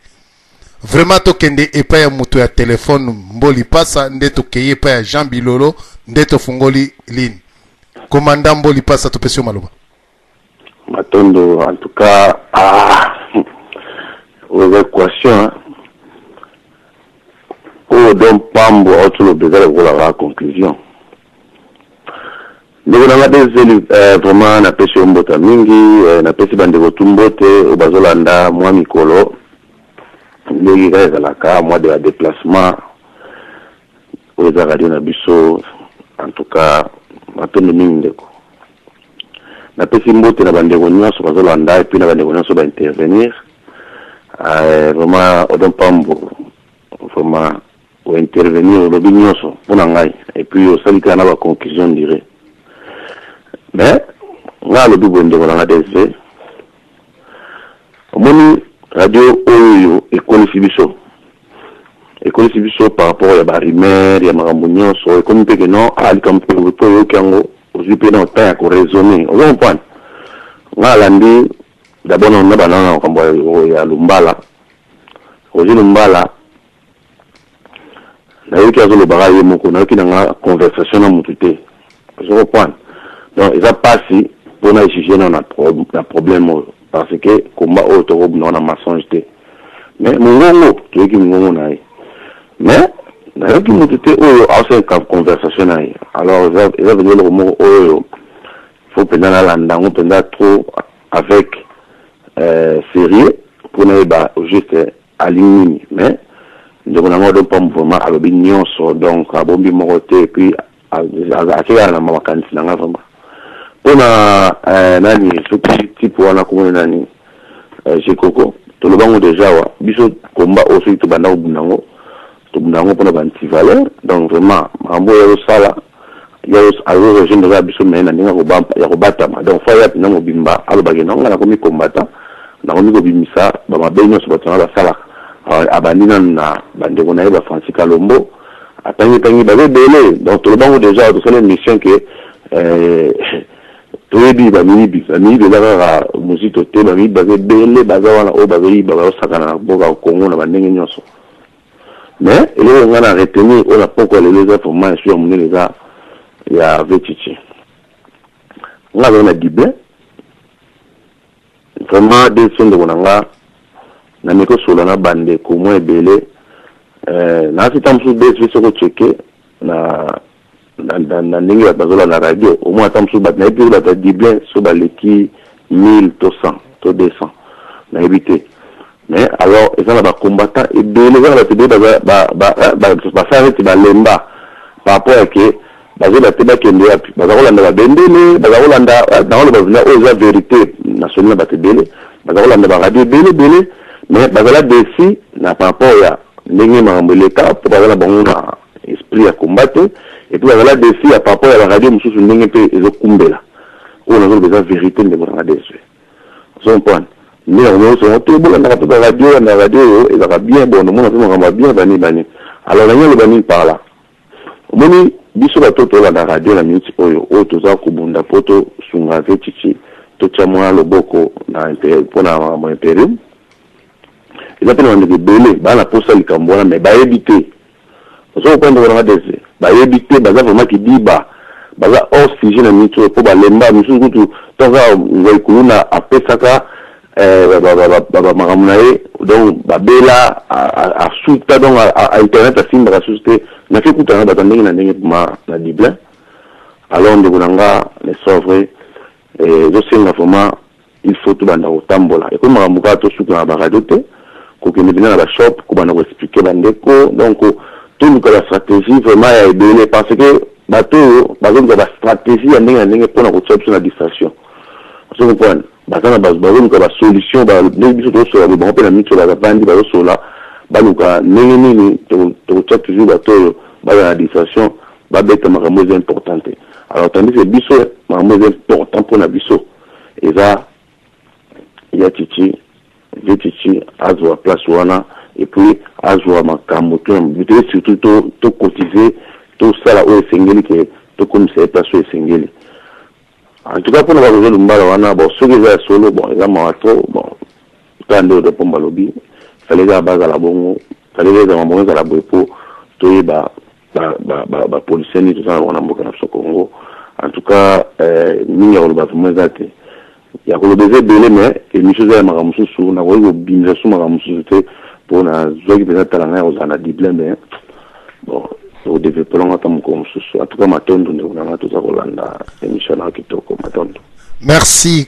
Vraiment tokende epai ya moto ya telefone Mboli Pasa nde tokei epai ya Jean Bilolo nde tofungoli ligne. Commandant Mboli Pasa topesi yo maloba. Matondo en tout cas ah oyo eza equation hein. Oyo don pambo auti loba eza lokola kaka conclusion. Ndeko na nga DSL eh, vraiment napesi yo mbota mingi eh, napesi bandeko tu mbote oyo bazolanda mwa mikolo ndenge kaka ezalaka mwa de ya déplacement oyo eza radio na biso en tout cas matondo mingi ndeko napesi mbote na bandeko nyonso bazolanda epuis na bandeko nyonso baintervenir eh, vraiment odon pambo vraiment O intervenir olobi nionso pona ngai et puis osali kaka na ba conclusion dire. Nga alobi boye ndeko na nga DSV, omoni radio oyo ekolisi biso, ekolisi biso par rapport ya ba rumeur ya makambo nyonso, ekomi mpe ke non, ah likambo mpe mpo oyoki yango ozwi mpe na temps ya ko raisonner, ozo comprendre? Nga alandi d'abord na banda na makambo ya Lumbala, Roger Lumbala Nayoki azoloba kaka ye moko, nayoki na nga conversation na mutu te. Ozo comprendre? Donc eza pasi po na juger nanu na problème oyo parce que combat oyo toko bunda ngo na mensonge te. Mais mungongo toyoki mungongo na ye. Mais nayoki mutu te oyo aosala conversation na ye. Alors eza eza penza eloko moko oyo faut penza nalanda yango penza trop avec serieux po nayeba au juste Alingi nini mais ndeko na nga odon pambu vraiment alobi nionso donc abombi moko te et puis ake kaka na makanisi na nga vraiment pona nani soki type wana kombo naye nani Gecoco toloba ngo dejà awa biso combat oyo soki tobanda kobunda ngo tobunda yango pona ba anti valeur donc vraiment makambo oyo azo sala ye azo rejoindre kaka biso mais na ndenge ya kobatama donc faut aya penza mobimba aloba ke non nga nakomi combattant nakomi kobimisa ba mabe nionso batu wana basalaka abandi nanu na ba ndeko na ye ba Francis Kalombo atangi tangi baza ebele donc toloba ngo dejà tosala emission ke toyebi ba miyibi ba miyibi eza kaka Muzito te ba miyibi baza ebele baza wana oyo bazoyiba bazosakana na mboka Congo na ba ndenge nionso. Mais eloko nga na retenir oyo na pokwa lelo eza vraiment ya ya munene eza ya Vtshitshi. Nga azali na Dublin. Vraiment DC ndeko na nga na meki kosolola na ba ndeko mwa ebele eh, nasi tango mosusu DC soki ocheke na na, na ndenge bato bazolanda radio au moins ata mosusu bato nayebi te bato ya Dublin so baleki 1000 to 100 to 200 nayebi te mais alors eza na ba combattant ebele eza na bato ebele basala neti balemba par rapport ya ke bazoyeba te bakende wapi baza kolanda babendele baza kolanda nakoloba mpenza oyo eza verité nasoli na bato ebele baza kolanda baradio ebele ebele mais bazala desi na par rapport ya ndenge makambo eleka mpo baza na bango na esprit ya combat te et puis bazala defi ya par rapport ya ba radio mosusu ndenge mpe ezo kumbela oyo nazo loba eza verite ndeko na nga DSV ozo comprendre nde na komona songo te bolandaka mpe ba radio ya na radio oyo ezalaka bien bon omona mpe makambo ya bien bani bani alors nangi aloba nini par là omoni biso bato tolanda radio na minute oyo oyo toza kobunda mpo tosunga ve chichi totya mwa loboko na mpo na makambo ya imperium eza mpe na bandeko ebele baa na mposa likambo wana mais bayebi te Ozo comprendre ndeko na nga DSV? Bayebi te, baza vraiment kidiba. Baza hors sujet na minute oyo po balemba, misusu kutu tango kaka Ngoy Kuluna apesaka ba makambo na ye donc babela, asuta donc internet asimbaka susu te. Nake kutana na bato ya ndenge na ndenge vraiment na Dublin. Alors ndeko na nga, n'est-ce pas vrai, ezo senga vraiment Il faut tobanda kotambola. Ekomi makambo kaka tosuka na ba radio te, kokende penza na ba shop, kobanda ko expliquer ba ndeko. Donc toluka ba strategie vraiment ya ebele parce que bato oyo bazoluka ba strategie ya ndenge na ndenge pona kotia biso na distraction. Ozo comprendre? Baza na bazoluka ba solution ba ndenge biso tozosola boye bango pe na miso bavandi bazosola baluka ndenge nini tokotia toujours bato oyo bazala na distraction babeta makambo eza important te. Alors tandis que biso makambo eza important pona biso. Eza ya Tshitshi, vieux Tshitshi azua place wana et puis azua makambo tout na mobutu et surtout to to cotiser tosala oyo esengeli ke tokomisa ye place oyo esengeli. En tout cas pona ba Roger Lumbala wana bon soki eza ya solo bon eza mawa trop bon kaka nde Odon Pomba alobi fallait kaka bazala bongo fallait kaka ezala bongo ezala boye po toyeba ba ba ba ba policiers nini toza na bango na mboka na biso Congo en tout cas eh, mingi ya koloba vraiment eza te ya koloba eza ebele mais émission eza ya makambo mosusu nakoki kobimisa su makambo mosusu te mpo nazwaki mpenza tala ngai ya kozala na Dublin mais bon tokodevelope yango ata mokolo mosusu en tout cas matondo ndeko na ngai toza kolanda émission na yo kitoko matondo Merci.